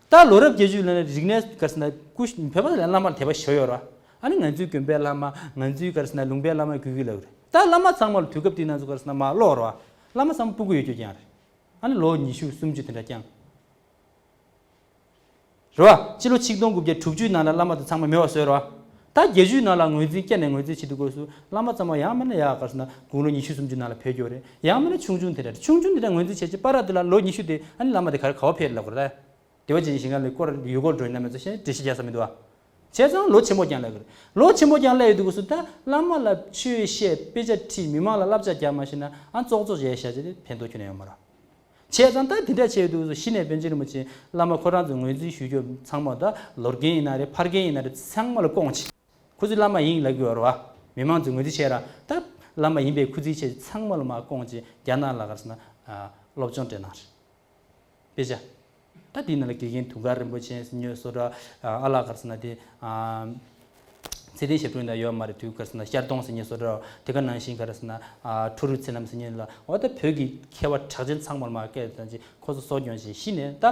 ད་ལོ་རབས་བརྒྱད་ཅུ་ལོན་ན་རིག་གནས་ག་རེ་ཟེར་ན་སྐུ་བོད་པ་ལ་བླ་མར་དད་པ་ཞེ་པོ་ཡོད་རེད་བ། ཨ་ནི་ང་ཚོའི་དགོན་པའི་བླ་མ་ང་ཚོའི་ག་རེ་ཟེར་ན་ལུང་པའི་བླ་མ་དགོས་ཀྱི་ལབ་རེད། ད་བླ་མ་ཚང་མ་ལ་དུས་སྐབས་དེའི་ནང་ཚོ་ག་རེ་ཟེར་ན་མ་ཀློག་རེད་བ། བླ་མ་ཚང་མ་སྤུ་གུ་ཡོད་རྒྱུ་རྐྱང་རེད། ཨ་ནི་ལོ་ཉི་ཤུ་སུམ་ཅུ་དེ་འདྲ་རྐྱང་། རེད་བ། སྤྱི་ལོ་ཆིག་སྟོང་དགུ་བརྒྱ་དྲུག་ཅུའི་ནང་ལ་བླ་མ་དེ་ཚང་མ་མེད་པ་བཟོས་རེད་བ། ད་བརྒྱད་ཅུའི་ནང་ལ་ངོས་འཛིན་བསྐྱར་ནས་ངོས་འཛིན་བྱེད་དུས་སྐབས་སུ་བླ་མ་ཚང་མ་ཡང་མིན་ན་ཡག་ག་རེ་ཟེར་ན་དགུང་ལོ་ཉི་ཤུ་སུམ་ཅུ་ནང་ལ་ཕེབས་ཀྱི་ཡོད་རེད། ཡང་མིན་ན་ཆུང་ཆུང་དེ་འདྲ་ཆུང་ཆུང་དེ་འདྲ་ངོས་འཛིན་བྱས་རྗེས་པར་དེ་ལ་ལོ་ཉི་ཤུ་དེ་ཨ་ནི་བླ་མ་དེ་ག་རེ་ག་བ་ཕེབས་ལབ་དགོས་རེད་ད། དེ་བ་ཅན་ཞིང་ཁ་ལ་སྐོར་ཡུལ་སྐོར་འགྲོ་ཡིན་ན་མེད་ཚོ་ཞེས་འགྲེལ་བཤད་རྒྱག་ས་མི་འདུག་བ། བྱས་ཙང་ལོ་ཆེན་པོ་རྐྱང་ལབ་དགོས་རེད། ལོ་ཆེན་པོ་རྐྱང་ལབ་ཡོད་དུས་སྐབས་སུ་ད་བླ་མ་ལ་ཆོས་བཤད་དཔེ་ཆ་ཁྲིད་མི་མང་ལ་བསླབ་བྱ་རྒྱག་མ་ཤེས་ན་ཨ་ཙོག་ཙོག་བྱས་བཞག་བྱས་ཏེ་ཕན་ཐོགས་ཁྱོན་ནས་ཡོད་མ་རེད། བྱས་ཙང་ད་དེ་འདྲ་བྱས་ཡོད་དུས་སུ་གཞི་ནས་པཎ་ཆེན་རིན་པོ་ཆེ་བླ་མ་ཁོ་རང་ཚོ་ངོས་འཛིན་ཞུ་རྒྱུ་ཚང་མ་ད་ལོ་རྒན་ཡིན་ན་རེད་ཕ་རྒན་ཡིན་ན་རེད་ཚང་མ་ལ་སྐོང་ཆེ། ཁོ་ཚོས་བླ་མ་ཡིན་ལབ་ཀྱི་ཡོད་རེད་བ། མི་མང་ཚོས་ངོས་འཛིན་བྱས་ར་ད་བླ་མ་ཡིན་པའི་ཁུ་ཚིག་བྱས་ཚང་མ་ལ་མ་སྐོང་ཆེ་རྒྱ་ནག་ལ་ག་རེ་ཟེར་ན་སློབ་སྦྱོང་སྤྲད་གནང་རེད། དཔེ་ཆ། ད་དེའི་ནང་ལ་དགེ་རྒན་དུང་དཀར་རིན་པོ་ཆེ་ཟེར་མཁན་བཟོ་འདྲ་ཨ་ལགས་ག་རེ་ཟེར་ན་དེ། ཚེ་བརྟན་ཞབས་དྲུང་ཡང་ཡོད་མ་རེད་དུས་ག་རེ་ཟེར་ན་ཤར་གདོང་ཟེར་མཁན་བཟོ་འདྲ་དེ་ག་ནང་བཞིན་ག་རེ་ཟེར་ན་ཁྲོ་རུ་ཚེ་རྣམ་ཟེར་མཁན་ལ་འོ་ད་བོད་ཀྱི་མཁས་པ་གྲགས་ཅན་ཚང་མར་མ་སྐད་དང་ཅི་ཁོ་ཚོ་གསོ་སྐྱོང་བྱས་གཞི་ནས་ད་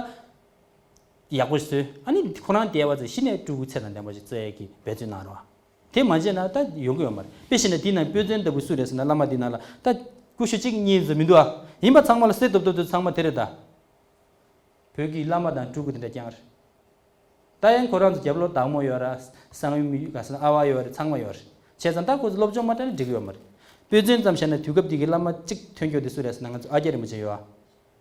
ཡག་པོ་བཟོས་ཨ་ནི་ཁོ་རང་བསྡད་པ་ཚོ་གཞི་ནས་སྤྲུལ་སྐུ་ཚད་དང་ལྡན་པ་ཞིག་བཙལ་ཡས་ཀྱི་འབད་བརྩོན་གནང་རོགས། དེ་མ་བྱས་ན་ད་ཡོང་གི་ཡོད་མ་རེད། དཔེ་བཞག་ན་དེའི་ནང་དཔེ་མཚོན་ལྟ་བུ་སུ་རེད་ཟེར་ན་བླ་མ་དེའི་ནང་ལ་ད་སྐུ་ཞབས་གཅིག་གཉིས་ཙམ་མི་འདུག་ཨ། ཡིན་པ་ཚང་མ་ལ་གསལ་ཏོག་ཏོག་ཏུ་ཚང་མ་དེ་རེད་ད། བོད་ཀྱི་བླ་མ་དང་སྤྲུལ་སྐུ་དེ་འདྲ་རྐྱང་རེད། ད་ཡང་ཁོ་རང་ཚོ་རྒྱབ་ལོགས་བདག་མོ་ཡོད་ར་གསང་བའི་མི་ག་ཟེར་ན་ཨ་བ་ཡོད་རེད་ཚང་མ་ཡོད་རེད། བྱས་ཙང་ད་ཁོ་ཚོ་སློབ་སྦྱོང་མ་སྤྲད་ན་འགྲིག་གི་ཡོད་མ་རེད། དཔེ་མཚོན་ཙམ་བཞག་ན་དུས་སྐབས་དེ་གི་བླ་མ་གཅིག་ཐོན་མཁན་དེ་སུ་རེད་ཟེར་ན་ང་ཚོ་ཨ་རྒྱ་རིན་པོ་ཆེ་ཡོད་ཨ།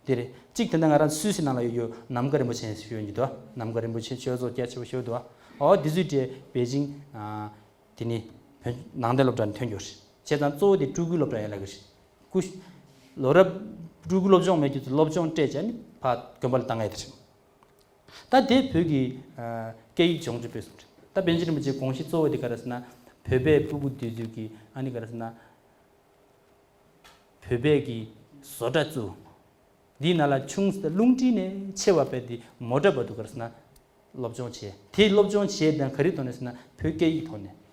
དེ་རེད། གཅིག་དེ་འདྲ་ང་རང་སུད་སི་ནང་ལ་ཡོད་ཡོད་ནམ་མཁའ་རིན་པོ་ཆེ་ཞུ་ཡོད་འདུག་ནམ་མཁའ་རིན་པོ་ཆེ་ཆོས་ཚོགས་རྒྱ་ཆེ་བོ་ཞུ་འདུག་ཨོ་དེ་ཚོའི་གྲས་པེ་ཅིང་། དེ་ནི་བོད་ནང་བསྟན་སློབ་གྲྭ་ནས་ཐོན་ཡོད་རེད། བྱས་ཙང་གཙོ་བོ་དེ་སྤྲུལ་སྐུའི་སློབ་གྲྭ་ཡིན་ལབ་ཀྱི་རེད། སྐུ། ལོ་རབས་སྤྲུལ་སྐུ་སློབ་སྦྱོང་མེད་ཀྱི་ཚོ་སློབ་སྦྱོང་སྤྲད་བྱས་ནི་ཕར་དགོན་པ་ལ་བཏང་ཡས་དེ་རེད། ད་དེ་བོད་ཀྱི་སྐད་ཡིག་སྦྱོང་སྤྱོད་སྤེལ་གསུམ་རེད། ད་པཎ་ཆེན་རིན་པོ་ཆེའི་དགོངས་གཞི་གཙོ་བོ་དེ་ག་རེ་ཟེར་ན་བོད་པའི་སྤུ་གུ་དེ་ཚོས་ཀྱི་ཨ་ནི་ག་རེ་ཟེར་ན། བོད་པའི་གི་བཟོ་གྲྭ་བཙུགས། འདིའི་ནང་ལ་ཆུང་ས་རླུང་འཕྲིན་ནས་ཆེ་བ་བས་དེ་མོ་ཊ་བར་དུ་ག་རེ་ཟེར་ན། སློབ་སྦྱོང་བྱས། དེ་སློབ་སྦྱོང་བྱས་དང་ག་རེའི་ཐོག་ནས་ཟེར་ན་བོད་སྐད་ཡིག་ཐོག་ནས།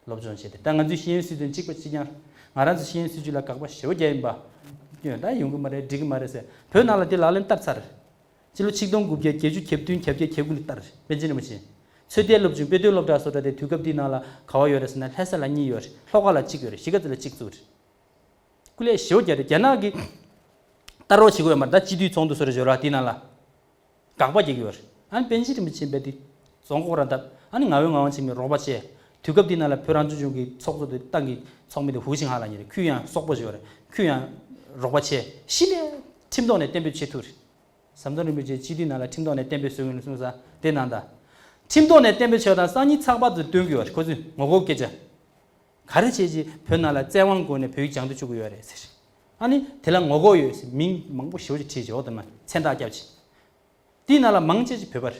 སློབ་སྦྱོང་བྱས་ཏེ་ད་ང་ཚོའི་ཤེས་ཡོན་སྲིད་དོན་གཅིག་པ་གཅིག་རྐྱང་། ང་རང་ཚོའི་ཤེས་ཡོན་སྲིད་བྱུས་ལ་དགག་པ་ཞེ་པོ་རྒྱག་ཡིན་པ། ད་ཡོང་གི་མ་རེད་འགྲིག་གི་མ་རེད་ཟེར་བོད་ནང་ལ་དེ་ལག་ལེན་བསྟར་ཚར། སྤྱི་ལོ་ཆིག་སྟོང་དགུ་བརྒྱ་བརྒྱད་ཅུ་གྱ་བདུན་གྱ་བརྒྱད་གྱ་དགུ་ལ་བསྟར་པཎ་ཆེན་རིན་པོ་ཆེ། ཚོད་ལྟའི་སློབ་ཆུང་དཔེ་སྟོན་སློབ་གྲྭ་སོགས་གྲྭ་དེ་དུས་སྐབས་འདིའི་ནང་ལ་ག་བ་ཡོད་རེད་ཟེར་ན་ལྷ་ས་ལ་གཉིས་ཡོད་རེད། ལྷོ་ཁ་ལ་གཅིག་ཡོད་རེད། གཞིས་ཀ་རྩེ་ལ་གཅིག་བཙུགས་རེད། སྐུ་ལས་ཞེ་པོ་རྒྱ་རེད། རྒྱ་ནག་གི་ལྟ་རོགས་བྱེད་དགོས་ཡོད་མ་རེད། ད་སྤྱི་འཐུས་ཚོགས་འདུ་སོགས་རེ་ཡོད་ར་དེའི་ནང་ལ་དགག་པ་རྒྱག་གི་ཡོད་རེད། ཨ་ནི་པཎ་ཆེན་རིན་པོ་ཆེ་འབད་དེ་རྫོང་ཁོག་ར་འདབས་ཨ་ནི་ང་བའི་ངག་དབང་ཆེན་མོས་རོགས་པ་བྱས། དུས་སྐབས་འདི་ནང་ལ་བོད་རང་སྐྱོང་ལྗོངས་ཀྱི་ཚོགས་གཙོ་དེ་ཏང་གི་ཚོགས་མི་དེ་ཧུའུ་ཅིན་ཧྭ་ལགས་ཡིན་རེད། ཁོས་ཡང་སོག་པོ་ཞིག་ཡོད་རེད། ཁོས་ཡང་རོགས་པ་བྱས། གཞི་ནས་ཁྲིམས་ཐོག་ནས་གཏན་འབེབས་བྱེད་ཐུབ་རེད། ཟམ་གདོང་རིན་པོ་ཆེ་སྤྱི་འཐུས་ནང་ལ་ཁྲིམས་ཐོག་ནས་གཏན་འབེབས་བཟོ་གི་ཡིན་གསུངས་ས་དེ་ནང་ད། ཁྲིམས་ཐོག་ནས་གཏན་འབེབས་བྱས་དང་སང་ཉིན་ཚགས་པར་དུ་སྟོན་གི་ཡོད་རེད། ཁོ་ཚོས་ངོ་རྒོལ་སྐད་ཆ། ག་རེ་བྱས་རྗེས་བོད་ནང་ལ་བཙན་དབང་སྒོ་ནས་བོད་ཡིག་སྦྱང་བརྡར་བཅུག་གི་ཡོད་རེད་ཟེར། ཨ་ནི་དེ་ལ་ངོ་རྒོལ་ཡོད་ཟེར་མིང་མང་པོ་ཞེ་པོ་ཅིག་བྲིས་བྱས་འོ་དེ་མ་མཚན་རྟགས་བརྒྱབ་བྱས། དེའི་ནང་ལ་མང་ཆེ་ཅིག་བོད་པ་རེད།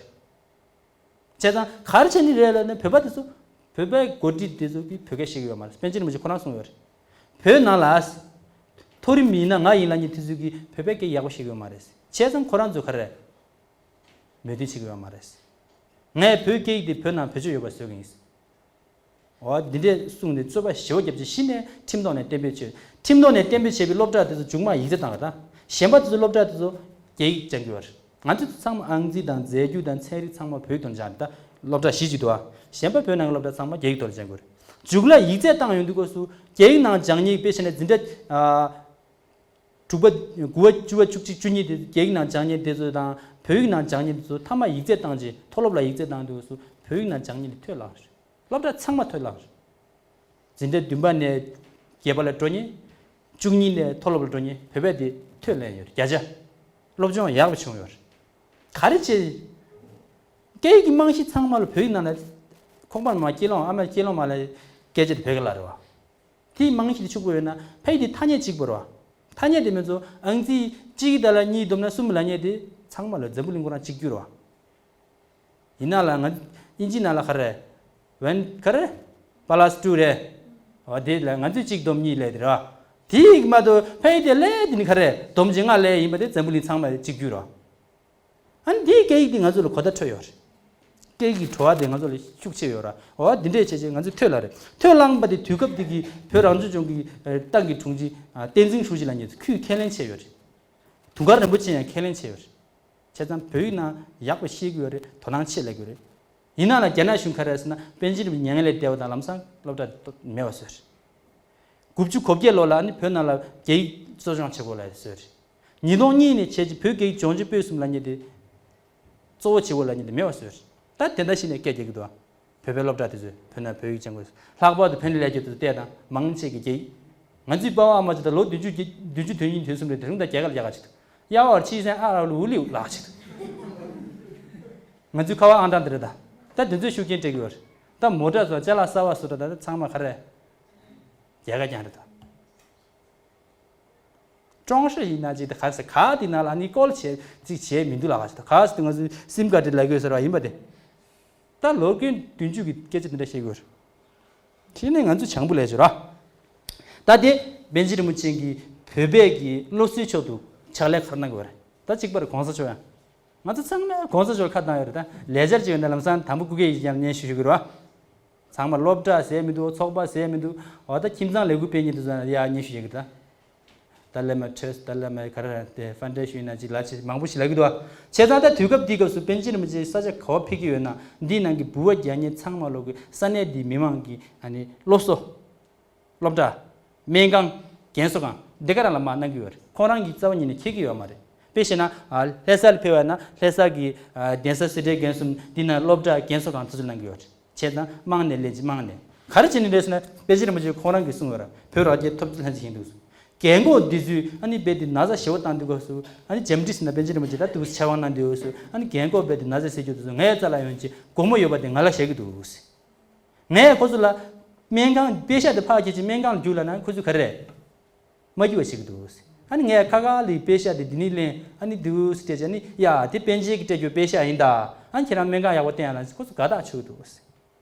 བྱས་ཙང་ག་རེ་བྱས་ནི་རེད་ལབ་ན་བོད་པ་དེ་ཚོ་ བོད་པའི་འགོ་ཁྲིད་དེ་ཚོ་གིས་བོད་སྐད་ཤེས་ཀྱི་ཡོད་མ་རེད། པཎ་ཆེན་རིན་པོ་ཆེ་ཁོ་རང་གསུངས་ཡོད་རེད། བོད་ནང་ལ་མཐོ་རིམ་ཡིན་ན་ང་ཡིན་ལབ་མཁན་དེ་ཚོ་གིས་བོད་པའི་སྐད་ཡག་པོ་ཤེས་ཀྱི་ཡོད་མ་རེད། བྱས་ཙང་ཁོ་རང་ཚོ་ག་རེ་རེད། མོས་མཐུན་བྱེད་ཀྱི་ཡོད་མ་རེད། ངས་བོད་སྐད་ཡིག་དེ་བོད་ནང་བེད་སྤྱོད་ཡོད་པ་བཟོ་གི་ཡིན། འོ་འདི་འདྲས་གསུངས་ནས་རྩོད་པ་ཞེ་པོ་བརྒྱབ་ཅིང་གཞི་ནས་ཁྲིམས་ཐོག་ནས་གཏན་འབེབས་བྱས། ཁྲིམས་ཐོག་ནས་གཏན་འབེབས་བྱས་པའི་སློབ་གྲྭ་དེ་ཚོ་མཇུག་མ་ཡིག་ཚད་བཏང་རེད་ད། གཞན་པ་དེ་ཚོ་སློབ་གྲྭ་དེ་ཚོ་རྒྱ་ཡིག་སྦྱང་གི་ཡོད་རེད། ང་ཚོ་ཚང་མ་ཨང་རྩིས་དང་རྫས་འགྱུར་དང་ཚན་རིག་ཚང་མ་བོད་ཡིག་ཐོག་ནས་སྦྱང་རེད་ད། སློབ་གྲྭ་བཞི་ཅིག་འདུག་ཨ། གཞན་པ་བོད་ནང་གི་སློབ་གྲྭ་ཚང་མ་རྒྱ་ཡིག་ཐོག་ནས་སྦྱང་དགོས་རེད། མཇུག་ལ་ཡིག་ཚད་བཏང་ཡོང་དུས་སྐབས་སུ་རྒྱ་ཡིག་ནང་སྦྱང་མཁན་དཔེ་བྱས་ན་འཛིན་གྲྭ་ཨ། དྲུག་པ། དགུ་པ། བཅུ་པ། བཅུ་གཅིག་བཅུ་གཉིས་དེ་རྒྱ་ཡིག་ནང་སྦྱང་མཁན་དེ་ཚོ་དང་བོད་ཡིག་ནང་སྦྱང་མཁན་དེ་ཚོ་མཐའ་མ་ཡིག་ཚད་བཏང་རྗེས་མཐོ་སློབ་ལ་ཡིག་ཚད་བཏང་དུས་སུ་བོད་ཡིག་ནང་སྦྱང་མཁན་དེ་ཐོན་ལ་རེད། སློབ་གྲྭ་ཚང་མ་ཐོན་ལ་རེད། འཛིན་གྲྭ་བདུན་པ་ནས་བརྒྱད་པ་ལ་འགྲོ་མཁན། བཅུ་གཉིས་ནས་མཐོ་སློབ་ལ་འགྲོ་མཁན་བོད་པ་དེ་ཐོན་ལེན་ཡོད་རེད། བརྒྱ་ཆ། སློབ་སྦྱོང་ཡག་པོ་བྱུང་ཡོད་རེད། ག་རེ་བྱས། སྐད་ཡིག་གི་རྨང་གཞི་ཚང་མ་ལ་བོད་ཡིག་ནང་ལ་ཁོག་པ་མ་སྐྱེས་ལོང་ཨ་མ་སྐྱེས་ལོང་མ་ལ་སྐད་ཆ་དེ་བོད་སྐད་ལ་རེད་བ། དེའི་རྨང་གཞི་དེ་ཕྱུག་པོ་ཡོད་ན་ཕ་ཡུལ་དེ་ཐ་སྙད་གཅིག་པ་རེད་བ། ཐ་སྙད་དེ་མིན་ཚོ་ཨང་རྩིས་གཅིག་གི་ཐད་ལ་གཉིས་བསྡོམས་ན་གསུམ་ལབ་མཁན་དེ་ཚང་མ་ལ་འཛམ་བུ་གླིང་ཁོ་རང་གཅིག་གྱུར་རེད་བ། ཡིན་ན་ལ་ང་ཨིན་ཇི་ནང་ལ་ག་རེ། ཝན་ག་རེ། པ་ལ་སི་ཊུ་རེད། འོ་དེ་ལ་ང་ཚོས་གཅིག་བསྡོམས་གཉིས་ལབ་དེ་རེད་བ། དེ་མ་གཏོགས་ཕ་ཡུལ་དེ་ལས་དེ་ནི་ག་རེ་བསྡོམས་ཀྱི་ལྔ་ལབ་ཡིན་པ་དེ་འཛམ་བུ་གླིང་ཚང་མ་གཅིག་གྱུར་རེད་བ། ཨ་ནི་འདིའི་སྐད་ཡིག་འདི་ང་ཚོ་ལ་གོ་བརྡ་འཕྲོད་ཡོད་རེད། སྐད་ཡིག་གི་བྲོ་བ་དེ་ང་ཚོ་ལ་ཤུགས་ཆེ་ཡོད་ར། འོ་འདི་འདྲས་བྱས་བྱས་ང་ཚོས་ཐོས་ལ་རེད། ཐོས་ལངས་པ་དེ་དུས་སྐབས་འདི་གི་བོད་རང་སྐྱོང་ལྗོངས་ཀྱི་ཏང་གི་དྲུང་ཆེ་བསྟན་འཛིན་ཧྲུའུ་ཅི་ལགས་ཉིད་ཁོས་ཁས་ལེན་བྱས་ཡོད་རེད། དུང་དཀར་རིན་པོ་ཆེ་ཡང་ཁས་ལེན་བྱས་ཡོད་རེད། བྱས་ཙང་བོད་ཡིག་ནང་ཡག་པོ་ཤེས་དགོས་རེད། དོ་སྣང་ཆེ་སླེབས་དགོས་རེད། ཡིན་ན་ལ་རྒྱ་ནག་གཞུང་ག་རེ་ཟེར་ན་པཎ་ཆེན་རིན་པོ་ཆེ་མྱ་ངན་ལས་འདས་པ་དང་ལམ་སང་སློབ་གྲྭ་མེད་པ་བཟོས་རེད། དགུ་བཅུ་གོ་བརྒྱད་ལོ་ལ་ནི་བོད་ནང་ལ་རྒྱ་ཡིག་གཙོ་སྐྱོང་བྱེད་དགོས་ལབ་བཟོས་རེད། ཉིས་སྟོང་གཉིས་ནས་བྱས་རྗེས་བོད་རྒྱ་ཡིག་སྦྱོང་བྱེད་སྤེལ་གསུམ་ལབ་མཁན་དེ་གཙོ་བོ་བྱེད་དགོས་ལབ་མཁན་དེ་མེད་པ་བཟོས་རེད། ད་དེ་འདྲ་ཞིག་ནས་སྐད་རྒྱག་གི་འདུག་ཨ། བོད་པའི་སློབ་གྲྭ་དེ་ཚོས་བོད་ནང་བོད་ཡིག་སྦྱང་དགོས། ལྷག་པར་དུ་ཕན་ལས་ཀྱི་དུ་བལྟས་དང་མང་ཆེ་གི་རྒྱ་ཡིག་ང་ཚོའི་པ་ཕ་ཨ་མ་ཅིག་དང་ལོ་བདུན་ཅུ་བདུན་ཅུ་དོན་གཉིས་དོན་གསུམ་རེད་དེ་རིང་ད་རྒྱ་གར་རྒྱ་གར་ཅིག་ཏུ་གཡའ་བར་ཕྱི་སེང་ཨ་ར་ལུ་ལིའུ་ལགས་ཅིག་ཏུ། ང་ཚོའི་ཁ་བ་ཨང་གྲངས་དེ་རེད་ད། ད་དེ་ཚོའི་ཤུགས་རྐྱེན་སྤྲད་ཀྱི་ཡོད་རེད། ད་མོ་ཊ་སོགས་ཅ་ལག་གསར་བ་བཟོ་གྲྭ་ད་ད་ཚང་མ་ག་རེ། རྒྱ་གར་རྐྱང་རེད་ད། ཀྲོང་ཧྲི་ཡིན་ན་ཅིག་ད་ག་ཟེ་ག་དེ་ནང་ལ་ནི་ཀོལ་བྱེད་ཅིག་བྱེད་མི་འདུག་ལ་ག་ཟེ་ད་ག་ཟེ་ང་ཚོའི་སིམ་ཀ་ཌི་ལ་དགོས་ཟེར་བ་ཡིན་པ་དེ། ད་ལོ་རྒན་བདུན་ཅུ་གི་སྐད་ཆ་དེ་འདྲ་བཤད་དགོས་རེད། དེ་ནས་ང་ཚོ་བྱང་བུ་ལས་བྱོས་ར། ད་དེ་པཎ་ཆེན་རིན་པོ་ཆེ་གིས་བོད་པའི་གི་སློབ་གསོའི་ཕྱོགས་སུ་ཕྱག་ལས་ག་རེ་གནང་དགོས་རེད། ད་གཅིག་པར་གོང་ས་མཆོག་ཡང་། ང་ཚོ་ཚང་མས་གོང་ས་མཆོག་ཁ་བཏང་ཡོད་རེད་ད། ལས་འཆར་ཅིག་ཡོད་ན་ལམ་སང་དང་པོ་སྐུ་སྒེར་ཡིན་ཀྱང་སྙན་ཞུ་ཞུ་གི་རེད་བ། ཚང་མ་སློབ་གྲྭ་ཟེར་མི་འདུག་ཚོགས་པ་ཟེར་མི་འདུག་འོ་ད་ཁྱིམ་ཚང་ལས་འགུལ་སྤེལ་མཁན་དེ་ཚོ་ཡང་སྙན་ཞུ་བྱེད་ཀྱི་རེད་ད། ཏཱ་ལའི་བླ་མ་ཁྲོས་ཏཱ་ལའི་བླ་མ་ག་རེ་རེད་དེ་ཧྥན་ཌེ་ཤན་ཡིན་ན་ཅིག་ལ་ཅིག་མང་པོ་ཞིག་ལབ་ཀྱི་འདུག་ཨ། བྱས་ཙང་ད་དུས་སྐབས་འདིའི་སྐབས་སུ་པཎ་ཆེན་རིན་པོ་ཆེ་ས་ཆ་ག་བ་ཕེབས་ཀྱི་ཡོད་ན་འདིའི་ནང་གི་འབུལ་བ་རྒྱག་མཁན་ཚང་མ་ལོག་གི་ས་གནས་འདིའི་མི་མང་གི་ཨ་ནི་སློབ་གསོ། སློབ་གྲྭ། སྨན་ཁང་། རྒན་གསོ་ཁང་འདི་ག་རང་ལ་མར་གནང་གི་ཡོད་རེད། ཁོང་རང་གིས་རྩ་བ་ཉིད་ནས་འཁྱེར་གྱི་ཡོད་མ་རེད། དཔེ་བཤད་ན་ཨ་ལྷ་ས་ལ་ཕེབས་པ་ན་ལྷ་ས་གི་ཨ་གདན་ས་སེ་འབྲས་དགོན་གསུམ་འདི་ན་སློབ་གྲྭ་རྒན་གསོ་ཁང་དེ་ཚོ་གནང་གི་ཡོད་རེད། བྱས་ཙང་དམངས་ནས་ལེན་གྱི་དམངས་ནས། ག་རེ་བྱས་ནས་རེད་ཟེར་ན་པཎ་ཆེན་རིན་པོ་ཆེ་ཁོང་རང་གིས་གསུངས་ཡོད་ར། བོད་རང་བཙན་ཐོབ་ཚུལ་ལྷན་ཚོགས་ཡིན་འདུག་རྒན་གོག་འདི་ཚོས་ཨ་ནི་རྦད་དེ་ན་ཚ་ཞེ་པོ་བཏང་དུས་སྐབས་སུ་ཨ་ནི་འཇམ་འདྲི་ཟེར་ན་པཎ་ཆེན་རིན་པོ་ཆེ་ད་འདུག་ཆབ་འབངས་གནང་དུས་སྐབས་སུ་ཨ་ནི་རྒན་གོག་རྦད་དེ་ན་ཚ་སེལ་རྒྱུ་དེ་ཚོ་ངའི་རྩ་ལ་ཡོང་ཅིག་སྒོར་མོ་ཡོད་པ་དེ་ང་ལ་བཞག་གི་འདུག་ངས་ཁོ་ཚོ་ལ་སྨན་ཁང་པེ་ཤག་དེ་ཕར་ཁྱེར་ཅིག་སྨན་ཁང་ལ་རྒྱུགས་ལབ་ན་ཁོ་ཚོས་ག་རེ་རེད། མ་རྒྱུག་པ་བྱེད་ཀྱི་འདུག་ཨ་ནི་ངས་ཁ་ཁ་ལི་པེ་ཤག་དེ་འདི་ནས་ལེན་ཨ་ནི་འདུག་སེ་སྤྲད་ཅིག་ཨ་ནི་ཡ་དེ་པཎ་ཆེན་གྱིས་སྤྲད་རྒྱུ་པེ་ཤག་ཡིན་ད། ཨ་ནི་ཁྱེད་རང་སྨན་ཁང་ཡག་པོ་བསྟེན་ཡ་ལ་ཁོ་ཚོ་དགའ་ཐག་ཆོད་ཀྱི་འདུག་བྱས་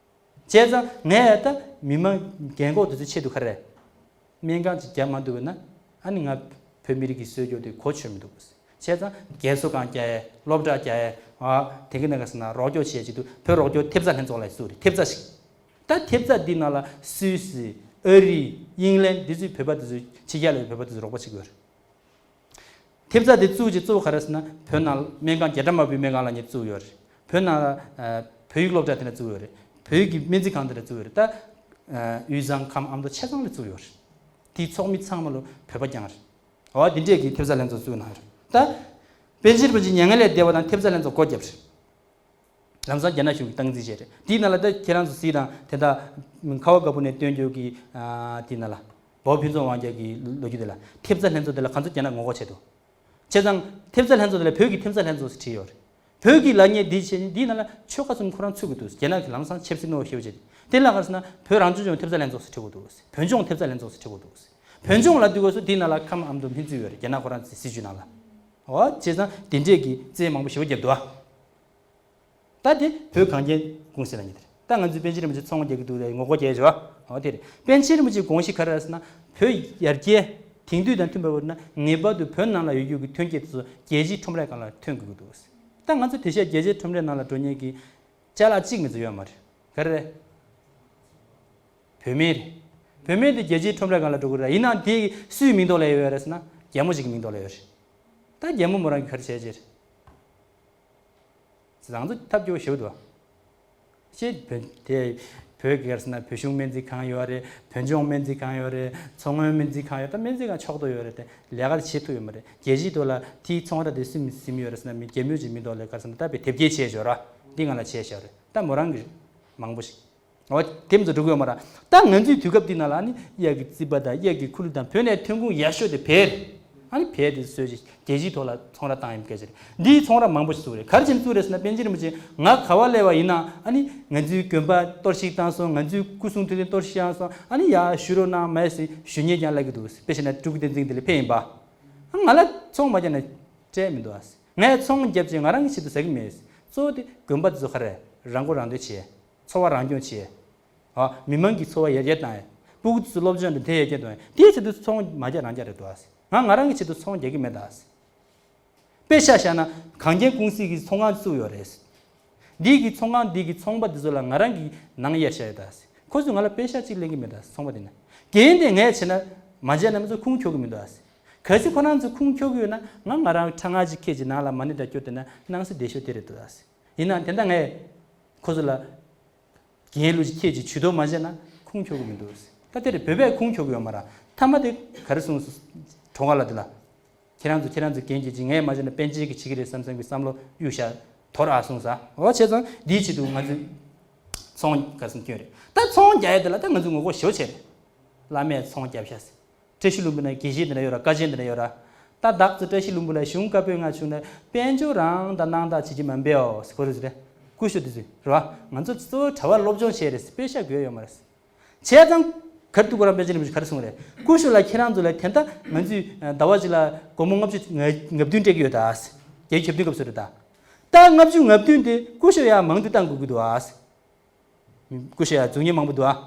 ཙང་ངས་ད་མི་མང་རྒན་གོག་དེ་ཚོའི་ཆེད་དུ་ག་རེ་རེད། སྨན་ཁང་ཅིག་རྒྱག་མ་ཐུབ་པ་ན་ཨ་ནི་ང་བོད་མི་རིགས་ཀྱི་སྲོལ་རྒྱུན་དེ་གོ་ཆོད་མི་འདུག་བྱས་ཙང་རྒན་གསོ་ཁང་རྒྱག་ཡས་སློབ་གྲྭ་རྒྱག་ཡས་ཨ་དེ་གི་ནང་ག་ཟེར་ན་རོགས་སྐྱོར་བྱེད་ཅིག་ཏུ་བོད་རོགས་སྐྱོར་ཐེབས་རྩ་ལྷན་ཚོགས་ལ་བཙུགས་རེད། ཐེབས་རྩ་ཞིག་ད་ཐེབས་རྩ་འདི་ནང་ལ་སུད་སི། ཨ་རི། དབྱིན་ལན་འདི་ཚོའི་བོད་པ་འདི་ཚོ་ཕྱི་རྒྱལ་ལ་བོད་པ་འདི་ཚོ་རོགས་པ་བྱེད་ཀྱི་ཡོད་རེད། ཐེབས་རྩ་འདི་བཙུགས་ཀྱི་གཙོ་བོ་ག་རེ་ཟེར་ན་བོད་ནང་སྨན་ཁང་རྒྱ་གྲམ་དམར་པོའི་སྨན་ཁང་ལབ་མཁན་བཙུགས་ཡོད་རེད། བོད་ནང་ཨ་བོད་ཡིག་སློབ་གྲྭ་དེ་འདྲ་བཙུགས་ཡོད་རེད། བོད་ཡིག་གི་སྨན་རྩིས་ཁང་དེ་འདྲ་བཙུགས་ཡོད་རེད། ད་ཨ་དབུས་གཙང་ཁམས་ཨ་མདོ་ཆ་ཚང་ལ་བཙུགས་ཡོད་རེད། དེའི་ཚོགས་མི་ཚང་མ་ལོ་བོད་པ་རྐྱང་རེད། འོ་འདི་འདྲས་ཀྱི་ཐེབས་རྩ་ལྷན་ཚོགས་བཙུགས་གནང་ཡོད་རེད། ད་པཎ་ཆེན་རིན་པོ་ཆེ་མྱ་ངན་ལས་འདས་པ་དང་ཐེབས་རྩ་ལྷན་ཚོགས་སྒོ་བརྒྱབ་རེད། ལམ་སང་རྒྱ་ནག་གཞུང་གིས་སྟངས་འཛིན་བྱས་རེད། དེའི་ནང་ལ་ད་ཁྱེད་རང་ཚོ་གཟིགས་དང་དེ་ད་ཁ་བ་དཀར་པོ་ནས་སྟོན་རྒྱུ་གི་ཨ་དེའི་ནང་ལ་བོད་ཕུན་ཚོགས་དབང་རྒྱལ་གྱི་ལོ་རྒྱུས་དེ་ལ་ཐེབས་རྩ་ལྷན་ཚོགས་དེ་ལ་གང་ཚོད་རྒྱ་ནག་ངོ་རྒོལ་བྱས་འདུག་བྱས་ཙང་ཐེབས་རྩ་ལྷན་ཚོགས་དེ་ལ་བོད་ཀྱི་ཐེབས་རྩ་ལྷན་ཚོགས་ཟེར་བྲིས་ཡོད་རེད། བོད་ཀྱི་ལབ་མཁན་འདི་བྱས་འདིའི་ནང་ལ་ཆོལ་ཁ་གསུམ་ཁོ་རང་ཚུད་ཀྱི་འདུག་རྒྱ་ནག་གིས་ལམ་སང་ཆབ་སྲིད་གནོན་པ་ཞེ་པོ་བྱས་དེ་ལ་ག་རེ་ཟེར་ན་བོད་རང་སྐྱོང་ལྗོངས་ཐེབས་རྩ་ལྷན་ཚོགས་ཟེར་བྲིས་དགོས་འདུག་བོད་ལྗོངས་ཐེབས་རྩ་ལྷན་ཚོགས་ཟེར་བྲིས་དགོས་འདུག་བོད་ལྗོངས་ལབ་དུས་སྐབས་སུ་འདིའི་ནང་ལ་ཁམས་ཨ་མདོ་ཕན་ཚུན་ཡོད་རེད། རྒྱ་ནག་ཁོ་རང་ཚོའི་སྲིད་བྱུས་ནང་ལ། འོ་བྱས་ཙང་དེ་འདྲས་ཀྱི་རྩོད་མང་པོ་ཞེ་པོ་བརྒྱབ་འདུག་ཨ། ད་དེ་བོད་གངས་ཅན་ཀུང་སི་ལབ་མཁན་དེ་རེད། ད་ང་ཚོས་པཎ་ཆེན་རིན་པོ་ཆེ་ཚོང་རྒྱག་གི་འདུག་ལ་ངོ་རྒོལ་བྱས་བྱས་པ། འོ་དེ་རེད། པཎ་ཆེན་རིན་པོ་ཆེའི་དགོངས་གཞི་ག་རེ་རེད་ཟེར་ན། བོད་ཡར་རྒྱས་དེང་དུས་དང་མཐུན་པ་ཡོད་ན་ངེས་པར་དུ་བོད་ནང་ལ་ཡོད་རྒྱུ་གི་ཐོན་སྐྱེད་དེ་ཚོ་རྒྱལ་སྤྱིའི་ཁྲོམ་རའི་སྒང་ལ་ཐོན་དགོས་ཀྱི་འདུག། ད་ང་ཚོ་དེ་ཤ་རྒྱལ་སྤྱིའི་ཁྲོམ་རའི་ནང་ལ་འགྲོ་མཁན་གྱི་ཅ་ལག་གཅིག་མ་གཏོགས་ཡོད་མ་རེད། ག་རེ་རེད། བོད་སྨན་རེད། བོད་སྨན་དེ་རྒྱལ་སྤྱིའི་ཁྲོམ་རའི་སྒང་ལ་འགྲོ་གི་རེད། ཡིན་ནའང་དེ་སུའི་མིང་ཐོག་ལ་ཡོད་རེད་ཟེར་ན་རྒྱལ་མོ་ཞིག་གི་མིང་ཐོག་ལ་ཡོད་རེད། ད་རྒྱལ་མོ་མོ་རང་གིས་ག་རེ་བྱས་རྗེས་རེད། རང་ཚོ་ཐབས་སྐྱོ་པོ་ཞེ་པོ་འདུག་ཨ། ཅེས་བོད་དེ་བོད་ཀྱི་ག་རེ་ཟེར་ན་བོད་གཞུང་སྨན་རྩིས་ཁང་ཡོད་རེད། བོད་ལྗོངས་སྨན་རྩིས་ཁང་ཡོད་རེད། མཚོ་སྔོན་སྨན་རྩིས་ཁང་ཡོད། ད་སྨན་རྩིས་ཁང་ཕྱོགས་གཏོགས་ཡོད་རེད་དེ། ལས་ཀ་བྱེད་ཐུབ་ཡོད་མ་རེད། རྒྱལ་སྤྱིའི་ཐོག་ལ་དེའི་ཚོང་ར་དེ་སུས་ཟིན་ཡོད་རེད་ཟེར་ན་མི་རྒྱལ་མོས་ཀྱི་མི་འདུག་ལས་ཀ་ཟེར་ན་ད་བའི་དེབ་སྐྱེལ་བྱས་ཞོར་ར་འདི་ང་ལ་བྱས་ཞོར་རེད། ད་མོ་རང་གི་མང་པོ་ཞིག་འོ་དེ་མ་ཚོ་འགྲོ་གི་ཡོད་མ་ར། ད་ང་ཚོའི་དུས་སྐབས་འདི་ནང་ལ་ཨ་ནི་གཡག་གི་རྩིད་པ་དང་གཡག་གི་ཁུ་ལུ་དང་བོད་ནས་ཐོན་ཁུངས་ཡག་ཤོས་དེ་བེད། ཨ་ནི་བེད་དེ་བཟོས་ཅིག་རྒྱལ་སྤྱིའི་ཐོག་ལ་ཚོང་ར་བཏང་ཡིན་སྐད་ཆ་རེད། འདིའི་ཚོང་ར་མང་པོ་ཞིག་བཙུགས་རེད། ག་རེ་བྱས་ནས་བཙུགས་རེད་ཟེར་ན་པཎ་ཆེན་རིན་པོ་ཆེ་ང་ག་བ་སླེབས་པ་ཡིན་ན་ཨ་ནི་ང་ཚོའི་དགོན་པ་གཏོར་བཤིག་བཏང་སོང་། ང་ཚོའི་སྐུ་གསུང་ཐུགས་རྟེན་གཏོར་བཤིག་བཏང་སོང་། ཨ་ནི་ཡར་བཞུགས་རོགས་གནང་མ་ཟེར་ཞུ་སྙན་ཀྱང་སླེབས་ཀྱི་འདུག། དཔེ་བྱས་ན་སྤྲུལ་སྐུ་བསྟན་འཛིན་དེ་ལ་ཕེབས་ཡིན་པ། ང་ལ་ཚོང་མ་རྒྱག་ན་སྤྲད་མི་འདུག་ཨ། ངས་ཚོང་བརྒྱབ་བྱས་ང་རང་གི་ཆེད་དུ་ཟ་གི་མེད། གཙོ་བོ་དེ་དགོན་པ་དེ་ཚོ་ག་རེ་རང་མགོ་རང་ཐོན་བྱས། འཚོ་བ་རང་སྐྱོང་བྱས། ཨ། མི་མང་གི་འཚོ་བ་ཡར་རྒྱས་བཏང་ཡ། སྤུ་གུ་དེ་ཚོ་སློབ་སྦྱོང་དང་དེ་ཡར་རྒྱས་གཏོང་ཡ། དེའི་ཆེད་དུ་ཚོང་མ་རྒྱག་རང་རྒྱག་རེད་འདུག་ཨ། ང་ང་རང་གི་ཆེད་དུ་ཚོང་རྒྱག་གི་མེད་ད། དཔེ་ཆ་བཞག་ན་གངས་རྒྱན་ཀུང་སི་གི་ཚོང་ཁང་བཙུགས་ཡོད་རེད། འདི་གི་ཚོང་ཁང་འདི་གི་ཚོང་པ་འདི་ཚོ་ལ་ང་རང་གི་ནང་གཡར་བཞག་ཡོད་ད། ཁོ་ཚོས་ང་ལ་པེ་ཤག་གཅིག་ལེན་གི་མེད་ད་ཚོང་པ་འདི་ན། རྒན་དེ་ངས་བྱས་ན་མ་བྱས་ན་མི་ཚོ་ཁུངས་འཁྱོལ་གི་མི་འདུག་ཨ། གལ་སྲིད་ཁོ་རང་ཚོས་ཁུངས་འཁྱོལ་གི་ཡོད་ན་ང་ང་རང་ཁྲག་ངར་ཅིག་ཁྱེར་ཅིག་ནང་ལ་མ་ཎི་དང་སྐྱོར་བསྡད་ན་སྣང་ས་བདེ་ཤོས་དེ་རེད་འདུག་ཨ། ཡིན་ནའང་དེ་འདྲ་ངས་ཁོ་ཚོ་ལ་རྒན་ལུགས་ཅིག་ཁྱེད་ཀྱིས་ཇུས་གཏོགས་མ་བྱས་ན་ཁུངས་འཁྱོལ་གི་མི་འདུག། ད་དེར་བོད་པས་ཁུངས་འཁྱོལ་གི་ཡོད་མ་རེད། མཐའ་མ་དེ་ག་རེ་གསུངས་སོང་། གྲོང་ཁ་ལ་དེ་ལ། ཁྱེད་རང་ཚོ་ཁྱེད་རང་ཚོ་རྒན་གྱིས་ཅིག་ངས་མ་བྱས་ན་པཎ་ཆེན་གྱིས་བྱེད་ཀྱི་རེད་བསམ་བསམ་གྱི་བསམ་བློ་གཡུག་བཞག་དོར་ཨ་གསུངས་ས། འོ་བྱས་ཙང་འདིའི་ཆེད་དུ་ང་ཚོས་ཚོང་ག་སེམས་སྐྱོན་རེད། ད་ཚོང་རྒྱག་ཡ་དེ་ལ་ད་ང་ཚོས་ངོ་རྒོལ་ཞེ་པོ་བྱས་རེད། བླ་མས་ཚོང་རྒྱབ་ཤག་ཟེར། བཀྲ་ཤིས་ལྷུན་པོ་ན་དགེ་བཤེས་དེ་འདྲ་ཡོད་ར། བཀའ་བྱོན་དེ་འདྲ་ཡོད་ར། ད་བདག་ཚོ་བཀྲ་ཤིས་ལྷུན་པོ་ལ་གཞུང་བཀའ་པོད་ལྔ་བྱུང་ན་དཔལ་འབྱོར་རང་དང་སྣང་དག་བྱེད་ཀྱི་མ་འབད་འོ་ཟེར་གོ་རེ་ཟེར་རེད། སྐུ་ཞབས་དེ་ཚོས་རེད་བ། ང་ཚོ་གཙོ་བོ་གྲྭ་པ་སློབ་སྦྱོང་བྱས་རེད་ཟེར་དཔེ་ཤག་དགོས་ཡོད་མ་རེད་ཟེར། བྱས་ཙང་གར་དུ་ཁོ་རང་པཎ་ཆེན་རིན་པོ་ཆེ་ག་རེ་གསུངས་རེད། སྐུ་ཞབས་ལ་ཁྱེད་རང་ཚོ་ལ་དེ་ལྟ་ང་ཚོས་ཟླ་བ་གཅིག་ལ་སྒོར་མོ་ལྔ་བཅུ་ང་ང་བདུན་སྤྲད་ཀྱི་ཡོད་ད་ཟེར། བརྒྱད་ཅུ་གྱ་བདུན་སྐབས་སུ་རེད་ད། ད་ལྔ་བཅུ་ང་བདུན་དེ་སྐུ་ཞབས་ཡར་མང་དུ་བཏང་དགོས་ཀྱི་འདུག་ཨ་ཟེར། སྐུ་ཞབས་ཡ་རྫུན་ཉེས་མང་པོ་འདུག་ཨ།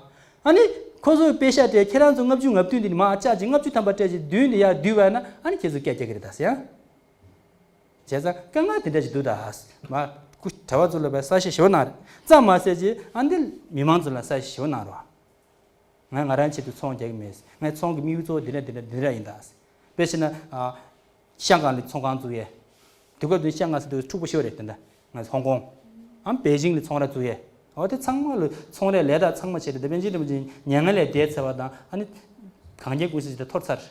ཨ་ནི་ཁོ་ཚོས་པེ་ཤག་སྤྲད། ཁྱེད་རང་ཚོ་ལྔ་བཅུ་ང་བདུན་དེ་ནི་མ་བཅག་ཅིག་ལྔ་བཅུ་ཐམ་པ་སྤྲད་ཅིག་བདུན་དེ་ཡར་བསྡུས་པ་ན་ཨ་ནི་ཁྱེད་ཚོ་སྐད་རྒྱག་གི་རེད་ད་ཟེར་ཡ། བྱས་ཙང་དཀའ་ངལ་དེ་འདྲ་ཞིག་འདུག་ད་ཨ། མ་སྐུ་གྲྭ་པ་ཚོ་ལ་བས་གསལ་བཤད་ཞུ་གནང་རེད་ཙམ་མ་ཟད་ཅིག་ཨ་འདི་མི་མང་ཚོ་ལ་གསལ་བཤད་ཞུ་གནང་རོགས། ང་ང་རང་ཆེད་དུ་ཚོང་རྒྱག་གི་མེད། ངས་ཚོང་གི་དམིགས་ཡུལ་གཙོ་བོ་འདི་འདྲ་འདི་འདྲ་འདི་འདྲ་ཡིན་ད། དཔེ་བྱས་ན། ཨ། ཤང་ཀང་ལ་ཚོང་ཁང་བཙུགས་ཡས། དུས་སྐབས་དེ་ཤང་ཀང་ཟེར་དུས་འཁྲུག་པོ་ཞེ་པོ་རེད་དེ་འདྲ། ང་ཧོང་ཀོང་། ཨམ་པེ་ཅིང་ལ་ཚོང་ར་བཙུགས་ཡས། འོ་དེ་ཚང་མ་ལ་ཚོང་རའི་ལས་རྟགས་ཚང་མ་བྱས་ཏེ་ད་པཎ་ཆེན་རིན་པོ་ཆེ་མྱ་ངན་ལས་འདས་ཚར་བ་དང་ཨ་ནི། གངས་རྒྱན་ཀུང་སི་ཞིག་ད་འཐོར་ཚར།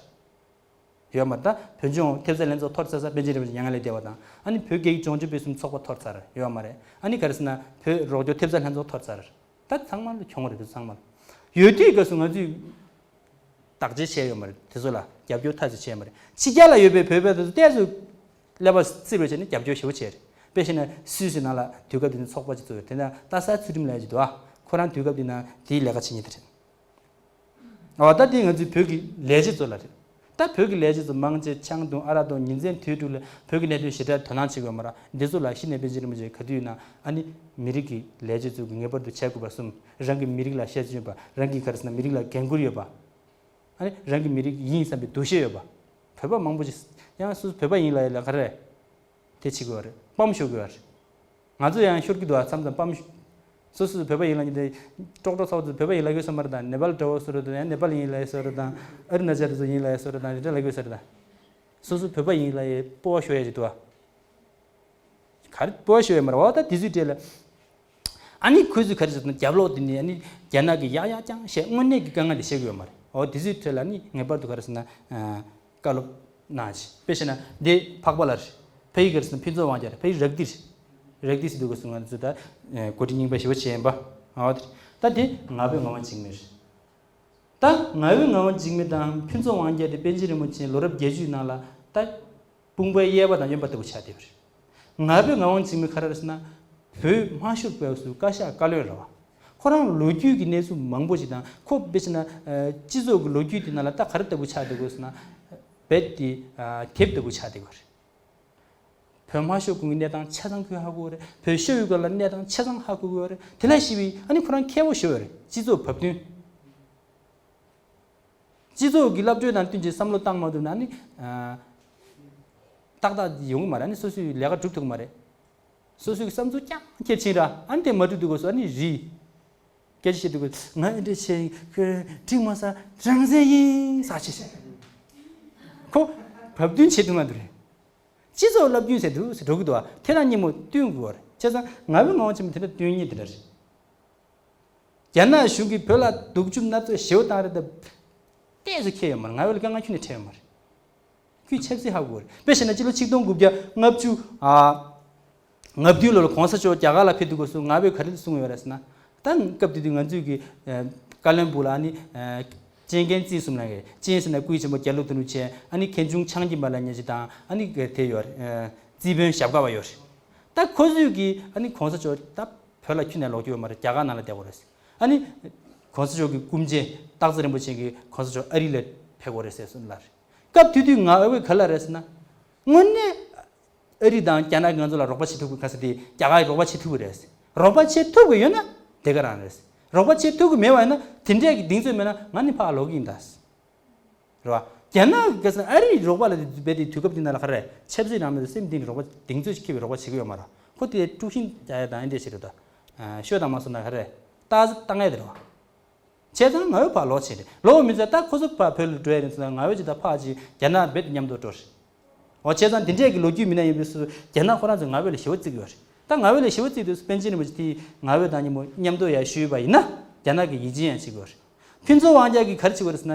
ཡོད་མ་རེད་ད། བོད་ལྗོངས་ཐེབས་རྩ་ལྷན་ཚོགས་འཐོར་ཚར་ས་པཎ་ཆེན་རིན་པོ་ཆེ་མྱ་ངན་ལས་འདས་པ་དང་ཨ་ནི་བོད་རྒྱའི་གྲོང་ཁྱེར་སྤེལ་གསུམ་ཚོགས་པ་འཐོར་ཚར་ཡོད་མ་རེད། ཨ་ནི་ག་རེ་ཟེར་ན་བོད་རོགས་སྐྱོར་ཐེབས་རྩ་ལྷན་ཚོགས་འཐོར་ཚར། ད་ཚང་མ་ལ་གྱོང་རེད་འདུག་ཚང་མ་ལ། ཡོད་དུས་སྐབས་སུ་ང་ཚོས་བདག་གཅེས་བྱས་ཡོད་མ་རེད། དེ་ཚོ་ལ་རྒྱབ་སྐྱོར་ཐག་ཆོད་བྱས་མ་རེད། ཕྱི་རྒྱལ་ལ་ཡོད་པའི་བོད་པ་དེ་ཚོ་ཏོག་ཙམ་ཀླད་པ་བཙིར་བ་བྱས་ནས་རྒྱབ་སྐྱོར་ཞེ་པོ་བྱས་རེད། དཔེ་བཞག་ན་སུད་སི་ནང་ལ་དུས་སྐབས་དེ་ནས་ཚོགས་པ་ཅིག་བཙུགས་ཡོད་དེ་ནས་ཏཱ་སའི་ཚུལ་ཁྲིམས་ལབ་ཡ་ཅིག་འདུག་ཨ། ཁོ་རང་དུས་སྐབས་དེ་ན་དེའི་ལས་ཀ་བྱེད་མཁན་དེ་རེད། འོ་ད་དེ་ང་ཚོའི་བོད་ཀྱི་ལས་བྱེད་ཚོ་ལ་རེད། ད་བོད་ཀྱི་ལས་བྱེད་ཚོ་མང་ཆེ་ཆང་འཐུང་ཨ་རག་འཐུང་ཉིན་མཚན་དུས་དྲུག་ལ་བོད་ཀྱི་གནད་དོན་ཞེ་དྲག་དོ་སྣང་བྱེད་དགོས་མ་རེད། འདི་ཚོ་ལ་གཞི་ནས་པཎ་ཆེན་རིན་པོ་ཆེས་ག་དུས་ཡིན་ན་ཨ་ནི་མི་རིགས་ཀྱི་ལས་བྱེད་ཚོ་གི་ངེས་པར་དུ་བྱེད་དགོས་པ་གསུམ། རང་གི་མི་རིགས་ལ་ཤ་ཚ་ཡོད་པ། རང་གི་ག་རེ་ཟེར་ན་མི་རིགས་ལ་འགན་ཁུར་ཡོད་པ། ཨ་ནི་རང་གི་མི་རིགས་ཡིན་བསམ་པའི་འདུ་ཤེས་ཡོད་པ། བོད་པ་མང་པོ་ཞིག་ཡང་སུ་བོད་པ་ཡིན་ལབ་ཡ་ལ་ག་རེ་རེད། དེ་བྱེད་དགོས་པ་རེད། སྤམ་ཤོར་དགོས་པ་རེད། ང་ཚོ་ཡང་ཤོར་གྱི་འདུག་ཨ། མཚམས་མཚམས་སྤམ་ཤོར། སོ་སོ་བོད་པ་ཡིན་ལབ་ཀྱི་འདུག། ཀྲོག་ཀྲོག་ཚ་བོ་ཚོ་བོད་པ་ཡིན་ལབ་ཀྱི་ཡོད་ས་མ་རེད་ད། ནེ་པཱལ་འདྲ་བོ་བཟོ་རེད་ད། ཡང་ནེ་པཱལ་ཡིན་ལབ་ཀྱི་བཟོ་རེད་ད། ཨ་རུ་ན་ཅལ་ཚོ་ཡིན་ལབ་ཀྱི་བཟོ་རེད་ད། དེ་འདྲ་ལབ་ཀྱི་ཡོད་ས་རེད་ད། སོ་སོ་བོད་པ་ཡིན་ལབ་ཡའི་སྤོབས་པ་ཤོར་ཡ་ཅིག་འདུག་ཨ། ག་རེ་སྤོབས་པ་ཤོར་ཡ་མ་རེད། འོ་ད་དེ་ཚོའི་གྲས་ལ། ཨ་ནི་ཁོས་ཚོས་ག་རེ་ཟེར་ན་རྒྱབ་ལོགས་དེ་ནས་ཨ་ནི་རྒྱ་ནག་གི་ཡག་ཡག་རྐྱང་བཤད། དངོས་གནས་ཀྱི་དཀའ་ངལ་དེ་བཤད་ཀྱི་ཡོད་མ་རེད། འོ་དེ་ཚོའི་གྲས་ལ་ཨ་ནི་ངེས་པར་དུ་ག་རེ་ཟེར་ན། བཀའ་སློབ་གནང་ཞིག། དཔེ་བཤད་ན་འདི་འཕགས་པ་ལ་རེད། ཕ་ཡི་ག་རེ་ཟེར་ན་ཕུན་ཚོགས་དབང་རྒྱལ་རེད། ཕ་ཡི་རག་ཏི་རེད། རག་ཏི་སི་འདུག་ག་གསུང་ང་ཚོ་ད་གོ་སྒྲིག་རྙིང་པ་ཞེ་པོ་བྱས་ཡིན་པ། འོ་དེ་རེད། ད་དེ་ངག་དབང་ངག་དབང་འཇིགས་མེད་རེད། ད་ངག་དབང་ངག་དབང་འཇིགས་མེད་དང་ཕུན་ཚོགས་དབང་རྒྱལ་དེ་པཎ་ཆེན་རིན་པོ་ཆེ་ལོ་རབས་བརྒྱད་ཅུའི་ནང་ལ་ད་དཔུང་པའི་གཡས་པ་དང་གཡོན་པ་ལྟ་བུ་ཆགས་བསྡད་པ་རེད། ངག་དབང་ངག་དབང་འཇིགས་མེད་ག་རེ་རེད་ཟེར་ན། བོད་དམར་ཤོག་པས་སུ་བཀའ་ཤག་བཀའ་བློན་རེད་བ། ཁོ་རང་ལོ་རྒྱུས་ཀྱི་གནས་ཚུལ་མང་པོ་ཞིག་དང་ཁོ་དཔེ་བྱས་ན་སྤྱི་ཚོགས་ཀྱི་ལོ་རྒྱུས་དེ་ནང་ལ་ད་ག་རེ་ལྟ་བུ་ཆགས་བསྡད་དགོས་ཟེར་ན། རྦད་དེ་དེབ་ལྟ་བུ་ཆགས་བསྡད་དགོས་རེད། བོད་དམར་ཤོག་ཁོང་གི་གནས་སྟངས་ཆ་ཚང་ཁོས་ཧ་གོ་གི་རེད། བོད་ཤོག་ཡུལ་སྐོར་ལ་གནས་སྟངས་ཆ་ཚང་ཧ་གོ་གི་ཡོད་རེད། དེ་ལ་ཞིབ་པའི་ཨ་ནི་ཁོ་རང་མཁས་པོ་ཞེ་པོ་རེད། སྤྱི་ཚོགས་བབ་བསྟུན། སྤྱི་ཚོགས་ཀྱི་བསླབ་བྱ་དང་བསྟུན་བྱས་བསམ་བློ་བཏང་མ་ཐུབ་ན་ཨ་ནི། ཏག་ཏག་ཡོང་གི་མ་རེད། ཨ་ནི་སོ་སོའི་ལས་ཀ་སྒྲུབ་ཐུབ་ཀྱི་མ་རེད། སོ་སོའི་བསམ་ཚུལ་རྐྱང་ཁྱེར་ཕྱིན་ར། ཨ་ནི་དེ་མ་འགྲུབ་དུས་སྐབས་སུ་ཨ་ནི་རི། སྐད་ཆ་བཤད་དུས་སྐབས་ང་འདི་འདྲ་བྱས་ཡིན། ཁོས་འགྲིག་མ་སོང་། རང་བཙན་ཡིན་ཟེར་བྱས་བྱས། ཁོ་བབ་བསྟུན་བྱེད་ཐུབ་མ་འདུག་རེད། སྤྱི་ཚོགས་བསླབ་སྟོན་ཟེར་འདུག་ཟེར་འགྲོ་གི་འདུག་བ། དེ་དང་མཉམ་པོ་བསྟུན་དགོས་པ་རེད། བྱས་ཙང་ང་བོད་ངག་དབང་ཆེན་མོ་དེ་འདྲ་སྟོན་མཁན་དེ་འདྲ་རེད། རྒྱ་ནག་གཞུང་གིས་བོད་ལ་སྡུག་སྦྱོང་མནར་གཅོད་ཞེ་པོ་བཏང་རེད་དེ། ཏོག་ཙམ་ཁྱད་ཡོད་མ་རེད། ང་བོད་ལ་དཀའ་ངལ་ཁྱོན་ནས་འཕྲད་ཡོད་མ་རེད། ཁོས་ཆབ་སྲིད་ཧ་གོ་རེད། དཔེ་བཞག་ན་སྤྱི་ལོ་ཆིག་སྟོང་དགུ་བརྒྱ་ལྔ་བཅུ་ང་བདུན་ལོ་ལ་གོང་ས་མཆོག་རྒྱ་གར་ལ་ཕེབས་དུས་སྐབས་སུ་ང་བོས་ག་རེ་གསུངས་ཡོད་རེད་ཟེར་ན། ད་སྐབས་དེ་དུས་ང་ཚོས་ཀྱི་ཀ་བློན་སྦུག་ལ་ཨ་ནི་ཅན་རྒན་རྩིས་གསུམ་ལ་ཅན་ཟེར་ན་སྐུའི་ཆེན་པོ་རྒྱ་ལོ་དོན་གྲུབ་མཆོག་ཨ་ནི་མཁན་ཆུང་ཆང་གི་མ་ལ་ཉེ་ཆེ་དང་ཨ་ནི་དེ་ཡོད་རེད། རྩིས་དཔོན་ཞབས་དཀར་བ་ཡོད་རེད། ད་ཁོ་ཚོས་ཀྱི་ཨ་ནི་གོང་ས་མཆོག་ད་བོད་ལ་ཁྱོན་ནས་ལོག་རྒྱུ་ཡོད་མ་རེད། རྒྱ་གར་ནང་ལ་བསྡད་དགོས་རེད། ཨ་ནི་གོང་ས་མཆོག་གི་སྐུ་མཆེད་སྟག་འཚེར་རིན་པོ་ཆེ་གིས་གོང་ས་མཆོག་ཨ་རི་ལ་ཕེབས་དགོས་རེད་ཟེར་གསུངས་ལ། སྐབས་དེ་དུས་ང་ཨ་བོས་ག་ལ་རེད་ཟེར་ན། དངོས་གནས་ཨ་རི་དང་རྒྱ་ནག་གིས་ང་ཚོ་ལ་རོགས་པ་བྱེད་ཐུབ་ཀྱི་ག་ཟེར་དེ་རྒྱ་གར་གྱིས་རོགས་པ་བྱེད་ཐུབ་ཀྱི་རེད། རོགས་པ་བྱེད་ཐུབ་ཀྱི་ཡོད་ན་དེ་ག་རང་རེད། རོགས་པ་བྱེད་ཐུབ་ཀྱི་མེད་པ་ཡིན་ན་དེ་འདྲས་ཀྱི་གདེང་ཚོད་མེད་ན་ང་ནི་ཕར་ལོག་གི་ཡིན་ད། རེད་བ། རྒྱ་ནག་གི་ཨ་རིའི་རོགས་པ་ལ་དེ་རྦད་དེ་དུས་སྐབས་འདི་ནང་ལ་ག་རེ་ཆབ་སྲིད་རང་མོས་སེམས་གཏིང་ནས་རོགས་པ་གདེང་ཚོད་ཅིག་འཁྱེར་བའི་རོགས་པ་བྱེད་ཀྱི་ཡོད་མ་རེད། ཁོ་དེ་དཀྲུག་ཤིང་རྒྱག་ཡ་དང་ཨེ་འདྲས་ཞིག་རེད་དོ། ཤོད་དང་མ་སོང་ན་ག་རེ་ལྟ་ཙམ་བཏང་ཡ་དེ་རེད་བ། བྱས་ཙང་ང་བོས་ཕར་ལོག་ཕྱིན་རེད། ལོག་མི་ཚད་ད་ཁོ་ཚོ་ཕར་བོད་ལ་འགྲོ་ཡ་རེད་ཟེར་ན་ང་བོས་ཅིག་ད་ཕར་ཅིག་རྒྱ་ནག་རྦད་དེ་མཉམ་དུ་འགྲོ་རེད། འོ་བྱས་ཙང་དེ་འདྲས་ཀྱི་ལོ་རྒྱུས་མི་སྣ་ཡིན་པའི་སུ་རྒྱ་ནག་ཁོ་རང་ཚོས་ང་བོད་ལ་ཞེ་པོ་བརྩི་གི་ཡོད་རེད། ད་ང་བོད་ལ་ཞེ་པོ་བརྩི་དུས་སུ་པཎ་ཆེན་རིན་པོ་ཆེ་དེས་ང་བོད་དང་མཉམ་པོ་མཉམ་དུ་ཡར་བཞུགས་པ་ཡིན་ན་རྒྱ་ནག་གིས་ཡིད་ཆེས་ཡང་བྱེད་ཀྱི་ཡོད་རེད། ཕུན་ཚོགས་དབང་རྒྱལ་གྱིས་ག་རེ་བྱེད་ཀྱི་ཡོད་རེད་ཟེར་ན།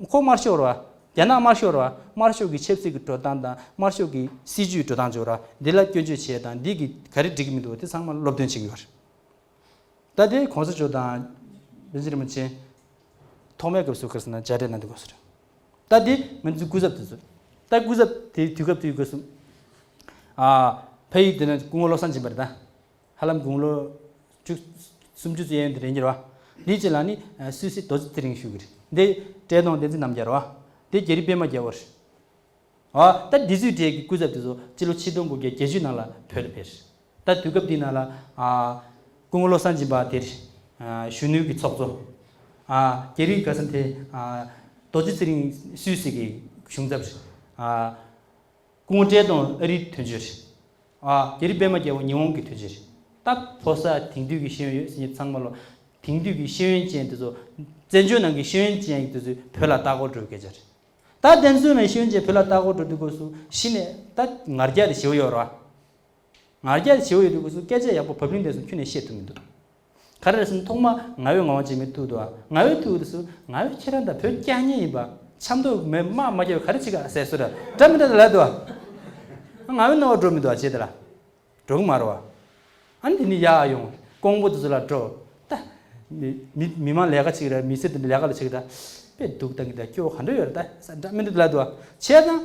ཁོ་དམར་ཤོག་རེད་བ། རྒྱ་ནག་དམར་ཤོག་རེད་བ། དམར་ཤོག་གི་ཆབ་སྲིད་ཀྱི་འགྲོ་སྟངས་དང་དམར་ཤོག་གི་སྲིད་ཇུས་འགྲོ་སྟངས་བྱེད་ར་འདི་ལ་སྐྱོན་བརྗོད་བྱེད་དང་འདི་གིས་ག་རེ་འགྲིག་གི་མི་འདུག་དེ་ཚང་མ་སློབ་སྟོན་བྱེད་ཀྱི་ཡོད་རེད། ད་དེ་གོང་ས་མཆོག་དང་པཎ་ཆེན་རིན་པོ་ཆེ་ཐོག་མའི་སྐབས་སུ་ག་རེ་ཟེར་ན་མཇལ་འཕྲད་གནང་དུས་སྐབས་སུ་རེད། ད་དེ་ང་ཚོའི་སྐུ་ཚབ་དེ་ཚོ། ད་སྐུ་ཚབ་དེ་དུས་སྐབས་དེའི་སྐབས་སུ། ཨ། ཕ་ཡུལ་དེ་ན་སྐུ་ངོ་བློ་བཟང་སྦྱིན་པ་རེད་ད། ཧ་ལམ་དགུང་ལོ་བཅུ། སུམ་ཅུ་ཙམ་ཡན་དེ་རེད་འགྱུར་བ། འདི་གཅིག་ལ་ནི་སུད་སི་རྡོ་རྗེ་ཚེ་རིང་བཞུགས་ཀྱི་རེད། འདི་བཀྲས་མཐོང་བསྟན་འཛིན་རྣམ་རྒྱལ་རེད་བ། འདི་རྒྱ་རི་པད་མ་རྒྱལ་པོ་རེད། ཨ། ད་འདི་ཚོའི་གྲས་ཀྱི་སྐུ་ཚབ་དེ་ཚོ་སྤྱི་ལོ་ཆིག་སྟོང་དགུ་བརྒྱ་བརྒྱད་ཅུ་ནང་ལ་བོད་ལ་ཕེབས། ད་དུས་སྐབས་འདི་ནང་ལ། ཨ། སྐུ་ངོ་བློ་བཟང་སྦྱིན་པ་དེར། ཨ། གཞོན་ནུའི་གི་ཚོགས་གཙོ། ཨ། རྒྱ་རི་ག་ས་དེ། ཨ། རྡོ་རྗེ་ཚེ་རིང་སུད་སི་གི་གཞུང་ཚབ་རེད། ཨ། སྐུ་ངོ་བཀྲས་མཐོང་ཨ་རིའི་དོན་གཅོད་རེད། ཨ། རྒྱ་རི་པད་མ་རྒྱལ་པོ་ཉི་ཧོང་གི་དོན་གཅོད་རེད། ད་ཕོ་གསར་དེང་དུས་ཀྱི་ཤེས་ཡོན་ཡོད་ཟེར་མཁན་ཚང་མ་ལོ། དེང་དུས་ཀྱི་ཤེས་ཡོན་ཅན་དེ་ཚོ། བཙན་བྱོལ་ནང་གི་ཤེས་ཡོན་ཅན་དེ་ཚོས་བོད་ལ་ལྟ་སྐོར་འགྲོ་སྐད་ཆ་རེད། ད་བཙན་བྱོལ་ནང་ཤེས་ཡོན་ཅན་བོད་ལ་ལྟ་སྐོར་འགྲོ་དུས་སྐབས་སུ་གཞི་ནས་ད་ང་རྒྱལ་དེ་ཞེ་པོ་ཡོད་རེད་བ། ང་རྒྱལ་དེ་ཞེ་པོ་ཡོད་དུས་སྐབས་སུ་སྐད་ཆ་ཡག་པོ་བབ་བརླིང་དེ་ཚོ་ཁྱོན་ནས་བཤད་ཐུབ་མི་འདུག་ག་རེ་རེད་ཟེར་ན་ཐོག་མ་ང་བོས་ངག་དབང་འཆི་མེད་ཐུག་འདུག་ང་བོས་ཐུག་དུས་སུ་ང་བོས་ཁྱེད་རང་དང་བོད་རྒྱག་མཁན་ཡིན་པ་ཆབ་མདོ་མེད་དམག་མ་རྒྱག་ག་རེ་བྱེད་ག་ཟེར་སོ་ར་འདྲ་མི་འདྲ་ལབ་འདུག་ང་བོའི་རྣ་བར་འགྲོ་མི་འདུག་བྱས་དེ་ལ་འགྲོ་གི་མ་རེད་བ། ཨ་ནི་དེ་ནི་ཡར་ཡོང་ཀོང་པོ་དེ་ཚོ་ལ་འགྲོ། ད་མི་མི་མི་མང་ལས་ཀ་བྱེད་ཀྱི་ར་མི་སེར་དེ་འདྲ་ལས་ཀ་ལ་བྱེད་ཀྱི་ད་དཔེ་སྡུག་བཏང་གི་ད་སྐྱོ་བོ་ག་འདྲ་ཡོད་རེད་ད་ས་འདྲ་མི་འདྲ་ལབ་འདུག་བ་བྱས་ཙང་།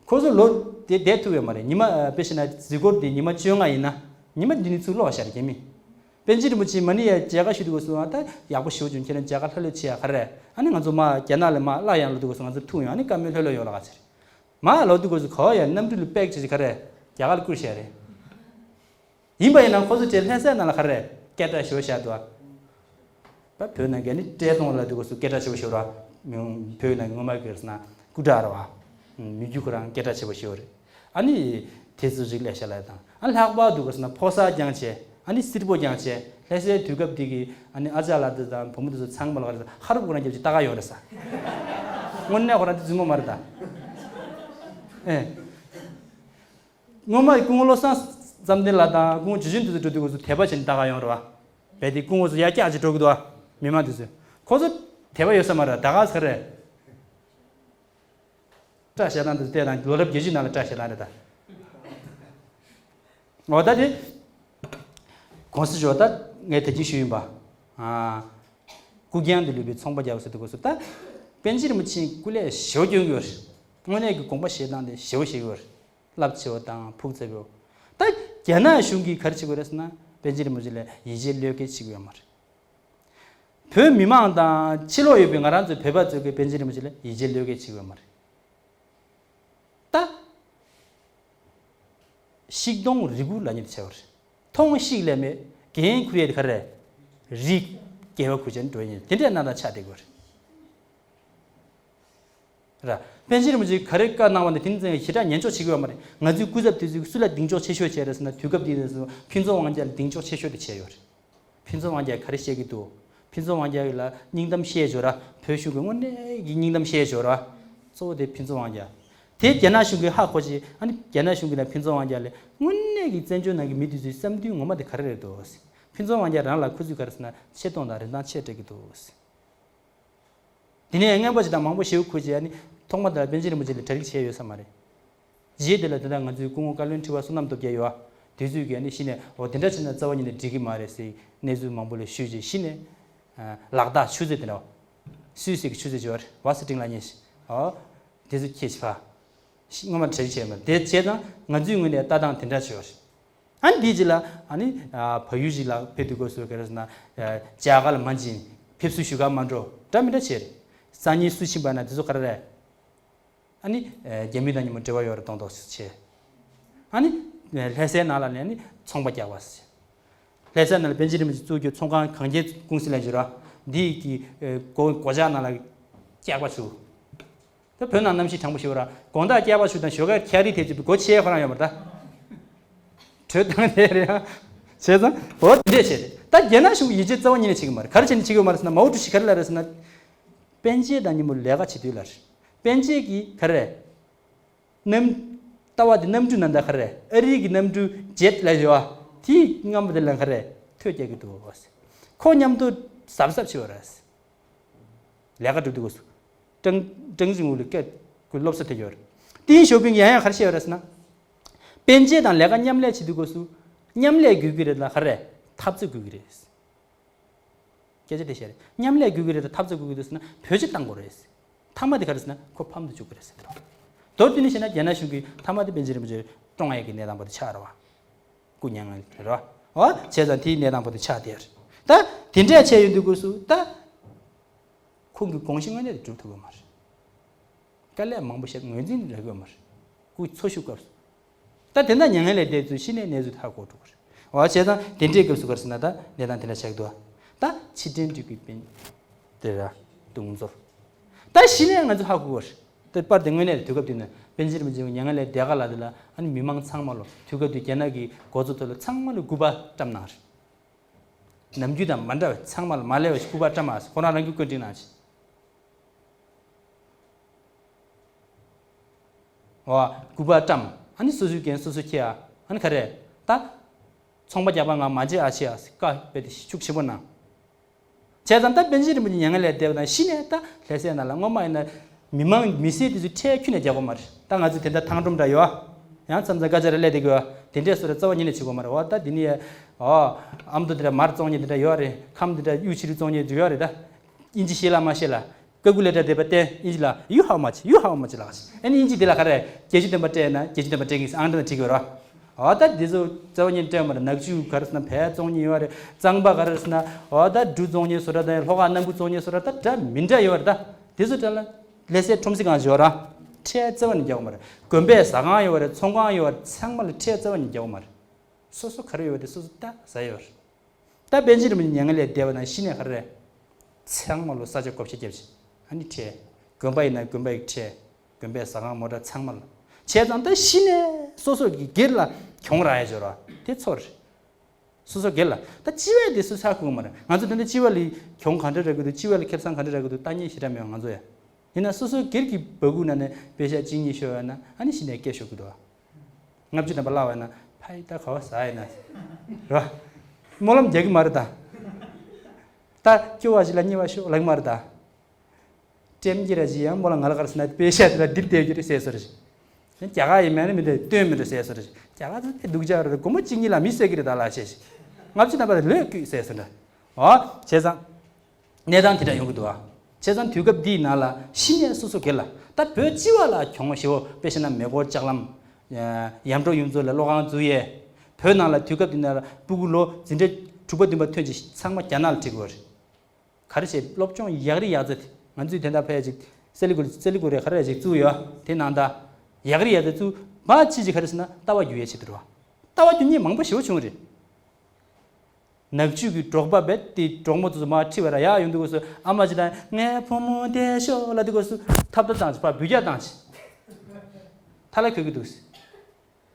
ཁོ་ཚོ་ལོ་དེ་བསྡད་ཐུབ་ཡོད་མ་རེད། ཉི་མ་ཨ་དཔེ་བྱས་ན་གཟིགས་སྐོར་དེ་ཉི་མ་བཅོ་ལྔ་ཡིན་ན་ཉི་མ་འདི་ནས་ཚུར་ལོག་ཤར་རྒྱ་མི། པཎ་ཆེན་རིན་པོ་ཆེ་མ་ཎི་ཡ་མཇལ་ཁ་ཞུ་དུས་སྐབས་སུ་ཨ་ད་ཡག་པོ་ཞེ་པོ་བྱུང་། ཁྱེད་རང་མཇལ་ཁ་ལྷོད་ལྷོད་བྱེད་ཡ་ག་རེ་རེད། ཨ་ནི་ང་ཚོ་མར་རྒྱ་ནག་ལ་མར་སླར་ཡང་ལོག་དུས་སྐབས་སུ་ང་ཚོ་ཐུག་ཡོང་། ཨ་ནི་བཀའ་མོལ་ལྷོད་ལྷོད་ཡོང་ལ་ག་ཚེ་རེད། མར་ལོག་དུས་སྐབས་སུ་གོ་ཡ་གནམ་གྲུ་ལ་པེག་བྱེད་ཀྱི་ག་རེ་རྒྱ་གར་ལ་བསྐུར་བཞག་རེད། ཡིན་པ་ཡིན་ན་ཁོ་ཚོ་དེ་ལྷ་སའི་ནང་ལ་ག་རེ་སྐད་གྲགས་ཞེ་པོ་བཞག་འདུག་ད་བོད་ནང་གི་ནི་བཀྲས་མཐོང་ལ་དུས་སྐབས་སུ་སྐད་གྲགས་ཆེ་པོ་ཞིག་རེད་བ། བོད་ནང་གི་སྔོན་མ་གི་ཟེར་ན་སྐུ་དྲག་རེད་བ། མི་རྒྱུད་ཁོ་རང་སྐད་གྲགས་ཆེ་པོ་ཞིག་རེད། ཨ་ནི་དེ་ཚོ་རིགས་ལས་ཤ་ལས་དང་ཨ་ལྷག་པར་དུ་ག་ཟེར་ན་ཕོ་གསར་རྐྱང་བྱས་ཨ་ནི་སེར་པོ་རྐྱང་བྱས་ལྷ་སའི་དུས་སྐབས་དེ་གི་ཨ་ནི་ཨ་ཅག་ལགས་དེ་དང་བུ་མོ་དེ་ཚོ་ཚང་མ་ལ་ག་རེ་ཟེར་ཧ་རུབ་ཁོ་རང་རྒྱབ་ཀྱི་ལྟ་ག་ཡོང་རེད་ས། དངོས་གནས་ཁོ་རང་དེ་རྫུན་མ་མ་རེད་ད། ཨེ། སྔོན་མ་སྐུ་ངོ་བློ་བཟང་བསམ་གཏན་ལགས་དང་སྐུ་ངོ་ཇོ་ཆུན་དེ་ཚོ་འགྲོ་དུས་སྐབས་སུ་དད་པ་བྱས་ནས་ལྟ་ག་ཡོང་རེད་བ། རྦད་དེ་སྐུ་ངོ་ཚོ་ཡར་བཀྱག་ཅིག་འགྲོ་གི་འདུག་བ། མི་མང་དེ་ཚོས་ཁོ་ཚོ་དད་པ་ཡོད་ས་མ་རེད། ད་ག་ས་རེད། སྐྲ་བཞར་སྟངས་དེ་ཚོ་བལྟས་དང་ལོ་རབས་བརྒྱད་ཅུ་ནང་ལ་སྐྲ་བཞར་སྟངས་རེད་ད། འོ་ད་དེ། གོང་ས་མཆོག་ད་ངས་ད་གིན་ཞུས་ཡིན་པ། ཨ། སྐུ་རྐྱང་དུ་ལུས་པའི་ཚོང་པ་རྒྱལ་པོ་ཟེར་དུས་སྐབས་སུ་ད། པཎ་ཆེན་རིན་པོ་ཆེ་སྐུ་ལས་ཞེ་པོ་སྐྱོན་གྱི་ཡོད་རེད། དངོས་གནས་ཀྱི་དགོངས་པ་བཞེས་སྟངས་དེ་ཞེ་པོ་བཞེས་ཀྱི་ཡོད་རེད། རླབས་ཆེ་བ་དང་ཕུགས་བརྩེ་བའི། ད་རྒྱ་ནག་གཞུང་གིས་ག་རེ་བྱེད་ཀྱི་ཡོད་རེད་ཟེར་ན་པཎ་ཆེན་རིན་པོ་ཆེ་ལ་ཡིད་ཆེས་བློས་འགེལ་བྱེད་ཀྱི་ཡོད་མ་རེད། བོད་མི་མང་དང་ཕྱི་ལོགས་ཡོད་པའི་ང་རང་ཚོའི་བོད་པ་ཚོས་ཀྱིས་པཎ་ཆེན་རིན་པོ་ཆེ་ལ་ཡིད་ཆེས་བློས་འགེལ་བྱེད་ཀྱི་ཡོད་མ་རེད། ད། ཤིག་སྟོང་རི་ཁུག་ལབ་མཁན་དེ་བྱས་པ་རེད། མཐོང་ཤིག་ལས་མེད། འགན་ཁུར་ཡས་དེ་ག་རེ་རེད། རི་རྒྱལ་བ་ཁུར་ཅན་འགྲོ་ཡས་དེ་འདྲའི་གནས་སྟངས་ཆགས་བསྡད་ཀྱི་ཡོད་རེད། ར། པཎ་ཆེན་རིན་པོ་ཆེས་ག་རེ་བཀའ་གནང་བ་འདི་དེ་ནི་ཞེ་དྲག་ཉན་འཇོག་བྱེད་ཀྱི་ཡོད་མ་རེད། ང་ཚོའི་སྐུ་ཚབ་དེ་ཚོས་སུ་ལ་གདེང་འཇོག་ཆེ་ཤོས་བྱས་རེད་ཟེར་ན། དུས་སྐབས་འདི་ནས་བཟུང་ཕུན་ཚོགས་དབང་རྒྱལ་ལ་གདེང་འཇོག་ཆེ་ཤོས་དེ་བྱས་ཡོད་རེད། ཕུན་ཚོགས་དབང་རྒྱལ་ག་རེ་བཤད་ཀྱི་འདུག་ཕུན་ཚོགས་དབང་རྒྱལ་ལ་སྙིང་གཏམ་བཤད་ཡོད་ར། བོད་གཞུང་གི་དངོས་གནས་ཀྱི་སྙིང་གཏམ་བཤད་ཡོད་ར། གཙོ་བོ་དེ་ཕུན་ཚོགས་དབང་རྒྱལ། དེ་རྒྱ་ནག་གཞུང་གིས་ཧ་གོ་བྱས། ཨ་ནི་རྒྱ་ནག་གཞུང་གིས་ན་ཕུན་ཚོགས་དབང་རྒྱལ་ལ་དངོས་གནས་ཀྱི་བཙན་བྱོལ་ནང་གི་མི་དེ་ཚོའི་བསམ་འདུན་ངོ་མ་དེ་ག་རེ་རེད་འདུག་ཕུན་ཚོགས་དབང་རྒྱལ་རང་ལ་ཁོ་ཚོས་ག་རེ་ཟེར་ན་ཆེ་མཐོང་དང་རིན་ཐང་ཆེ་སྤྲད་ཀྱི་འདུག་དེ་ནས་རྔན་པ་ཅིག་དང་མང་པོ་ཞེ་པོ་ཁུར་བྱས། ཨ་ནི་ཐོག་མ་དེར་པཎ་ཆེན་རིན་པོ་ཆེ་ལ་གྲ་སྒྲིག་བྱས་ཡོད་ས་མ་རེད། རྗེས་དེ་ལ་དེ་འདྲ་ང་ཚོའི་སྐུ་ངོ་བཀའ་བློན་ཁྲི་པ་བསོད་ནམས་སྟོབས་རྒྱལ་ཡོད་ཨ། དེ་ཚོས་ཀྱིས་ཨ་ནི་གཞི་ནས་འོ་དེ་འདྲ་བྱས་ན་རྩ་བ་ཉིད་ནས་འགྲིག་གི་མ་རེད་ཟེར་གནས་ཚུལ་མང་པོ་ལ་ཞུས་རྗེས་གཞི་ནས། ཨ། ལག་རྟགས་ཆུ་ཚོད་དེ་འདྲ་བ། སུད་སི་གི་ཆུ་ཚོད་ཅིག་ཡོད་རེད། ཝ་སི་ཀྲིང་ལ་ཉེ་ཞིག་ཨོ། དེ་ཚོ་ཁྱེད་ཕ། ཞིག་སྔོན་མ་གྲ་སྒྲིག་བྱས་མ་རེད། དེ་བྱས་ཙང་ང་ཚོའི་ངོས་ནས་ལྟ་སྟངས་དེ་འདྲ་བྱས་ཡོད་རེད། ཨ་ནི་དེའི་རྗེས་ལ་ཨ་ནི་ཨ་བལ་ཡུལ་ཞིག་ལ་ཕེབས་དུས་སྐབས་སུ་ག་རེ་ཟེར་ན། ཨ། མཇལ་ཁ་ལ་མ་ཕྱིན། ཕེབས་བསུ་ཞུ་གར་མ་འགྲོ། འདྲ་མི་འདྲ་བྱས་རེད། སང་ཉིན་སུ་ཕྱིན་པ་ན་དེ་ཚོ་ག་རེ་རེད། ཨ་ནི་ཨ་རྒྱ་མི་དང་མཉམ་དུ་འབྲེལ་བ་ཡོད་རེད་མདོག་མདོག་བྱས། ཨ་ནི་ཨ་ལྷ་སའི་ནང་ལ་ནས་ཨ་ནི་ཚོང་པ་རྒྱག་པ་བྱས། ལྷ་སའི་ནང་ལ་པཎ་ཆེན་རིན་པོ་ཆེ་བཙུགས་རྒྱུ་ཚོང་ཁང་གང་རྒྱའི་ཀུང་སི་ལ་འབྱོར་བ། འདི་གི་ཨ་སྒོ་སྒོ་ལྕགས་ནང་ལ་སྐྱག་པ་བྱུགས། ད་བོད་ནང་གནམ་གཤིས་གྲང་མོ་ཞེ་པོ་ར། དགོང་དག་སྐྱག་པ་བྱུགས་དང་ཞོགས་ཀས་ཁྱག་རིལ་ཐེབས་བྱས་སྒོ་ཕྱེ་ཁོ་རང་ཡོད་མ་རེད་ད། དྲོད་བཏང་དེ་རེད་ཨ། བྱས་ཙང་འོ་དེ་འདྲས་བྱས་རེད། ད་རྒྱ་ནག་གཞུང་གིས་ཡིད་ཆེས་རྩ་བ་ཉིད་ནས་བྱེད་ཀྱི་མ་རེད། ག་རེ་བྱས་ནས་བྱེད་ཀྱི་ཡོད་མ་རེད་ཟེར་ན། མའོ་ཀྲུའུ་ཞི་ག་རེ་ལབ་རེད་ཟེར་ན། པཎ་ཆེན་དང་མཉམ་པོ་ལས་ཀ་བྱེད་དུས་ལ་རེད། པཎ་ཆེན་གྱིས་ག་རེ། གནམ། ལྟ་བ་དེ་གནམ་གྲུ་ནང་ད་ག་རེ། ཨ་རི་གི་གནམ་གྲུ་ཇེཊ་ལ་ཡོད་ཨ། དེའི་རྔ་མ་དེ་ལ་ག་རེ། ཐོད་རྒྱག་གི་འདུག་ཁོ་མཉམ་དུ་གཟབ་གཟབ་བྱེད་པ་རེད། ལས་ཀ་སྒྲུབ་དུས་སྐབས་སུ། ཀྲང་། ཀྲང་ཅིང་ཝུའུ་ལ་སྐད་ཁོས་སློབ་གསོ་སྤྲད་ཡོད་རེད། ཏིན་ཞའོ་ཕིང་གིས་ཡང་ཡང་ག་རེ་བཤད་ཡོད་རེད་ཟེར་ན། པཎ་ཆེན་དང་ལས་ཀ་མཉམ་ལས་བྱེད་དུས་སྐབས་སུ། མཉམ་ལས་དགོས་ཀྱི་རེད་ལ་ག་རེ། འཐབ་རྩོད་དགོས་ཀྱི་རེད། སྐད་ཆ་དེ་བཤད་རེད། མཉམ་ལས་དགོས་ཀྱི་རེད་དང་འཐབ་རྩོད་དགོས་ཀྱི་འདུག་ཟེར་ན་བེད་སྤྱོད་བཏང་དགོས་རེད། མཐའ་མ་དེ་ག་རེ་ཟེར་ན་ཁོ་ཕམ་དུ་བཅུག་གི་རེད་ཟེར་དེ་རེད། མདོར་བསྡུས་ནས་བཤད་ན་རྒྱ་ནག་གཞུང་གིས་མཐའ་མ་དེ་པཎ་ཆེན་རིན་པོ་ཆེ་བཀྲོངས་ཡས་ཀྱི་གནས་སྟངས་པོ་དེ་ཆགས་རེད་བ། སྐུ་མྱ་ངན་ལས་རེད་བ། འོ་བྱས་ཙང་དེའི་གནས་སྟངས་པོ་དེ་ཆགས་བསྡད་རེད། ད་དེ་འདྲས་བྱས་ཡོང་དུས་སྐབས་སུ་ད། ཁོང་གི་དགོངས་གཞི་དངོས་གནས་དེ་སྒྲུབ་ཐུབ་ཀྱི་མ་རེད། དཀའ་ལས་མང་པོ་བཤད། ངོས་འཛིན་རག་གི་ཡོད་མ་རེད། སྐུ་འཚོ་བཞུགས་སྐབས་སུ། ད་དེ་འདྲ་མྱ་ངན་ལས་འདས་ཚུལ་གཞི་ནས་གནས་ཚུལ་ཧ་གོ་འགྲོ་གི་རེད། འོ་བྱས་ཙང་དེ་འདྲའི་སྐབས་སུ་ག་རེ་ཟེར་ན་ད་གནས་སྟངས་དེ་འདྲ་ཆགས་ཀྱི་འདུག་ད་ཕྱི་འབྲེལ་འབྲི་གུའི་པཎ་དེ་ར་དུང་མཚོ། ད་གཞི་ནས་ང་ཚོ་ཧ་གོ་གི་རེད། ད་པར་དེ་དངོས་གནས་དུས་སྐབས་དེ་ན་པཎ་ཆེན་རིན་པོ་ཆེ་མྱ་ངན་ལས་འདས་ག་ལ་དེ་ལ་ཨ་ནི་མི་མང་ཚང་མ་ལོ་དུས་སྐབས་དེ་རྒྱ་ནག་གི་འགོ་གཙོ་ཚོ་ལ་ཚང་མ་ལ་སྐུ་པར་བཀྲམ་གནང་རེད། ནམ་རྒྱུན་དང་མ་འདྲ་བའི་ཚང་མ་ལ་མ་ལས་པ་ཞིག་སྐུ་པར་བཀྲམ་མ་ཟེར། ཁོ་རང་རང་གི་བཀོད་སྒྲིག་གནང་ཞིག་འོ། སྐུ་པར་བཀྲམ། ཨ་ནི་སོ་སོའི་འགན་སོ་སོ་འཁྱེར་ཨ། ཨ་ནི་ག་རེ། ད། ཚོང་པ་རྒྱག་པ་ང་མ་བརྗེད་ཨ་ཆེ་ཨ་ཟེར་བཀའ་དཔེ་དེ་ཤུགས་ཆེན་པོ་གནང་། བྱས་ཙང་ད་པཎ་ཆེན་རིན་པོ་ཆེ་མྱ་ངན་ལས་འདས་པ་དང་གཞི་ནས་ད་ལྷ་སའི་ནང་ལ་སྔོན་མ་ཡིན་ན་མི་མང་མི་སེར་དེ་ཚོས་ཁྲལ་ཁྱོན་ནས་རྒྱག་གོ་མ་རེད། ད་ང་ཚོས་དེ་འདྲ་ཐང་སྒྲོམ་འདྲ་ཡོད་ཨ། ཡང་མཚམས་མཚམས་སྐད་ཆ་རེ་སླེབས་བསྡད་ཀྱི་ཡོད་ཨ། དེ་འདྲས་བཟོ་འདྲ་རྩ་བ་ཉིད་ནས་བྱེད་དགོས་མ་རེད། འོ་ད་འདི་ནི་ཨོ། ཨ་མདོ་འདི་འདྲ་མར་བཙོང་མཁན་འདི་འདྲ་ཡོད་རེད། ཁམས་འདི་འདྲ་གཡུ་ཕྱི་རུ་བཙོང་མཁན་འདི་ཡོད་རེད་ད། ཨིན་ཇི་ཤེས་ལ་མ་ཤེས་ལ། ཀ་ཀུ་ལེ་ཊར་དེ་པ་སྟེ་ཨིན་ཇི་ལ། You how much? You how much? ལགས། ཨ་ནི་ཨིན་ཇི་དེ་ལ་ག་རེ། བརྒྱད་ཅུ་བདུན་པ་སྤྲད་ན་བརྒྱད་ཅུ་བདུན་པ་སྤྲད་ཀྱི་ཨང་འདྲ་ན་བྲིས་ཀྱི་ཡོད་རེད། འོ་ད་འདི་ཚོ་རྩ་བ་ཉིད་སྤྲད་མ་རེད། ནག་ཆུ་ག་རེ་ཟེར་ན་བལ་བཙོང་མཁན་ཡོད་རེད། གཙང་པ་ག་རེ་ཟེར་ན་འོ་ད་འབྲུ་བཙོང་མཁན་བཟོ་འདྲ་དང་ལྷོ་ཁ་སྣམ་བུ་བཙོང་མཁན་བཟོ་འདྲ་ད་འདྲ་མི་འདྲ་ཡོད་རེད་ད། འདི་ཚོ་འདྲ་ལ་ལྷ་སའི་ཁྲོམ་གཟིགས་ཁང་ཞིག་ཡོད་རེད། ཁྲལ་རྩ་བ་ནས་རྒྱག་གི་མ་རེད། དགོན་པའི་ཟ་ཁང་ཡོད་རེད། ཚོང་ཁང་ཡོད་རེད། ཚང་མ་ལ་ཁྲལ་རྩ་བ་ནས་རྒྱག་གི་མ་རེད། སོ་སོ་ག་རེ་ཡོད་དེ་སོ་སོ་ད་ཟ་ཡོད་རེད། ད་པཎ་ཆེན་རིན་པོ་ཆེ་མྱ་ངན་ལས་འདས་པ་དང་གཞི་ནས་ག་རེ་རེད། ཚང་མ་ལོ་ས་ཆ་བགོ་བཤའ་བརྒྱབ་ཅིང་ཨ་ནི་ཁྲལ། དགོན་པ་ཡིན་ན་དགོན་པ་ཡི་ཁྲལ། དགོན་པའི་ཟ་ཁང་མོ་ཊ་ཚང་མ་ལ། བྱས་ཙང་ད་གཞི་ནས་སོ་སོ་གི་སྒེར་ལ་གྱོང་རག་ཡ་འབྱོར་བ་དེ་ཚོར། སོ་སོ་སྒེར་ལ་ད་སྤྱི་བའི་དེ་སུ་ཧ་གོ་གི་མ་རེད། ང་ཚོ་ད་ལྟ་སྤྱི་བ་ལ་གྱོང་ག་འདྲ་རག་གི་འདུག་སྤྱི་བ་ལ་ཁེ་བཟང་ག་འདྲ་རག་གི་འདུག་ལྟ་མཁན་ཞེ་དྲག་མེད་པ་ང་ཚོ་ཡ། ཡིན་ན་སོ་སོའི་སྒེར་གྱི་སྦ་ཁུག་ནང་ནས་པེ་ཤ་གཅིག་གཉིས་ཤོར་བ་ན་ཨ་ནི་གཞི་ནས་སྐད་ཤོར་གི་འདུག་ལྔ་བཅུ་ཐམ་པ་བརླག་པ་ན་ཕ་ཡི་ད་ག་བ་ཟ་ཡིན་ན། ར། སྨོན་ལམ་རྒྱག་གི་མ་རེད་ད། ད་སྐྱོ་བ་ཞིག་ལ་སྙི་བ་ཤོག་ལབ་ཀྱི་མ་རེད་ད། ཀྲེམ་གྱི་ར་ཞིག་ཡང་མོ་ལ་ང་ལ་ག་རེ་ཟེར་ན་པེ་ཤ་དེ་ལ་འདིར་བསྡད་རྒྱུ་རེད་ཟེར་སོ་རེད། རྒྱ་གར་ཡིན་མིན་ནི་མི་འདུག་སྟོན་མི་འདུག་ཟེར་སོ་རེད། རྒྱ་གར་ཚོ་དེ་སྡུག་ཅག་རེད། སྒོར་མོ་གཅིག་གཉིས་ལ་མི་བསད་ཀྱི་རེད་ད་ལགས་ཞེས་ཞིག་ལྔ་བཅུ་ཐམ་པ་ལ་ལོས་བསྐུས་ཟེར་སོ་འདྲ། འོ། བྱས་ཙང་། གནས་སྟངས་དེ་འདྲ་ཡོང་གི་འདུག་ཨ། བྱས་ཙང་དུས་སྐབས་འདིའི་ནང་ལ་གཞི་ནས་སོ་སོ་སྒེར་ལ་ད་བོད་སྤྱི་བ་ལ་གྱོང་ཞེ་པོ་དཔེ་བཤད་ན་མེ་འཁོར་ལྕགས་ལམ། ཡམ་གྲོ་གཡུ་མཚོ་ལ་གློག་ཁང་བཙུགས་ཡས། བོད་ནང་ལ་དུས་སྐབས་འདི་ནང་ལ་སྤུ་གུ་ལོ་འཛིན་གྲྭ་དྲུག་པ་བདུན་པ་ཐོན་ཅིག་ཚང་མ་རྒྱ་ནག་ལ་ཁྲིད་དགོས་རེད། ག་རེ་བྱས་སློབ་སྦྱོང་ཡག་རི་ཡག་རྩེ་དེ་ང་ཚོས་དེ་འདྲ་ཕ་ཡ་ཅིག་སེ་ལི་གུ་སེ་ལི་གུ་རེ་ག་རེ་ཅིག་བཙུགས་ཡོད་དེ་ནང་ད་ཡག་རི་ཡག་རྩེ་བཙུགས་མ་ཅི་ཅིག་ག་རེ་ཟེར་ན་ལྟ་བ་རྒྱུ་ཡས་བྱེད་དུ་རོ། ལྟ་བ་རྒྱུ་མཚན་མང་པོ་ཞེ་པོ་བྱུང་རེད། ནག་ཆུ་གི་འབྲོག་པ་བས་དེ་འབྲོག་མོ་ཚོ་མར་ཁྲིད་པ་ར་ཡག་ཡོང་དུས་སྐབས་སུ་ཨ་མ་ཅིག་དང་ངའི་བུ་མོ་བསྡད་ཤོག་ལབ་དུས་སྐབས་སུ་ཐབ་ཐབ་བཏང་ཅིག་ཕར་འབུད་རྒྱག་བཏང་ཅིག་ཐ་ལ་ཁོལ་གི་འདུག་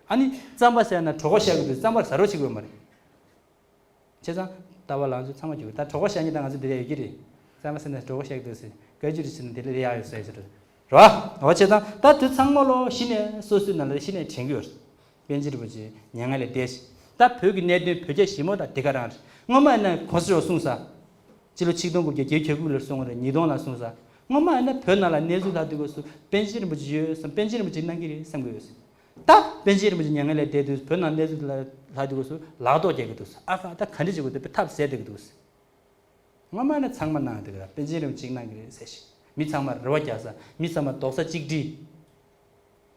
ཨ་ནི་རྩམ་པ་ཟས་ན་གྲོད་ཁོག་བཤལ་གི་འདུག་རྩམ་པ་ཟ་རོགས་བྱེད་དགོས་མ་རེད། བྱས་ཙང་ལྟ་བ་ལངས་ཚོ་ཚང་མ་རྒྱུག་ད་གྲོད་ཁོག་བཤལ་མཁན་དང་ང་ཚོ་འདི་ལ་ཡོད་ཀྱི་རེད། རྩམ་པ་ཟས་ན་གྲོད་ཁོག་བཤལ་གི་འདུག་ཟེར་བཀའ་བཀྱོན་རེ་བྱས་ན་འདི་ལ་རེ་ཡག་ཡོད་ཟེར་ཟེར་རེད་བ། འོ་བྱས་ཙང་ད་དེ་ཚང་མ་ལོ་གཞི་ནས་སོ་སོའི་ནང་ལ་གཞི་ནས་དྲན་གི་ཡོད་རེད། པཎ་ཆེན་རིན་པོ་ཆེ་མྱ་ངན་ལས་འདས་ཤིང་། ད་བོད་ཀྱི་གནད་དོན་བོད་རྒྱ་ཞི་མོལ་དང་དེ་ག་རང་རེད། སྔོན་མ་ཡིན་ན་གོང་ས་མཆོག་གསུངས་ས། སྤྱི་ལོ་ཆིག་སྟོང་དགུ་བརྒྱ་བརྒྱད་ཅུ་གྱ་དགུ་ལ་གསུངས་རེད། ཉིས་སྟོང་ལ་གསུངས་ས། སྔོན་མ་ཡིན་ན་བོད་ནང་ལ་གནས་ཚུལ་ལྷག་དུས་སྐབས་སུ་པཎ་ཆེན་རིན་པོ་ཆེ་ཡོད་བསམ། པཎ་ཆེན་རིན་པོ་ཆེ་གནང་གི་རེད་བསམ་གི་ཡོད། ད་པཎ་ཆེན་རིན་པོ་ཆེ་མྱ་ངན་ལས་འདས་དུས་བོད་ནང་གནས་ཚུལ་ལྷག་དུས་སྐབས་སུ་ལག་ཐོག་རྒྱག་གི་འདུག་ཨ་ཁ་ད་ག་འདྲ་བྱེད་དགོས་འདུག་ཐབས་ཟད་བསྡད་ཀྱི་འདུག་སྔོན་མ་ཡིན་ན་ཚང་མ་གནང་འདུག་ག་པཎ་ཆེན་རིན་པོ་ཆེ་གནང་གི་རེད་ཟེར་ཞིང་། མི་ཚང་མར་རེ་བ་རྒྱག་ས། མི་ཚང་མ་རྡོག་རྩ་གཅིག་སྒྲིལ།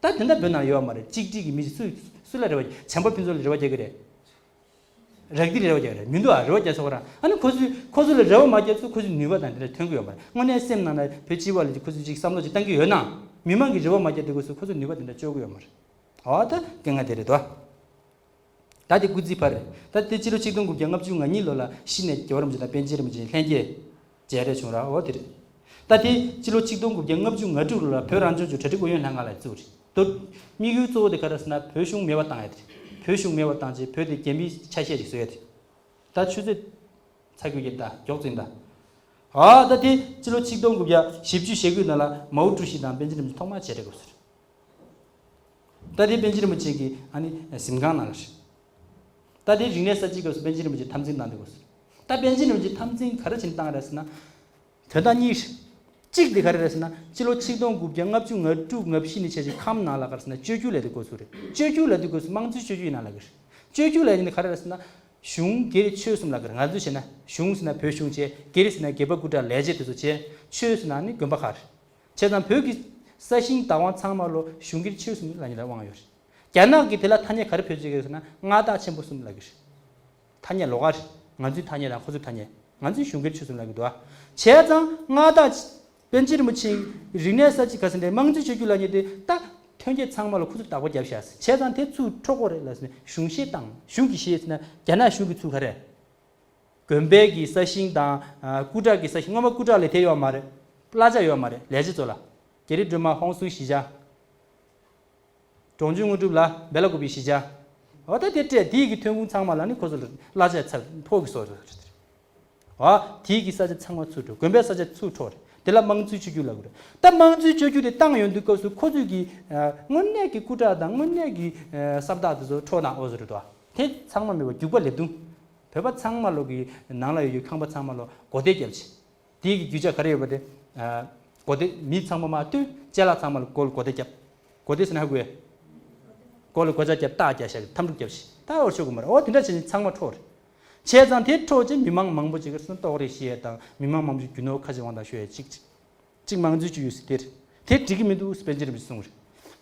ད་དེ་འདྲ་བོད་ནང་ཡོད་མ་རེད། གཅིག་སྒྲིལ་གྱི་མི་སུ་སུ་ལ་རེ་བ་རྒྱག་བྱམས་པ་ཕུན་ཚོགས་ལ་རེ་བ་རྒྱག་གི་རེད། རག་སྡིར་རེ་བ་རྒྱག་གི་རེད་མི་འདུག་ཨ་རེ་བ་རྒྱག་ཆོག་ག་རང་ཨ་ནི་ཁོ་ཚོས་ཁོ་ཚོ་ལ་རེ་བ་མ་རྒྱག་ཚོ་ཁོ་ཚོའི་ནུས་པ་དང་དེ་འདྲ་ཐོན་གི་ཡོད་མ་རེད། དངོས་གནས་སེམས་ནང་ལ་བོད་སྤྱི་པ་ལ་ཁོ་ཚོས་ཅིག་བསམ་བློ་ཅིག་བཏང་གི་ཡོད་ན། མི་མང་གིས་རེ་བ་མ་རྒྱག་དུས་སྐབས་སུ་ཁོ་ཚོ་ནུས་པ་དེ་འདྲ་ལྕོགས་གི་ཡོད་མ་རེད། འོ་ད་དཀའ་ངལ་དེ་རེད་དོ། ད་དེ་སྐུལ་རྩིས་ཕར་རེད། ད་དེ་སྤྱི་ལོ་ཆིག་སྟོང་དགུ་བརྒྱ་ལྔ་བཅུ་ང་གཉིས་ལོ་ལ་གཞི་ནས་རྒྱལ་བ་རིན་པོ་ཆེ་དང་པཎ་ཆེན་རིན་པོ་ཆེ་ལྷན་རྒྱས་མཇལ་འཕྲད་བྱུང་ར། འོ་དེ་རེད། ད་དེ་སྤྱི་ལོ་ཆིག་སྟོང་དགུ་བརྒྱ་ལྔ་བཅུ་ང་དྲུག་ལོ་ལ་བོད་རང་སྐྱོང་ལྗོངས་གྲ་སྒྲིག་ཨུ་ཡོན་ལྷན་ཁང་ལ་བཙུགས་རེད་དོ། དམིགས་ཡུལ་གཙོ་བོ་དེ་ག་རེ་ཟེར་ན་བོད་གཞུང་མེད་པ་བཏང་ཡ་དེ་རེད། བོད་གཞུང་མེད་པ་བཏང་རྗེས་བོད་དེ་རྒྱ་མིའི་ཆ་ཤས་ཤིག་བཟོ་ཡ་དེ། ད་ཆུ་ཚོད་ཚ་རྒྱུ་ཡིན་ད་མགྱོགས་ཙམ་ད། ཨ་ད་དེ་སྤྱི་ལོ་ཆིག་སྟོང་དགུ་བརྒྱ་བཞི་བཅུ་ཞེ་དགུའི་ནང་ལ་མའོ་ཀྲུའུ་ཞི་དང་པཎ་ཆེན་རིན་པོ་ཆེ་ཐོག་མར་མཇལ་འཕྲད་དགོས་ཟེར། ད་དེ་པཎ་ཆེན་རིན་པོ་ཆེ་གི་ཨ་ནི་གཟིམ་ཁང་ནང་ལ་རེད། ད་དེ་རིག་གནས་གསར་བརྗེའི་སྐབས་སུ་པཎ་ཆེན་རིན་པོ་ཆེ་འཐབ་འཛིང་གནང་འདུག་གོ། ད་པཎ་ཆེན་རིན་པོ་ཆེ་འཐབ་འཛིང་ག་རེ་བྱས་ནས་བཏང་རེད་ཟེར་ན། དོན་དག་གཉིས་རེད། གཅིག་དེ་ག་རེ་རེད་ཟེར་ན་སྤྱི་ལོ་ཆིག་སྟོང་དགུ་བརྒྱ་ལྔ་བཅུ་ང་དྲུག་ང་བཞི་ནས་བྱས་ཅིག་ཁམས་ནང་ལ་ག་རེ་ཟེར་ན་བཅོས་བསྒྱུར་ལས་དེ་འགོ་ཚུགས་རེད། བཅོས་བསྒྱུར་ལབ་དུས་སྐབས་སུ་དམངས་གཙོའི་བཅོས་བསྒྱུར་ཡིན་ན་ལབ་གི་རེད། བཅོས་བསྒྱུར་ལབ་ཡིན་ན་ག་རེ་རེད་ཟེར་ན། གཞུང་སྒེར་ཆོས་གསུམ་ལབ་གི་རེད། ང་ཚོས་བྱས་ན་གཞུང་ཟེར་ན་བོད་གཞུང་བྱས། སྒེར་ཟེར་ན་སྒེར་པ་སྐུ་དྲག་ལས་བྱེད་དེ་ཚོ་བྱས། ཆོས་ཟེར་ན་ནི་དགོན་པ་ཁག་རེད། བྱས་ཙང་བོད་ཀྱི་ས་ཞིང་བདག་དབང་ཚང་མ་ལོ་གཞུང་སྒེར་ཆོས་གསུམ་ལབ་མཁན་ལ་དབང་ཡོད་རེད། རྒྱ་ནག་གིས་དེ་ལ་ཐ་སྙད་ག་རེ་བེད་སྤྱོད་བྱེད་ཀྱི་ཡོད་ཟེར་ན་མངའ་བདག་ཆེན་པོ་གསུམ་ལབ་ཀྱི་རེད། ཐ་སྙད་ལོགས་ཀ་རེད། ང་ཚོའི་ཐ་སྙད་དང་ཁོ་ཚོའི་ཐ་སྙད། ང་ཚོས་གཞུང་སྒེར་ཆོས་གསུམ་ལབ་ཀྱི་འདུག་ཨ། བྱས་ཙང་མངའ་བདག་པཎ་ཆེན་རིན་པོ་ཆེའི་རིག་གནས་གསར་བརྗེ་ག་ཟེར་འདྲ་དམངས་གཙོའི་བཅོས་བསྒྱུར་ལབ་མཁན་དེ་ད་ཐོན་སྐྱེད་ཚང་མ་ལ་ཁོ་ཚོས་བདག་པོ་བརྒྱབ་ཤག་བྱས་ཙང་དེ་ཚུར་འཕྲོག་དགོས་རེད་ལབ་ཟེར་ནས་གཞུང་བཞེས་བཏང་། གཞུང་གིས་བཞེས་ཟེར་ན་རྒྱ་ནག་གཞུང་གིས་ཚུར་ག་རེ། དགོན་པའི་གི་ས་ཞིང་དང་ཨ་སྐུ་དྲག་གི་ས་ཞིང་། སྔོན་མ་སྐུ་དྲག་ལ་དེ་ཡོད་མ་རེད། གླ་ཆ་ཡོད་མ་རེད། ལས་བྱེད་ཚོ་ལ། རྒྱ་རི་སྒྲོལ་མ་ཧོན་སུའི་གཞིས་ཆགས། འབྲོང་ཆུང་དངོས་གྲུབ་ལ་བེ་ལ་ཀུ་པིའི་གཞིས་ཆགས། འོ་ད་དེ་སྤྲད། དེའི་གི་ཐོན་ཁུངས་ཚང་མ་ལ་ནི་ཁོ་ཚོ་ལ་གླ་ཆ་ཚབ་ཕོགས་ཀྱི་བཟོ་རེད། འོ་དེའི་གི་ས་ཆ་ཚང་མ་ཚུར་འཕྲོག་དགོན་པའི་ས་ཆ་ཚུར་འཕྲོག་རེད། དེ་ལ་དམངས་གཙོའི་བཅོས་བསྒྱུར་ལབ་དགོས་རེད། ད་དམངས་གཙོའི་བཅོས་བསྒྱུར་དེ་བཏང་ཡོང་དུས་སྐབས་སུ་ཁོ་ཚོས་གི་ཨ་དངོས་གནས་ཀྱི་སྐུ་དྲག་དང་དངོས་གནས་ཀྱི་ཨ་ས་བདག་དེ་ཚོ་འཕྲོག་གནང་འོ་བཟོ་རེད་དོ། དེ་ཚང་མ་མེད་པ་རྒྱུག་པ་ལེབ་རྡུང་། བོད་པ་ཚང་མ་ལོ་གི་ནང་ལ་ཡོད་རྒྱུ་ཁང་པ་ཚང་མ་ལོ་སྒོ་སྡེ་བརྒྱབ་ཆེ། དེའི་གི་རྒྱུ་ཆ་ག་རེ་ཡོད་པ་དེ། ཨ་སྒོ་སྡེ་མི་ཚང་མ་མར་བཏོན། ཅ་ལག་ཚང་མ་ལ་སྒོ་ལ་སྒོ་སྡེ་བརྒྱབ། སྒོ་སྡེ་ཟེར་ན་ཧ་གོ་ཡ། སྒོ་ལ་སྒོ་ལྕགས་བརྒྱབ། སྟག་རྒྱག་ཤག་འཐམ་འཁྲུག་བརྒྱབ་ཤག་ད་འོར་ཆོག་གི་མ་རེད། འོ་དེ་འདྲ་བྱས་ནས་ཚང་མ་འཕྲོག་རེད། བྱས་ཙང་དེ་འཕྲོག་རྗེས་མི་མང་མང་པོ་ཅིག་གིས་ལྟོགས་རེ་ཤི་ཡས་དང་མི་མང་མང་པོ་ཅིག་རྒྱུ་ནོར་ཁ་ཕྱེ་དབང་དང་ཤོར་ཡས་ཅིག་ཅིག་དམངས་གཙོའི་བཅོས་བསྒྱུར་ཟེར་དེ་རེད། དེ་འགྲིག་གི་མི་འདུག་ཟེར་པཎ་ཆེན་རིན་པོ་ཆེས་གསུངས་རེད།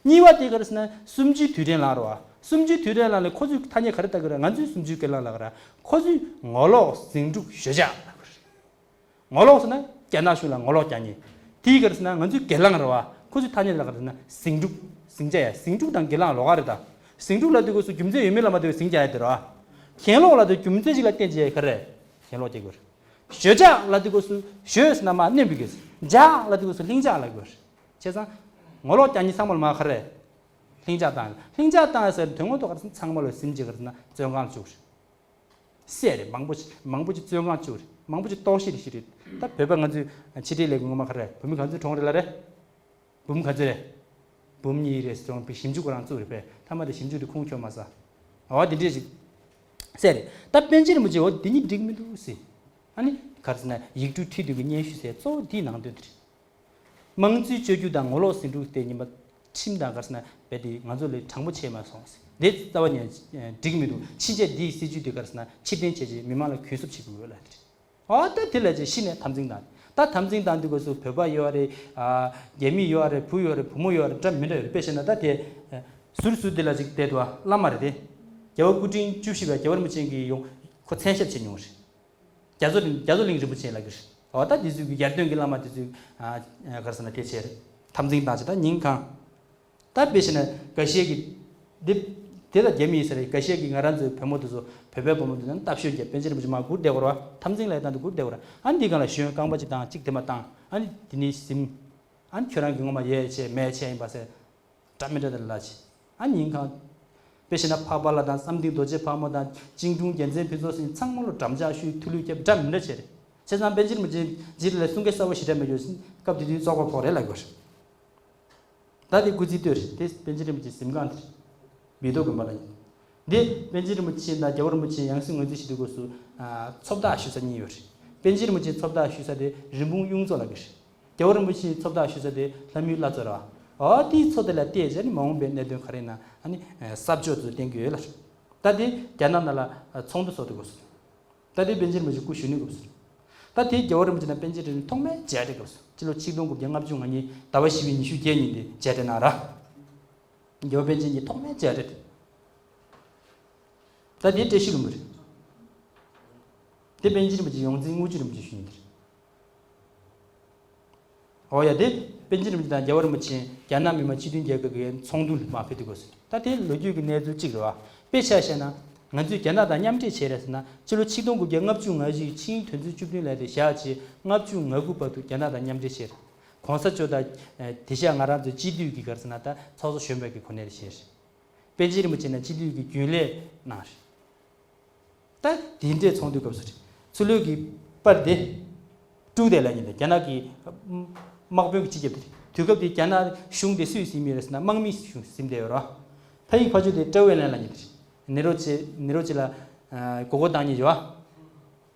གཉིས་པ་དེ་ག་རེ་ཟེར་ན་གསུམ་བཅུའི་དུས་དྲན་ལབ་རེད་བ། གསུམ་བཅུའི་དུས་དྲན་ལབ་ནས་ཁོ་ཚོས་ཐ་སྙད་ག་རེ་བཏགས་ཀྱི་རེད། ང་ཚོའི་གསུམ་བཅུའི་སྒེར་ལངས་ལབ་ཀྱི་རེད། ཁོ་ཚོས་ངོ་ལོག་ཟིང་འཁྲུག་ཞོད་འཇགས་ལབ་ཀྱི་རེད། ངོ་ལོག་ཟེར་ན་རྒྱ་ནག་གཞུང་ལ་ངོ་ལོག་རྒྱག་མཁན། དེའི་ག་རེ་ཟེར་ན་ང་ཚོའི་སྒེར་ལངས་རེད་བ། ཁོ་ཚོའི་ཐ་སྙད་ལ་ག་རེ་ཟེར་ན་ཟིང་འཁྲུག་ཟིང་ཆ་ཡ། ཟིང་འཁྲུག་དང་སྒེར་ལངས་ལོགས་ཀ་རེད་ད། ཟིང་འཁྲུག་ལབ་དུས་སྐབས་སུ་རྒྱུ་མཚན་ཡོད་མེད་ལ་མ་ལྟོས་པའི་ཟིང་རྒྱག་ཡ་དེ་རེད་བ། གྱེན་ལོག་ལབ་དུས་རྒྱུ་མཚན་ཞིག་ལ་བརྟེན་བྱས་ག་རེ། གྱེན་ལོག་རྒྱག་དགོས་རེད། ཞོད་འཇགས་ལབ་དུས་སྐབས་སུ་ཞོད་ཟེར་ན་མར་གནོན་པའི་གི། འཇགས་ལབ་དུས་སྐབས་སུ་ལྷིང་འཇགས་ལབ་དགོས་རེད། བྱས་ཙང་། ངོ་ལོག་རྒྱག་མཁན་ཚང་མ་ལ་མར་ག་རེ། ལྷིང་འཇགས་བཏང་། ལྷིང་འཇགས་བཏང་ཟེར་དོན་དངོས་ཐོག་ག་རེ་ཟེར་ན་ཚང་མ་ལོ་ཟིང་ཆ་ག་རེ་ཟེར་ན་བཙོན་ཁང་བཅུག་རེད། བསད་རེད། མང་པོ་ཞིག་མང་པོ་ཞིག་བཙོན་ཁང་བཅུག་རེད། མང་པོ་ཞིག་ལྟོགས་ཤི་རེ་ཤི་རེད། ད་བོད་པ་ང་ཚོའི་ཕྱི་དྲིལ་ལས་ཁུངས་སྔོན་མ་ག་རེ། བོད་མི་ག་ཚོད་གྲོངས་རེད་ལབ་རེད། འབུམ་ག་ཚོད་རེད། འབུམ་གཉིས་རེད་ཟེར་བའི་ཞིབ་འཇུག་ཁོ་རང་བཙུགས་རེད་པས། མཐའ་མ་དེ་ཞིབ་འཇུག་དེ་ཁུངས་འཁྱོལ་མ་སོང་། འོ་དེ་འདྲས་ཞིག་བསད་རེད། ད་པཎ་ཆེན་རིན་པོ་ཆེས་འོ་དེ་གཉིས་འགྲིག་མི་འདུག་ཟེར། ཨ་ནི་ག་རེ་ཟེར་ན་ཡིག་འབྲུ་ཁྲིད་དུས་ཀྱི་སྙན་ཞུ་ཟེར་གཙོ་བོ་འདིའི་ནང་དོན་དེ་རེད། དམངས་གཙོའི་བཅོས་བསྒྱུར་དང་ངོ་ལོག་ཟིང་འཁྲུག་དེ་ཉིན་མ་ཁྲིམས་དང་ག་རེ་ཟེར་ན་རྦད་དེ་ང་ཚོ་ལ་དྲང་པོ་བྱས་མ་སོང་ཟེར། དེ་རྩ་བ་ནས་འགྲིག་གི་མི་འདུག་ཕྱིན་ཆད་འདིའི་སྲིད་བྱུས་དེ་ག་རེ་ཟེར་ན་ཕྱིར་འཐེན་བྱས་རྗེས་མི་མང་ལ་གུན་གསབ་བྱེད་དགོས་ལབ་དེ་རེད། ཨ་ད་དེ་ལ་རྗེས་གཞི་ནས་འཐབ་འཛིང་དང་། ད་འཐབ་འཛིང་དང་དུས་སྐབས་སུ་བོད་པ་ཡོད་རེད། ཨ་རྒྱ་མི་ཡོད་རེད། བུ་ཡོད་རེད། བུ་མོ་ཡོད་རེད། འདྲ་མི་འདྲ་ཡོད་རེད། དཔེ་བཤད་ན་ད་དེ་ཟུར་ཟུར་དེ་ལ་ཅིག་བསྡད་འདུག་ཨ་བླ་མ་རེད་དེ། རྒྱལ་བ་སྐུ་ཕྲེང་བཅུ་བཞི་པ་རྒྱལ་བ་རིན་པོ་ཆེ་གིས་ཡོང་ཁོ་མཚན་ཞབས་བྱེད་མྱོང་རེད། རྒྱ་མཚོ་རྒྱ་མཚོ་གླིང་རིན་པོ་ཆེ་ལབ་ཀྱི་རེད། འོ་ད་དེ་ཚོས་ཀྱི་ཡར་ཐོན་གྱི་བླ་མ་དེ་ཚོས་ཨ་ག་རེ་ཟེར་ན་དེ་བྱས་རེད། འཐབ་འཛིང་བཏང་བྱས་ད་ཉིན་གང་། ད་དཔེ་བཤད་ན་འགའ་ཤས་ཀྱིས་འདི་ དེ་ལ་རྒྱ་མི་ཡིན་ས་རེད། འགའ་ཤས་ཀྱིས་ང་རང་ཚོའི་བོད་མོ་དེ་ཚོ་བོད་པའི་བུ་མོ་དེ་ཚོ་སྟབས་ཤོད་རྒྱབ། པཎ་ཆེན་རིན་པོ་ཆེ་མར་སྒུར་བསྡད་དགོས་རེད་བ། འཐབ་འཛིང་ལས་སྟངས་དེ་སྒུར་བསྡད་དགོས་རེད། ཨ་ནི་འདི་སྒང་ལ་ཞུན་རྐང་པ་གཅིག་བཏང་། གཅིག་དེ་མ་བཏང་། ཨ་ནི་དེ་ནས་ཟིམ། ཨ་ནི་ཁྱོད་རང་གི་ངོ་མ་ཡས་བྱས་མེད་བྱས་ཡིན་པ་ཟེར། འདྲ་མི་འདྲ་དེ་ལ་ཅི། ཨ་ཉིན་གང་། དཔེ་བཞག་ན་འཕགས་པ་ལྷ་དང་བསམ་གཏན་རྡོ་རྗེ་ཕག་མོ་དང་གཅིག་དྲུང་རྒྱལ་མཚན་ཕུན་ཚོགས་སྲིད་ཚང་མ་ལོ་འགྲམ་ལྕག་གཞུས་ཐུགས་ལུས་བརྒྱབ། འདྲ་མི་འདྲ་བྱས་རེད། བྱས་ཙང་པཎ་ཆེན་རིན་པོ་ཆེ་རྗེས་ལ་གསུང་སྐད་གསར་པ་ཞེ་དྲག་མེད་རྒྱུ། སྐབས་དེ་དུས་བཙོག་པ་ཕོག་རེད་ལབ་དགོས་རེད། ད་དེ་སྐུ་ཚེའི་སྟོད་རེད། དེ་པཎ་ཆེན་རིན་པོ་ཆེ་གཟིམ་ཁང་དེ་རེད། མིག་ཏོ་དགོན་པ་ལ་ཡིན། འདི་པཎ་ཆེན་རིན་པོ་ཆེ་དང་རྒྱལ་བ་རིན་པོ་ཆེ་ཡང་སྲིད་ངོས་འཛིན་བྱེད་དུས་སྐབས་སུ། ཨ། ཚོགས་བདག་ཞུ་ས་གཉིས་ཡོད་རེད། པཎ་ཆེན་རིན་པོ་ཆེ་ཚོགས་བདག་ཞུ་ས་དེ་རིན་སྤུངས་གཡུ་མཚོ་ལ་གི་རེད། རྒྱལ་བ་རིན་པོ་ཆེ་ཚོགས་བདག་ཞུ་ས་དེ་ལྷ་མིའི་བླ་མཚོ་རེད་བ། འོ་དེའི་མཚོ་དེ་ལ་བལྟས་བྱས་ནས་མ་འོངས་པའི་གནད་དོན་ག་རེ་ཡིན་ན། ཨ་ནི་ས་ཕྱོགས་ཚོ་བསྟན་གྱི་ཡོད་ལ། ད་དེ་རྒྱ་ནག་ནང་ལ་ཚོགས་འདུ་ཚོགས་དུས་སྐབས་སུ། ད་དེ་པཎ་ཆེན་རིན་པོ་ཆེ་སྐུ་གཞོན་ནུའི་སྐབས་སུ། ད་དེ་རྒྱལ་བ་རིན་པོ་ཆེ་དང་པཎ་ཆེན་རིན་པོ་ཆེ་ཐོག་མའི་མཇལ་འཕྲད་སྐབས་སུ། སྤྱི་ལོ་ཆིག་སྟོང་དགུ་བརྒྱ་ལྔ་བཅུ་ང་གཉིས་ཟླ་བ་བཞི་པའི་ཉི་ཤུ་བརྒྱད་ཉིན་དེ་མཇལ་འཕྲད་གནང་ར། རྒྱལ་བ་པཎ་ཆེན་གྱི་ཐོག་མའི་མཇལ་འཕྲད་དེ། ད་དེ་བཀྲ་ཤིས་ལྷུན་པོ་རེད། དེ་པཎ་ཆེན་རིན་པོ་ཆེ་ཡོངས་འཛིན་དངུལ་ཆུ་རིན་པོ་ཆེ་ཞུ་ཡིན་དེ་རེད། འོ་ཡ། དེ་པཎ་ཆེན་རིན་པོ་ཆེ་དང་རྒྱལ་བ་རིན་པོ་ཆེ་རྒྱ་ནག་མི་དམངས་སྤྱི་མཐུན་རྒྱལ་ཁབ་ཀྱི་ཚོགས་འདུ་ལ་མར་ཕེབས་དུས་སྐབས་སུ། ད་དེ་ལོ་རྒྱུས་ཀྱི་གནས་ཚུལ་གཅིག་རེད་བ། དཔེ་ཆ་བཞག་ན། ང་ཚོས་རྒྱ་ནག་དང་མཉམ་འབྲེལ་བྱས་རེད་ཟེར་ན། སྤྱི་ལོ་ཆིག་སྟོང་དགུ་བརྒྱ་ལྔ་བཅུ་ང་བཞི་ཕྱི་དོན་ཚན་བཅུ་བདུན་ལས་དེ་བཞག་བྱས་ལྔ་བཅུ་ང་དགུ་བར་དུ་རྒྱ་ནག་དང་མཉམ་འབྲེལ་བྱས་རེད། གོང་ས་མཆོག་དང་། ཨ། དེ་ཤ་ང་རང་ཚོའི་སྤྱི་འཐུས་ཀྱི་ག་རེ་ཟེར་ན། ད་ཚོགས་གཙོ་གཞོན་པ་གི་གོ་གནས་དེ་བཞེས་རེད། པཎ་ཆེན་རིན་པོ་ཆེ་ནས་སྤྱི་འཐུས་ཀྱི་རྒྱུན་ལས་གནང་རེད། ད་དེ་འདྲའི་ཚོགས་འདུའི་སྐབས་སུ་རེད། ཚུར་ལོག་གི་པར་དེ། ཀྲུའུ་ཏེ་ལབ་མཁན་དེ་རྒྱ་ནག་གི་དམག་དཔོན་གྱི་སྤྱི་ཁྱབ་དེ་རེད། དུས་སྐབས་དེ་རྒྱ་ནག་གཞུང་དེ་སུས་ཟིན་ཡོད་རེད་ཟེར་ན། དམག་མིས་གཞུང་ཟིན་བསྡད་ཡོད་རེད། ཕ་ཡིག་ཕར་ཕྱོགས་དེ་ཀྲའུ་ཝེ་ལན་ལབ་མཁན་དེ་རེད། ནེ་རོ་ཅི། ནེ་རོ་ཅི་ལ། ཨ། མགོ་སྐོར་བཏང་མཁན་ཡོད་བ།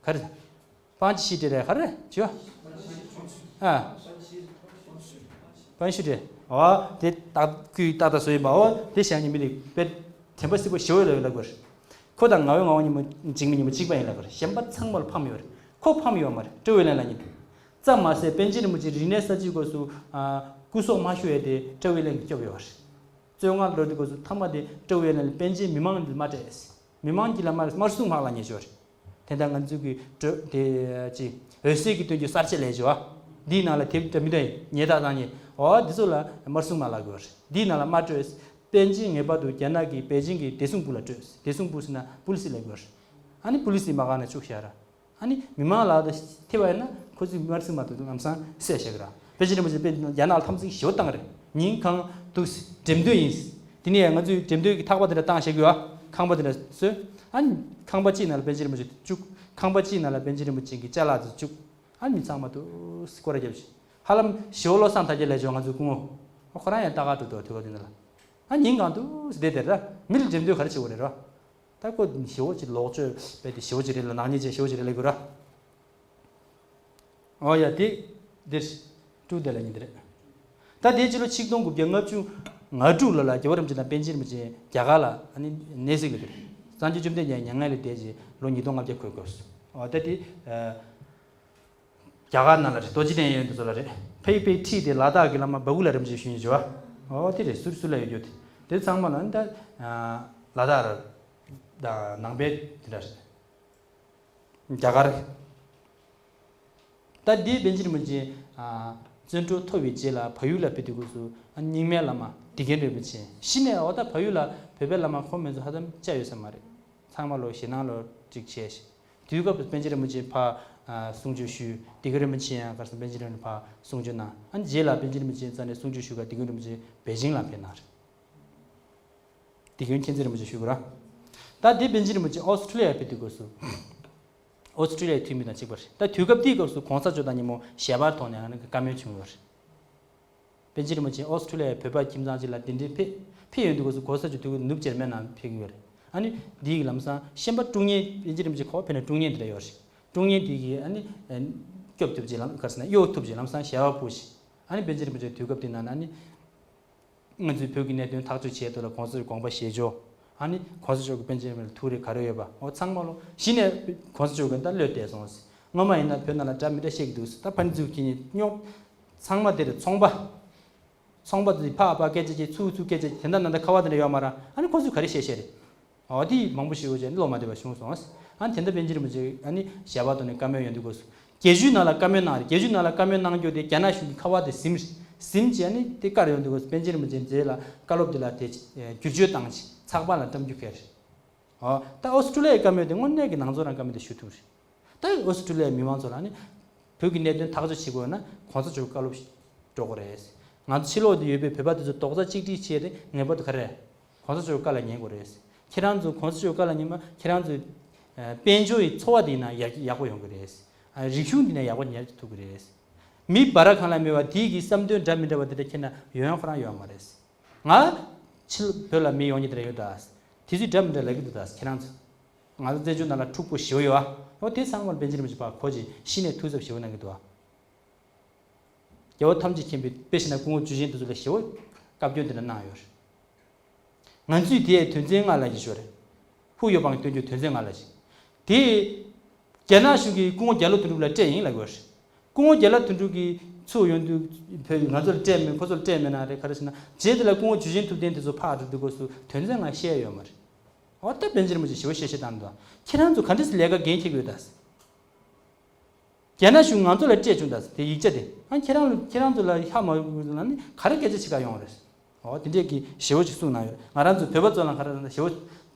ག་རེ། པང་ཅི་ཤི་ཏེ་རེད། ག་རེ་བྱོས། ཨ། པང་ཤུ་ཏེ། འོ་དེ་ཏག་ཏག་བཟོས་ཡིན་པ། འོ་དེ་བཞག་ནས་མི་རིགས་དཔེ་དྲན་པ་གསལ་པོ་ཞེ་པོ་ཡོད་ལབ་དགོས་རེད། ཁོ་དང་ངག་དབང་ངག་དབང་ཉི་མ་འཇིགས་མེད་ཉི་མ་གཅིག་པ་ཡིན་ལབ་དགོས་རེད། གཞན་པ་ཚང་མ་ལ་ཕམ་ཡོད་རེད། ཁོ་ཕམ་ཡོད་མ་རེད། ཀྲོའུ་ཝེ་ལན་ལབ་མཁན་དེ། ཙམ་མ་ཟད་པཎ་ཆེན་རིན་པོ་ཆེ་རིག་གནས་གསར་བརྗེའི་སྐབས་སུ། ཨ། སྐུ་སྲོག་མ་ཤོར་ཡས་དེ་ཀྲོའུ་ཝེ་ལན་གྱིས་སྐྱོབ་ཡོད་རེད། བཙོན་ཁང་འགྲོ་དུས་སྐབས་སུ་མཐའ་མ་དེ་ཀྲོའུ་ཝེ་ལན་ལ་པཎ་ཆེན་མི་མང་ལ་མ་སྤྲད། མི་མང་གིས་ལ་མ་དམར་སྲུང་དམག་ལབ་མཁན་ཅིག་ཡོད་རེད། དེ་འདྲ་ང་ཚོ་གི་ཀྲོའུ། དེ་ཅི། འོད་ཟེར་གྱི་སྟོན་གྱི་གསར་བརྗེ་ལབ་ཅིག་ཡོད་བ། འདིའི་ནང་ལ་དེབ་འདྲ་མི་འདྲ་ཡིན། ཉེས་རྡུང་བཏང་མཁན། འོ་འདི་ཚོ་ལ་དམར་སྲུང་དམག་ལབ་དགོས་རེད། འདིའི་ནང་ལ་མ་སྤྲོད། པཎ་ཆེན་ངེས་པར་དུ་རྒྱ་ནག་གི་པེ་ཅིང་གི་བདེ་སྲུང་པུའུ་ལ་སྤྲོད། བདེ་སྲུང་པུའུ་ཟེར་ན་པུ་ལི་སི་ལབ་དགོས་རེད། ཨ་ནི་པུ་ལི་སི་དམག་སྒར་ནང་བཅུག་བཞག་ར། ཨ་ནི་མི་མང་ལག་ཏུ་ཐེབས་པ་ཡིན་ན་ཁོ་ཚོས་དམར་སྲུང་དམག་དེ་ལམ་སང་བསད་བཞག་གི་ར། པཎ་ཆེན་རིན་པོ་ཆེ་དཔེ་རྒྱ་ནག་ལ་འཐབ་འཛིང་ཞེ་པོ་བཏང་རེད། ཉིན་གང་འདུག་འགྲེམས་སྟོན་ཡིན། དེ་ནས་ང་ཚོས་འགྲེམས་སྟོན་གྱི་ཐག་པ་དེ་འདྲ་བཏང་བཞག་གི་ཡོད། ཁང་པ་དེ་འདྲ་བཟོས། ཨ་ནི་ཁང་པ་གཅིག་ནང་ལ་པཎ་ཆེན་རིན་པོ་ཆེ་བཅུག་ཁང་པ་གཅིག་ནང་ལ་པཎ་ཆེན་རིན་པོ་ཆེ་གི་ཅ་ལག་དེ་བཅུག་ཨ་ནི་མི་ཚང་མ་འདུག་སྐོར་ར་བརྒྱབ་བྱས། ཧ་ལམ་ཞེ་པོ་བློ་བཟང་དར་རྒྱས་ལབ་ཅིག་ཡོད། ང་ཚོའི་སྐུ་ངོ། ཁོ་རང་ཡང་ལྟ་ག་འགྲོ་འདུག་དུས་སྐབས་དེ་འདྲ་ལ། ཨ་ཉིན་གང་འདུག་སེ་བསྡད་དེ་ར། མི་ལ་འགྲེམས་སྟོན་ག་རེ་བྱེད་དགོས་རེད་ར། ད་ཁོ་ཞེ་པོ་ཅིག་ལོག་སྤྱོད་རྦད་དེ་ཞེ་པོ་ཅིག་རེད་ལ། ནག་ཉེས་ཅན་ཞེ་པོ་ཅིག་རེད་ལབ་དགོས་ར། ཨོ་ཡ། དེ་འདིར་ཀྲུའུ་ཏེ་ལབ་མཁན་དེ་རེད། ད་དེའི་ཕྱི་ལོ་ཆིག་སྟོང་དགུ་བརྒྱ་ལྔ་བཅུ་ང་དྲུག་ལོ་ལ་རྒྱལ་བ་རིན་པོ་ཆེ་དང་པཎ་ཆེན་རིན་པོ་ཆེ་རྒྱ་གར་ལ་ཨ་ནི་གནས་གཟིགས་ལ་ཕེབས། སངས་རྒྱས་བཅོམ་ལྡན་འདས་མྱ་ངན་ལས་འདས་རྗེས་ལོ་ཉིས་སྟོང་ལྔ་བརྒྱ་འཁོར་སྐབས་སུ། ཨོ་ད་དེ། ཨ། རྒྱ་གར་ནང་ལ་རེད། རྡོ་རྗེ་གདན་གཡས་གཡོན་དེ་ཚོ་ལ་རེད། ཕ་ཡིག་དཔེ་ཁྲིད་དེ་ལ་དྭགས་ཀྱི་བླ་མ་བ་ཀུ་ལ་རིན་པོ་ཆེ་ཞུ་ཡིན་ཅོ། ཨོ་དེ་རེད། ཟུར་ཟུར་ལ་ཡོད་རྒྱུ་དེ། དེ་ཚང་མ་ལ་ནི་ད་ལ་དྭགས་ར། ད་ནང་པའི་དེ་འདྲ་རེད། རྒྱ་གར། ད་འདིའི་པཎ་ཆེན་རིན་པོ་ཆེ། ཨ། བཙོན་གྲོལ་ཐོབ་པའི་རྗེས་ལ་བལ་ཡུལ་ལ་ཕེབས་དུས་སྐབས་སུ། ཨ། རྙིང་མའི་བླ་མ་དིལ་མགོ་རིན་པོ་ཆེ། གཞི་ནས་འོ་ད་བལ་ཡུལ་ལ་བོད་པའི་བླ་མ་ཁོ་མོ་ཚོ་ཧ་ཅང་ཅིག་ཡོད་ས་མ་རེད། ཚང་མ་ལོ་ཞེད་སྣང་ལོ་ཅིག་བྱས་ཤིང་། དུས་སྐབས་སུ་པཎ་ཆེན་རིན་པོ་ཆེ་ཕར། ཨ། གསུང་ཆོས་ཞུས། དིལ་མགོ་རིན་པོ་ཆེ་ཡང་ག་རེ་ཟེར། པཎ་ཆེན་རིན་པོ་ཆེ་ཕར་གསུང་ཆོས་གནང་། ཨ་ནི་རྗེས་ལ་པཎ་ཆེན་རིན་པོ་ཆེ་རྩ་ནས་གསུང་ཆོས་ཞུ་ག་དིལ་མགོ་རིན་པོ་ཆེ་པེ་ཅིང་ལ་ཕེབས་གནང་རེད། དིལ་མགོ་མཁྱེན་བརྩེ་རིན་པོ་ཆེ་ཞུ་དགོས་ར། ད་དེ་པཎ་ཆེན་རིན་པོ་ཆེ་ཨོ་སི་ཁྲུ་ལི་ཡ་ཕེབས་དུས་སྐབས་སུ། ཨོ་སི་ཁྲུ་ལི་ཡའི་འཐུས་མི་དང་གཅིག་པ་རེད། ད་དུས་སྐབས་དེའི་སྐབས་སུ་གོང་ས་མཆོག་དང་ཉིན་མོ་ཞལ་པར་ཐོག་ནས་ཨ་ནི་བཀའ་མོལ་བྱུང་ཡོད་རེད། པཎ་ཆེན་རིན་པོ་ཆེ་ཨོ་སི་ཁྲུ་ལི་ཡའི་བོད་པ་ཁྱིམ་ཚང་གཅིག་ལ་གདན་འདྲེན་ཕེབས། ཕེབས་ཡོང་དུས་སྐབས་སུ་གོང་ས་མཆོག་དུས་སྐབས་ནུབ་འཇར་མན་ནང་ཕེབས་ཀྱི་ཡོད་རེད། ཨ་ནི་འདིའི་ལམ་སང་ཤན་པ་ཀྲུང་ཉེ། པཎ་ཆེན་རིན་པོ་ཆེ་ཁོ་ཕེབས་ནས་ཀྲུང་ཉེ་འདི་འདྲ་ཡོད་རེད། ཀྲུང་ཉེ་འདི་གིས་ཨ་ནི་སྐྱོབ་ཐུབ་ཅིག་ལམ། ག་རེ་ཟེར་ན། གཡོལ་ཐུབ་ཅིག་ལམ་སང་ཞལ་པར་ཕུལ་ཞིང་། ཨ་ནི་པཎ་ཆེན་རིན་པོ་ཆེ་དུས་སྐབས་དེ་ནང་ན་ཨ་ནི། ང་ཚོའི་བོད་ཀྱི་གནད་དོན་ཐག་གཅོད་བྱེད་ཐུབ་ལ་གོང་ས་མཆོག་དགོངས་པ་བཞེས་ཆོག་ཨ་ནི་གོང་ས་མཆོག་གི་པཎ་ཆེན་རིན་པོ་ཆེ་ལ་ཐུགས་རེ་ག་རེ་ཡོད་པ། འོ་ཚང་མ་ལོ་གཞི་ནས་གོང་ས་མཆོག་གི་ད་བློས་བཏང་སོང་། སྔོན་མ་ཡིན་ན་བོད་ནང་ལ་འདྲ་མི་འདྲ་བཤད་ཀྱི་འདུག་ད་ཕ་ནི་ཚུགས་ཀྱི་ཉི་རྙོག་ཚང་མ་དེ་རེད། ཚོང་པ། ཚོང་པ་དེ་ཕར་ཕར་སྐད་ཆ་བྱེད། ཚུར་ཚུར་སྐད་ཆ་བྱེད། དེ་འདྲ་ནང་ད་ཁ་བ་དེ་འདྲ་ཡོད་མ་རེད། ཨ་ནི་ཁོ་ཚོས་ག་རེ་བཤད་བཤད་རེད། འོ་དེ་མང་པོ་ཞིག་འོ་བྱས་ནས་བློ་མ་བདེ་བ་བྱུང་སོང་། ཨ་ནི་དེ་འདྲ་པཎ་ཆེན་རིན་པོ་ཆེ་ཨ་ནི་ཞལ་པར་ཐོག་ནས་བཀའ་མོལ་ཡོང་དུས་སྐབས་སུ། རྒྱལ་བཞུགས་ནང་ལ་བཀའ་མོལ་གནང་རེད། རྒྱལ་བཞུགས་ནང་ལ་བཀའ་མོལ་གནང་རྒྱུ་དེ་རྒྱ་ནག་གཞུང་གི་ཁ་པར་དེ་ཟིན། ཟིན་བྱས་ནས་དེ་བཀར་ཡོང་དུས་སྐབས་སུ་པཎ་ཆེན་རིན་པོ་ཆེ་མཛད་ལ་བཀའ་སློབ་དེ་ལ་དེ་བསྒྱུར་བཅོས་བཏང་། ཚགས་པར་ལ་བཀྲམ་རྒྱུ་གལ་རེད། ཨོ། ད་ཨོ་སི་ཀྲུ་ལི་ཡའི་བཀའ་མོལ་དེ་དངོས་གནས་ཀྱི་ནང་ཚོ་རང་བཀའ་མོལ་དེ་ཞུ་ཐུབ་རེད། ད་ཨོ་སི་ཀྲུ་ལི་ཡའི་མི་མང་ཚོ་ལ་ནི་བོད་ཀྱི་གནད་དོན་ཐག་གཅོད་བྱེད་དགོས་ན་གོང་ས་མཆོག་བཀའ་སློབ་སྒྲོག་དགོས་རེད། ང་ཚོ་ཕྱི་ལོགས་དུ་ཡོད་པའི་བོད་པ་དེ་ཚོ་རྡོག་རྩ་གཅིག་སྒྲིལ་བྱས་ཏེ་ངེས་པར་དུ་ག་རེ། གོང་ས་མཆོག་བཀའ་ལ་ཉན་དགོས་རེད། ཁྱེད་རང་ཚོ་གོང་ས་མཆོག་བཀའ་ལ་ཉན་མ་ཁྱེད་རང་ཚོའི་ཨ་དཔལ་འབྱོར་གྱི་འཚོ་བ་དེ་ཡིན་ན་ཡག་ཡག་པོ་ཡོང་གི་རེད། ཨ་རིག་གཞུང་དེ་ན་ཡག་པོ་ཉར་ཐུབ་ཀྱི་རེད། མི་སྦ་ར་ཁང་ལ་མེད་པ་དེ་གི་བསམ་དོན་འདྲ་མི་འདྲ་བ་དེ་འདྲ་ཁྱེད་ན་ཡོང་ཡོང་ཁོ་རང་ཡོད་མ་རེད། ང་ཕྱི་བོད་ལ་མི་ཡོང་མཁན་དེ་འདྲ་ཡོད་ད། དེ་ཚོས་འདྲ་མི་འདྲ་ལབ་ཀྱི་འདུག་ད་ཁྱེད་རང་ཚོ། ང་ཚོ་བཙན་བྱོལ་ནང་ལ་འཁྲུག་པོ་ཞེ་པོ་ཡོད་ཨ། འོ་དེ་ཚང་མར་པཎ་ཆེན་རིན་པོ་ཆེ་ཕར་གོ་ཅིག་གཞི་ནས་ཐུགས་འཚབ་ཞེ་པོ་གནང་གི་འདུག་ཨ། རྒྱལ་བ་ཐམས་ཅད་མཁྱེན་པའི་དཔེ་བཞག་ན་སྐུ་ངོ་ཇུ་ཆེན་དེ་ཚོ་ལ་ཞེ་པོ་བཀའ་བཀྱོན་དེ་འདྲ་གནང་ཡོད་རེད། ང་ཚོས་དེའི་དོན་ཚན་ལྔ་ལ་ཞིག་ཞུ་རེད། ཧུ་ཡོ་པང་སྟོན་རྒྱུ་དོན་ཚན་ལྔ་ལ་ཞིག་དེ། རྒྱ་ནག་གཞུང་གིས་སྐུ་ངོ་རྒྱ་ལོ་དོན་གྲུབ་ལ་སྤྲད་ཡིན་ལབ་དགོས་རེད། སྐུ་ངོ་རྒྱ་ལོ་དོན་གྲུབ་ཀྱིས་ཚུར་ཡོང་དུས་བོད་ང་ཚོ་ལ་སྤྲད་མེད་ཁོ་ཚོ་ལ་སྤྲད་མེད་ན་རེད་ག་རེ་ཟེར་ན་རྗེས་དེ་ལ་སྐུ་ངོ་ཇུ་ཆེན་ཐུབ་བསྟན་དེ་ཚོ་ཕར་འགྲོ་དུས་སྐབས་སུ་དོན་ཚན་ལྔ་བཤད་ཡོད་མ་རེད། འོ་ད་པཎ་ཆེན་རིན་པོ་ཆེ་ཞེ་པོ་བཤད་བཤད་བཏང་འདུག་ཁྱེད་རང་ཚོ་ག་འདྲས་སེ་ལས་ཀ་འགན་འཁྱེར་དགོས་ད། རྒྱ་ནག་གཞུང་ང་ཚོ་ལ་སྤྲད་བྱུང་ད་དེ་ཡིག་ཆ་དེ་ཨ་ཁྱེད་རང་ལ་ཁྱེད་རང་ཚོ་ལ་ཧ་མ་གོ་ན་ནི་ག་རེ་སྐད་ཆ་བྱེད་ག་ཡོང་རེད། འོ་དེ་འདྲས་ཀྱི་ཞེ་པོ་ཅིག་གསུངས་གནང་ཡོད། ང་རང་ཚོ་བོད་པ་ཚོ་ལ་ག་རེ་ཞེ་པོ་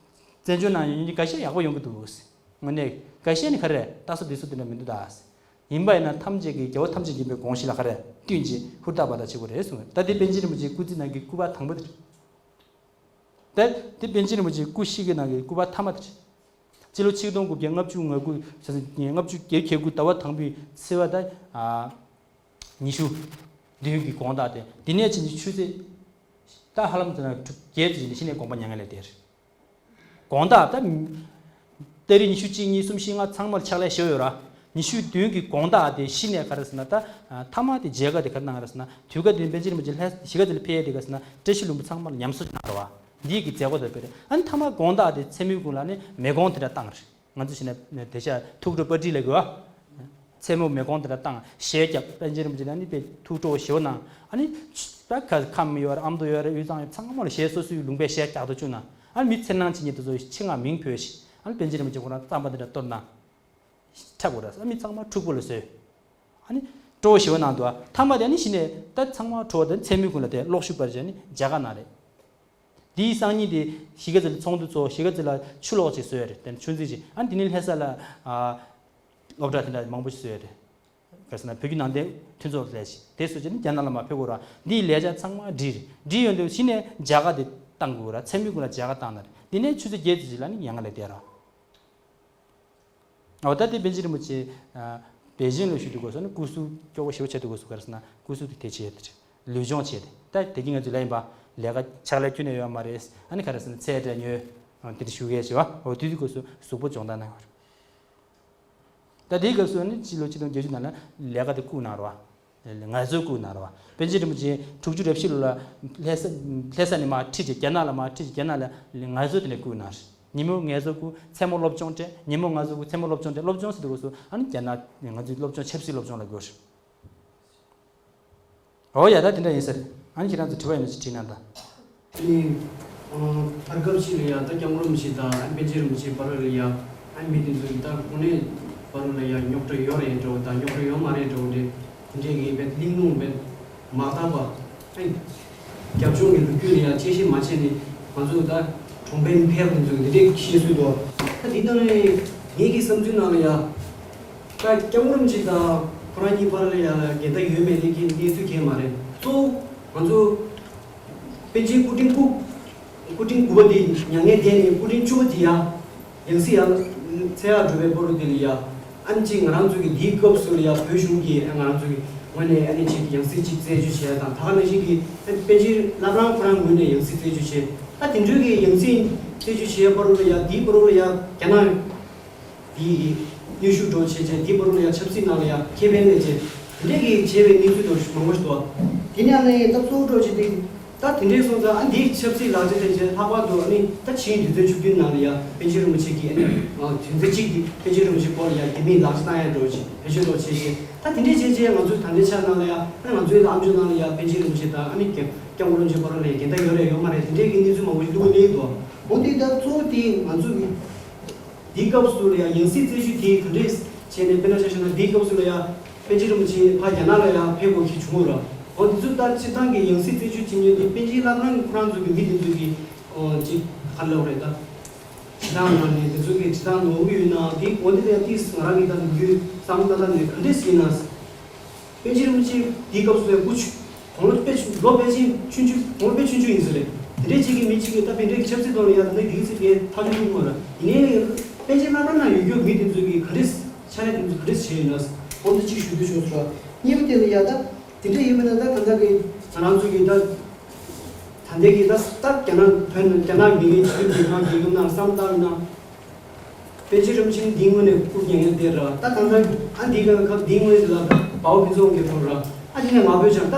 བཙན་བྱོལ་ནང་ཡོད་མཁན་འགའ་ཤས་ཡག་པོ་ཡོང་གི་འདུག་དངོས་གནས་འགའ་ཤས་ནི་ག་རེ་ལྟ་ས་འདི་ས་དེ་འདྲ་མི་འདུག་ད། ཡིན་པ་ཡིན་ན་ཐམས་ཅད་ཀྱི་རྒྱལ་བ་ཐམས་ཅད་མཁྱེན་པའི་དགོངས་གཞི་ལ་ག་རེ་བསྟུན་ཅིག་ཧུར་ཐག་པ་ཐག་བྱེད་དགོས་རེད་གསུངས། ད་དེ་པཎ་ཆེན་རིན་པོ་ཆེའི་སྐུ་ཚེ་ནང་གི་སྐུ་པར་དང་པོ་དེ་རེད། ད་དེ་པཎ་ཆེན་རིན་པོ་ཆེའི་སྐུ་གཤེགས་ཀྱི་ནང་གི་སྐུ་པར་མཐའ་མ་དེ་རེད། སྤྱི་ལོ་ཆིག་སྟོང་དགུ་བརྒྱ་ལྔ་བཅུ་ང་དགུ་ལྔ་བཅུ་བརྒྱད་བརྒྱད་དགུ་ཟླ་བ་དང་པོའི་ཚེས་པ་ད་ཉི་ཤུ་བདུན་གྱི་དགོང་དག་དེ་འདི་ནས་ཕྱིན་ཆད་ཆུ་ཚོད་ད་ཧ་ལམ་ཚོད་ན་དྲུག་བརྒྱད་ཙམ་ཞིག་ནས་གཞི་ནས་དགོངས་པ་མྱ་ངན་ལས་འདས། དགོང་དག་ད། ཏ་རིག་ཉི་ཤུ་གཅིག་གཉིས་གསུམ་བཞི་ལྔ་ཚང་མར་ཕྱག་ལས་བཞེས་ཡོད་ར། ཉི་ཤུ་བདུན་གྱི་དགོང་དག་དེ་གཞི་ནས་ག་རེ་ཟེར་ན་ད། མཐའ་མ་དེ་མཇལ་ཁ་དེ་ག་རེ་གནང་རེད་ཟེར་ན་དུས་སྐབས་དེ་པཎ་ཆེན་རིན་པོ་ཆེ་ལྷ་གཞིས་ཀ་རྩེ་ལ་ཕེབས་ཡས་དེ་ག་ཟེར་ན་བཀྲ་ཤིས་ལྷུན་པོ་ཚང་མར་ཉམས་གསོ་གནང་ར་བ། འདིའི་གི་མཛད་སྒོ་དེ་དཔེ་རེད། ཨ་ནི་མཐའ་མ་དགོང་དག་དེ་མཚན་མོའི་གུང་ལ་ནི་མེ་གོང་དེ་འདྲ་བཏང་རེད། ང་ཚོ་བྱས་ན་དེ་ཤ་ཐུགས་སྤྲོ་པར་ཊི་ལབ་དགོས་ཨ། མཚན་མོ་མེ་གོང་དེ་འདྲ་བཏང་གཞས་བརྒྱབ་པཎ་ཆེན་རིན་པོ་ཆེ་ལ་ནི་དཔེ་ཐུགས་སྤྲོ་ཞེ་པོ་གནང་། ཨ་ནི་ད་ཁ་ཁམས་ཡོད་རེད། ཨ་མདོ་ཡོད་རེད། དབུས་གཙང་ཡོད་ཚང་མ་ལ་གཞས་སོ་སོའི་ལུང་པའི་གཞས་རྒྱག་ཏུ་བཅུག་ན་ཨ་ནི་མི་འཚེར་སྣང་བྱེད་མཁན་དེ་ཚོ་ཆེད་མངགས་མིང་བོས་ཤིག་ཨ་ནི་པཎ་ཆེན་རིན་པོ་ཆེ་ཁོ་རང་རྩམ་པ་དེ་འདྲ་གཏོར་ན་འཁྲབ་དགོས་རེད། ཨ་མི་ཚང་མ་འཁྲུག་པོ་ལ་བཟོས། ཨ་ནི་སྤྲོ་བོ་ཞེ་པོ་གནང་འདུག་ཨ་མཐའ་མ་དེ་ཨ་ནི་གཞི་ནས་ད་ཚང་མ་བྲོ་བ་དང་མཚན་མོའི་གུང་ལ་དེ་གློག་ཤུགས་པར་བྱས་ནི་མཇལ་ཁ་གནང་རེད། དེའི་སང་ཉིན་དེ་གཞིས་ཀ་རྩེ་ལ་ཚོགས་འདུ་ཚོགས། གཞིས་ཀ་རྩེ་ལ་ཆུ་གློག་ཅིག་བཟོས་རེད། དེ་ནས་ཆུ་འཛིན་ཅིག་ཨ་ནི་དེ་ནས་ལྷ་ས་ལ་ཨ་སློབ་གྲྭ་དེ་འདྲ་མང་པོ་ཞིག་བཟོས་རེད། ག་རེ་ཟེར་ན་བོད་བརྒྱུད་ནང་བསྟན་མཐུན་ཚོགས་ལས་ཅིག་དེ་བཟོས་བྱས་ནས་རྒྱ་ནག་ལ་མར་ཕེབས་དགོས་ར། འདིའི་ལས་འཆར་ཚང་མ་བསྒྲིལ་རེད། བསྒྲིལ་ཡོང་དུས་གཞི་ནས་མཇལ་ཁ་དེ་བཏང་དགོས་ར། མཚན་མོའི་གུང་ལ་མཇལ་ཁ་བཏང་ན་རེད། དེ་ནས་ཆུ་ཚོད་བརྒྱད་ཙམ་ཞིག་ལ་ནི་མྱ་ངན་ལས་འདས་ར། འོ་ད་དེ་པཎ་ཆེན་རིན་པོ་ཆེ་ཨ་པེ་ཅིང་ལ་བཞུགས་དུས་སྐབས་སུ་ནི་སྐུ་གཟུགས་སྐྱོ་བོ་ཞེ་པོ་ཆགས་དུས་སྐབས་སུ་ག་རེ་ཟེར་ན་སྐུ་གཟུགས་དེ་དེ་བྱས་དེ་རེད། ལུས་སྦྱོང་བྱས་ཏེ། ད་དེ་གི་ང་ཚོས་ལབ་ཡིན་པ། ལས་ཀ་ཕྱག་ལས་ཁྱོན་ནས་ཡོད་མ་རེད། ཨ་ནི་ག་རེ་ཟེར་ན་ཚལ་འདྲ་ཉོས། ཨ་དེ་འདྲ་ཞུ་གས་བྱས་པ། འོ་དུས་དུས་སྐབས་སུ་གཟུགས་པོ་སྦྱོང་བརྡར་གནང་ཡོད་རེད། ད་དེའི་སྐབས་སུ་ནི་སྤྱི་ལོ་ཆིག་སྟོང་བརྒྱད་ཅུ་ནང་ལ་ལས་ཀ་དེ་བསྐུར་གནང་རེད་བ། ངལ་གསོ་བསྐུར་གནང་རེད་བ། པཎ་ཆེན་རིན་པོ་ཆེ་དྲུག་ཅུ་རེ་བཞི་ལོ་ལ་ལྷ་ས་ལྷ་ས་ནས་མར་ཁྲིད་བྱས་རྒྱ་ནག་ལ་མར་ཁྲིད་བྱས་རྒྱ་ནག་ལ་ངལ་གསོ་དེ་འདྲ་བསྐུར་གནང་རེད། ཉིན་མོ་ངལ་གསོ་བསྐུར། མཚན་མོ་སློབ་སྦྱོང་སྤྲད། ཉིན་མོ་ངལ་གསོ་བསྐུར། མཚན་མོ་སློབ་སྦྱོང་སྤྲད། སློབ་སྦྱོང་ཟེར་དུས་སྐབས་སུ་ཨ་ནི་རྒྱ་ནག་ང་ཚོའི་སློབ་སྦྱོང་ཆབ་སྲིད་སློབ་སྦྱོང་ལབ་དགོས་རེད། འོ་ཡ་ད་དེ་འདྲ་ཡིན་ས་རེད། ཨ་ནི་ཁྱེད་རང་ཚོ་དྲི་བ་ཡོད་ན་ཅིག་དྲིས་གནང་དང་། ཨ་ནི། ཨ་བར་སྐབས་ཤིག་ལ་ཡ་ད་སྐྱབས་མགོན་རིན་པོ་ཆེ་དང་ཨ་ནི་པཎ་ཆེན་རིན་པོ་ཆེ་བར་ལ་ཡ་ཨ་ནི་མི་དེ་ཚོ་གི་ད་དངོས་གནས་བར་ལ་ཡ་རྙོག་དྲ་ཡོད་རེད་འགྲོ་དང་རྙོག་དྲ་ཡོད་མ་རེད་འགྲོ་འདྲེ་དེ་འདྲས་ཀྱི་བས་གླེང་སློང་བས་མ་བཏང་བ་ཨ་ནི། རྒྱབ་ལྗོངས་ཀྱི་ལོ་རྒྱུས་ལ་ཡ་དཔྱད་ཞིབ་མ་བྱས་ནས་ང་ཚོ་ད་གྲོང་པའི་མི་ཕལ་པ་དེ་ཚོ་གི་དེ་འདྲས་ཤེས་སྲོལ་འདུག་ད་འདི་ནང་ནས་ངེད་ཀྱི་བསམ་ཚུལ་ནང་ལ་ཡ་ད་སྐྱབས་མགོན་རིན་པོ་ཆེ་དང་ཁོ་རང་གཉིས་བར་ལ་ཡ་འགལ་ཟླ་ཡོད་མེད་དེ་གི་གནས་ཚུལ་གང་ཡང་མ་རེད། གཙོ་བོ་ང་ཚོ་པཎ་ཆེན་སྐུ་ཕྲེང་དགུ། སྐུ་ཕྲེང་དགུ་པ་དེ་མྱ་ངན་འདས་ནས་སྐུ་ཕྲེང་བཅུ་པ་དེ་ཡ། ཡང་སྲིད་ཡང་། འཚོལ་ཡག་འགྲོ་བའི་སྐོར་དེ་ལ་ཡ། ཨ་ནི་གཅིག་ང་རང་ཚོ་གི་འདིའི་སྐབས་སུ་ལ་ཡ་བོད་གཞུང་གིས་ང་རང་ཚོ་གི་ངོས་ནས་ཨ་ནི་གཅིག་ཡང་སྲིད་གཅིག་རྩད་གཅོད་བྱས་དང་ད་ག་ནང་བཞིན་གྱི་ཨ་ནི་པཎ་ཆེན་བླ་བྲང་ཁོ་རང་ངོས་ནས་ཡང་སྲིད་རྩད་གཅོད་བྱས། ད་དེ་འདྲའི་གི་ཡང་སྲིད་རྩད་གཅོད་བྱས་པ་རུ་ལ་ཡ་འདིའི་སྐོར་ལ་ཡ་རྒྱ་ནག་འདི་གི་གནོན་ཤུགས་འགྲོ་བྱས་བྱས་འདིའི་སྐོར་ལ་ཡ་ཆབ་སྲིད་ནང་ལ་ཡ་ཁེ་ཕན་ལས་བྱས་དེ་འདྲའི་གི་བྱས་པའི་གནས་ཚུལ་དང་མང་པོ་ཞིག་འདུག་དེ་ནས་ཨ་ནི་ད་གཙོ་བོ་འགྲོ་བྱས་ཏེ། ད་དེ་འདྲའི་སོང་ཙང་ཨ་འདིའི་ཆབ་སྲིད་ལག་ཆ་དེ་བྱས་ལྷག་པར་དུ་ཨ་ནི་ད་ཕྱིའི་དུས་ཚོད་བཅུ་བདུན་ནང་ལ་ཡ་པཎ་ཆེན་རིན་པོ་ཆེ་གིས་ཨ་ནི་དོན་ཚན་གཅིག་གི་པཎ་ཆེན་རིན་པོ་ཆེ་སྐོར་ལ་ཡ་དེ་མིན་ལག་ཆ་བཏང་ཡ་འགྲོ་ཆེ་བེད་སྤྱོད་འགྲོ་ཆེ་ཆེ། ད་དེ་འདྲའི་བྱས་བྱས་ང་ཚོའི་ད་ལྟའི་ཆ་ནང་ལ་ཡ་ཨ་ནི་ང་ཚོའི་ལ་ཨམ་ཅོག་ནང་ལ་ཡ་པཎ་ཆེན་རིན་པོ་ཆེ་དང་ཨ་ནི་སྐྱབས་སྐྱབས་མགོན་རིན་པོ་ཆེ་བར་ལ་ཡ་འགལ་ཟླ་ཡོད་རེད་ཡོད་མ་རེད་དེ་འདྲའི་གི་གནས་ཚུལ་མང་པོ་ཞིག་འདུག་གོ་གནས་འདུག་འོ་དེ་ད་གཙོ་བོ་དེ་ང་ཚོ་གི་འདིའི་སྐབས་སུ་ལ་ཡ་ཡང་སྲིད་རྩད་གཅོད་དེ་ག་འདྲས་བྱས་ནས་དཔེར་ན་ཆ་བཞག་ན་འདིའི་སྐབས་སུ་ལ་ཡ་པཎ་ཆེན་རིན་པོ་ཆེ་ཕར་རྒྱ་ནག་ལ་ཡ་ཕེབས་དགོས་ཀྱི་བྱུང་ཡོད་ར། འོ་འདི་ཚོ་ལྟར་སྤྱིར་བཏང་གི་ཡང་སྲིད་རྩད་གཅོད་བྱེད་མཁན་དེ་པཎ་ཆེན་བླ་བྲང་ཁོ་རང་ཚོ་གི་མི་དེ་ཚོ་གི་ཨོ་ཅིག་ ཧ་ལས་རེད་ད། བྱེད་སྟངས་ནང་ནས་དེ་ཚོ་གི་བྱེད་སྟངས་ནོར་གི་ཡོད་ན་དེ་འོན་ཏེ་དེ་ཏིས་ང་རང་གི་ད་འགུལ་བསམ་ད་ལ་ནས་ག་འདྲས་ཡིན་ན། པཎ་ཆེན་རིན་པོ་ཆེ་དེའི་སྐབས་སུ་ལས་སྐུ་ཆུ་དགུང་ལོ་དཔེ་ཆུང་ལོ་དཔེ་ཆེན་ཆུང་ཆུང་དགུང་ལོ་དཔེ་ཆུང་ཆུང་ཡིན་ས་རེད། དེ་འདྲས་ཅིག་གི་མི་གཅིག་གིས་ད་དཔེ་འདྲས་ཀྱི་ཆབ་སྲིད་ཐོག་ལ་ཡ་ད་ནི་དེའི་ཚེ་དེ་ཐག་གཅོད་ཐུབ་མ་རེད། ཡིན་ནའི་པཎ་ཆེན་བླ་བྲང་ན་ཡོད་རྒྱུ་མི་དེ་ཚོ་གི་ག་འདྲས་ཆ་ནས་དེ་ཚོ་ག་འདྲས་བྱས་ཡོད་ན་འོན་ཏེ་གཅིག་ཞུ་འདོད་བྱུང་སོང་ར། གཉིས་པ་དེ་ལ་ཡ་ད་དེ་འདྲས་ཡིན་མིན་ན་ད་ད་ལྟ་གི་ང་རང་ཚོ་གི་ད། ད་ལྟའི་གི་ད་ད་རྒྱ་ནག་བོད་རྒྱ་ནག་མི་རིགས་སྤྱི་མཐུན་རྒྱལ་ཁབ་ཀྱི་ཡོང་ན་བསམ་བློ་བཏང་ན། པཎ་ཆེན་རིན་པོ་ཆེ་འདིའི་ངོས་ནས་སྐུ་ཉེ་ཉེ་དེ་ར་ད་གང་ལྟར་ཨ་འདིའི་གི་སྐབས་འདིའི་ངོས་ལ་དཔའ་བོ་ཕུན་ཚོགས་ཀྱི་ཐོག་ར་ཨ་འདི་ནས་ང་བོད་ཆང་ད་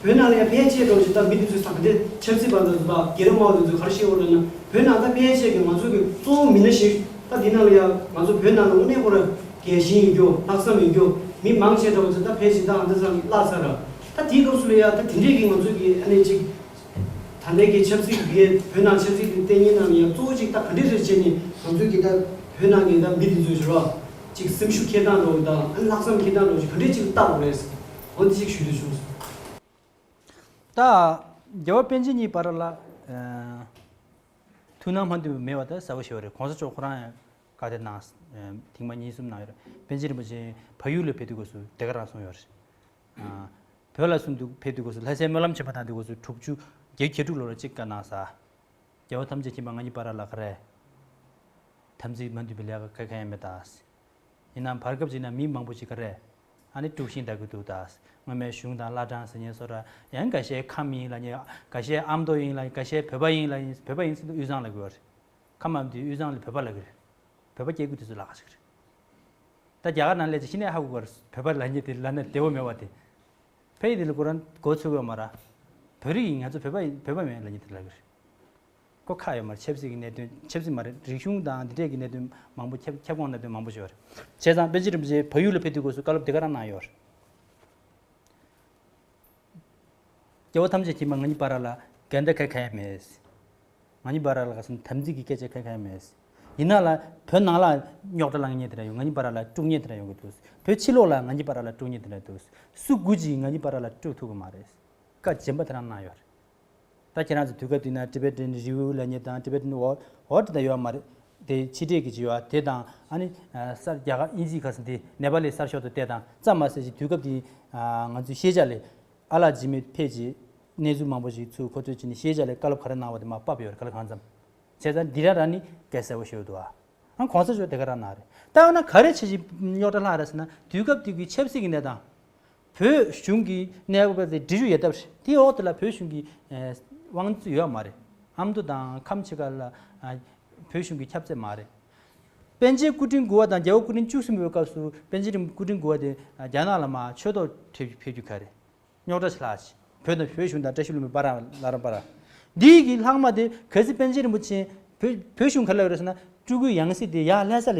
བོད་ནང་ལ་ཡང་ཕལ་ཆེར་འགྲོ་བཞིན་ད་མི་དེ་ཚོས་ད་ག་འདྲ་ཆབ་སྲིད་པ་དང་ད་རྒྱལ་རབས་དམར་པོ་དེ་ཚོས་ག་རེ་བཤད་འོ་ལབ་ན་བོད་ནང་ད་ཕལ་ཆེར་གི་ང་ཚོ་གི་གཙོ་བོ་མི་སྣ་ཞིག་ད་འདི་ནང་ལ་ཡང་ང་ཚོ་བོད་ནང་ལ་དངོས་གནས་ཁོ་ར་རྒྱལ་ཞེན་ཡོད་རྒྱུ་ལྷག་བསམ་ཡོད་རྒྱུ་མི་མང་ཆེ་འགྲོ་བཞིན་ད་ཕལ་ཆེར་ད་ཨ་འདི་ཚང་བརླག་ཚར་ར་ད་དེའི་སྐབས་སུ་ལ་ཡང་ད་དེ་འདྲས་གི་ང་ཚོ་གི་ཨ་ནི་ཅིག་ད་ལྟའི་གི་ཆབ་སྲིད་དེ་བོད་ནང་ཆབ་སྲིད་དེ་ལྟེ་གནས་ནང་ཡང་གཙོ་བོ་ཅིག་ད་ག་འདྲས་རེད་བྱས་ནས་ང་ཚོའི་གི་ད་བོད་ནང་གི་ད་མི་དེ་ཚོའི་ཕྱོགས་ལ་ཅིག་སེམས་ཤུགས་འཁྱེར་སྟངས་འདྲ་བོ་དང་ཨ་ལྷག་བསམ་འཁྱེར་སྟངས་འདྲ་བོ་ཅིག་ག་འདྲས་ཅིག་བལྟ་དགོས་རེད། འོ་འདི་ཅིག་ཞུ་འདོད་བྱུང་སོང་། ད་རྒྱལ་བ་པཎ་ཆེན་གཉིས་བར་ལ་ཐུགས་སྣང་མ་འདུས་པ་མེད་པ་ད་གསལ་པོ་ཞེ་པོ་རེད། གོང་ས་མཆོག་ཁོ་རང་ཡང་བཀའ་དེ་གནང་ཐེངས་མ་གཉིས་གསུམ་གནང་ཡོད་རེད། པཎ་ཆེན་རིན་པོ་ཆེ་བལ་ཡུལ་ལ་ཕེབས་དུས་སྐབས་སུ་དེ་ག་རང་གསུངས་ཡོད་རེད། བོད་ལ་སུ་འདུག་ཕེབས་དུས་སྐབས་སུ་ལྷ་སའི་སྨོན་ལམ་ཆེན་མོ་དང་དུས་སྐབས་སུ་དྲུག་ཅུ་བརྒྱད་ཅུ་གྱ་དྲུག་ལོ་ལ་གཅིག་བཀའ་གནང་ས། རྒྱལ་བ་ཐམས་ཅད་མཁྱེན་པ་ང་གཉིས་བར་ལ་ག་རེ། དམ་ཚིག་མ་འདུས་པའི་ལས་ཀ་ག་གང་ཡང་མེད་ད། ཡིན་ནའང་བར་སྐབས་ཅིག་ན་མི་མང་པོ་ཞིག་ག་རེ། ཨ་ནི་དཀྲུག་ཤིང་བསྡད་ཀྱི་འདུག་ད། སྔོན་མའི་གཞུང་དང་བླ་བྲང་ཟེར་མཁན་སོ་ར་ཡང་འགའ་ཤས་ཁམས་ཡིན་ལབ་མཁན་འགའ་ཤས་ཨ་མདོ་ཡིན་ལབ་མཁན་འགའ་ཤས་བོད་པ་ཡིན་ལབ་མཁན་བོད་པ་ཡིན་ཟེར་དུས་དབུས་གཙང་ལབ་ཀྱི་ཡོད་རེད། ཁམས་ཨ་མདོའི་དབུས་གཙང་ལ་བོད་པ་ལབ་ཀྱི་རེད། བོད་པ་སྐྱེ་དགུ་དེ་ཚོ་ལབ་ཀྱི་རེད། ད་རྒྱ་གར་ནང་སླེབས་ཚེ་ཤི་ནས་ཧ་གོ་གི་རེད། བོད་པ་ལབ་མཁན་དེ་ལབ་ན་བདེ་བོ་མེད་པ་དེ། ཕ་ཡི་དེ་ལ་ཁོ་རང་མགོ་ཚོས་ཡོད་མ་རེད། བོད་རིགས་ཡིན་ང་ཚོ་བོད་པ་ཡིན་བོད་པ་མིན་ལབ་མཁན་དེ་ལབ་ཀྱི་རེད། ཁོ་ཁག་ཡོད་མ་རེད། ཆབ་སྲིད་ཀྱི་གནད་དོན་ཆབ་སྲིད་མ་རེད། རིག་གཞུང་དང་འདི་འདྲས་ཀྱི་གནད་དོན་མང་པོ་ཁྱབ་ཁྱབ་ཁོངས་གནད་དོན་མང་པོ་ཞིག་ཡོད་རེད། བྱས་ཙང་པཎ་ཆེན་རིན་པོ་ཆེ་བལ་ཡུལ་ལ་ཕེབས་དུས་སྐབས་སུ་བཀའ་སློབ་དེ་ག་རང་གནང་ཡོད་རེད། རྒྱལ་བ་ཐམས་ཅད་མཁྱེན་པ་ང་གཉིས་བར་ལ་འགལ་ཟླ་ག་གང་ཡང་མེད། ང་གཉིས་བར་ལ་ག་སོང་དམ་ཚིག་གི་སྐད་ཆ་ག་གང་ཡང་མེད། ཡིན་ན་ལ་བོད་ནང་ལ་རྙོག་དྲ་ལངས་མཁན་དེ་འདྲ་ཡོད། ང་གཉིས་བར་ལ་དཀྲུག་མཁན་དེ་འདྲ་ཡོང་གི་འདུག་བོད་ཕྱི་ལོགས་ལ་ང་གཉིས་བར་ལ་དཀྲུག་མཁན་དེ་འདྲ་འདུག་སུ་དགུ་ཅིག་ང་གཉིས་བར་ལ་དཀྲུག་ཐུབ་ཀྱི་མ་རེད། བཀའ་རྒྱན་པ་དེ་རང་གནང་ཡོད་རེད། ད་ཁྱེད་རང་ཚོ་དུས་སྐབས་དེ་ན་ཊི་བེ་ཊན་རི་ཝིའུ་ལབ་མཁན་དང་ཊི་བེ་ཊན་ཝོ་ཝོ་ཊི་དང་ཡོད་མ་རེད། དེ་ཕྱི་འབྲེལ་གྱི་བྱེད་ཡོད་དེ་དང་ཨ་ནི་གསར་རྒྱ་གར་དབྱིན་ཇིའི་ཁ་སང་དེ་ནེ་པ་ལི་གསར་ཤོག་ཏུ་བལྟས་དང་ཙམ་མ་ཟད་ཅིག་དུས་སྐབས་དེ་ང་ཚོའི་ཤེས་བྱ་ལས་ཨ་ལགས་འཇིགས་མེད་ཕེབས་ཀྱིས་གནས་ཚུལ་མང་པོ་ཞིག་ཚུར་མཁོ་སྤྲོད་བྱས་ནས་ཤེས་བྱ་ལས་བཀའ་སློབ་ག་རེ་གནང་བ་དེ་མར་ཕབ་ཡོད་རེད། ག་ལ་གང་འཚམ། བྱས་ཙང་འདི་རང་རང་ནི་སྐད་གསལ་པོ་ཤོད་འདུག་ཨ། ཨང་གོང་ས་མཆོག་དེ་ག་རང་གནང་རེད། ད་འོ་ན་ག་རེ་བྱས་ཅིག་རྙོག་དྲ་ལྷག་རེད་ཟེར་ན་དུས་སྐབས་དེ་གི་ཆབ་སྲིད་ཀྱི་གནས་སྟངས། བོད་གཞུང་གི་གནས་བབ་དེ་འབྲི་རྒྱུ་ཡོད་སྟབས་རེད། དེའི་འོག་དེ་ལ་བོད་གཞུང་གི་དབང་ཚད་ཡོད་མ་རེད། ཨ་མདོ་དང་ཁམས་ཕྱེད་ཀ་ལ་བོད་གཞུང་གི་ཁྱབ་ཚད་མ་རེད། པཎ་ཆེན་སྐུ་ཕྲེང་དགུ་པ་དང་རྒྱལ་བ་སྐུ་ཕྲེང་བཅུ་གསུམ་པའི་སྐབས་སུ་པཎ་ཆེན་སྐུ་ཕྲེང་དགུ་པ་དེ་རྒྱ་ནག་ལ་མར་ཆོས་ཐོག་ཕེབས་ཕེབས་རྒྱུ་ག་རེད། རྙོག་དྲ་ཆེ་ལྷག་ཅིག་བོད་དང་བོད་གཞུང་དང་བཀྲ་ཤིས་ལྷུན་པོའི་བར་ལ་རམ་པ་ར། འདིའི་གི་ལྷག་མ་དེ་གལ་སྲིད་པཎ་ཆེན་རིན་པོ་ཆེ་བོད་བོད་གཞུང་ག་ལ་ཡོད་རེད་ཟེར་ན་སྤྲུལ་སྐུའི་ཡང་སྲིད་དེ་ཡར་ལྷ་ས་ལ་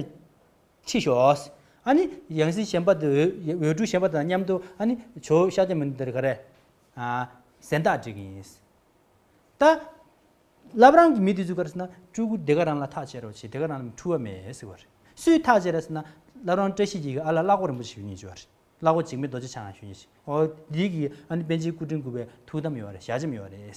ཁྲིད་ཤོག་ཨ་ནི་ཡང་སྲིད་གཞན་པ་དེ་འོས་འོས་སྤྲུལ་གཞན་པ་དང་མཉམ་དུ་ཨ་ནི་ཇོ་བོ་ཤཱཀྱ་མུ་ནེ་དེར་ག་རེ་གཟེངས་རྟགས་སྤྲད་ཀྱི་ཡིན། ད། བླ་བྲང་གི་མི་དེ་ཚོས་ག་རེ་ཟེར་ན་སྤྲུལ་སྐུ་དེ་ག་རང་ལ་ཐག་བཅད་རོགས་བྱེད། དེ་ག་རང་ལ་འཁྲུལ་བ་མེད་ཟེར་བ་རེད། སུས་ཐག་བཅད་རེད་ཟེར་ན་བླ་བྲང་བཀྲ་ཤིས་འཁྱིལ་གྱི་ཨ་ལགས་བླ་ཁོག་རིན་པོ་ཆེ་ཞུ་མཁན་ཅིག་ཡོད་རེད། བླ་ཁོག་འཇིགས་མེད་རྡོ་རྗེ་འཆང་ཞུ་མཁན་ཅིག་འོ་འདི་གིས་ཨ་ནི་པཎ་ཆེན་སྐུ་ཕྲེང་དགུ་པའི་ཐུགས་དམ་ཡོད་རེད། ཞལ་ཆེམས་ཡོད་རེད།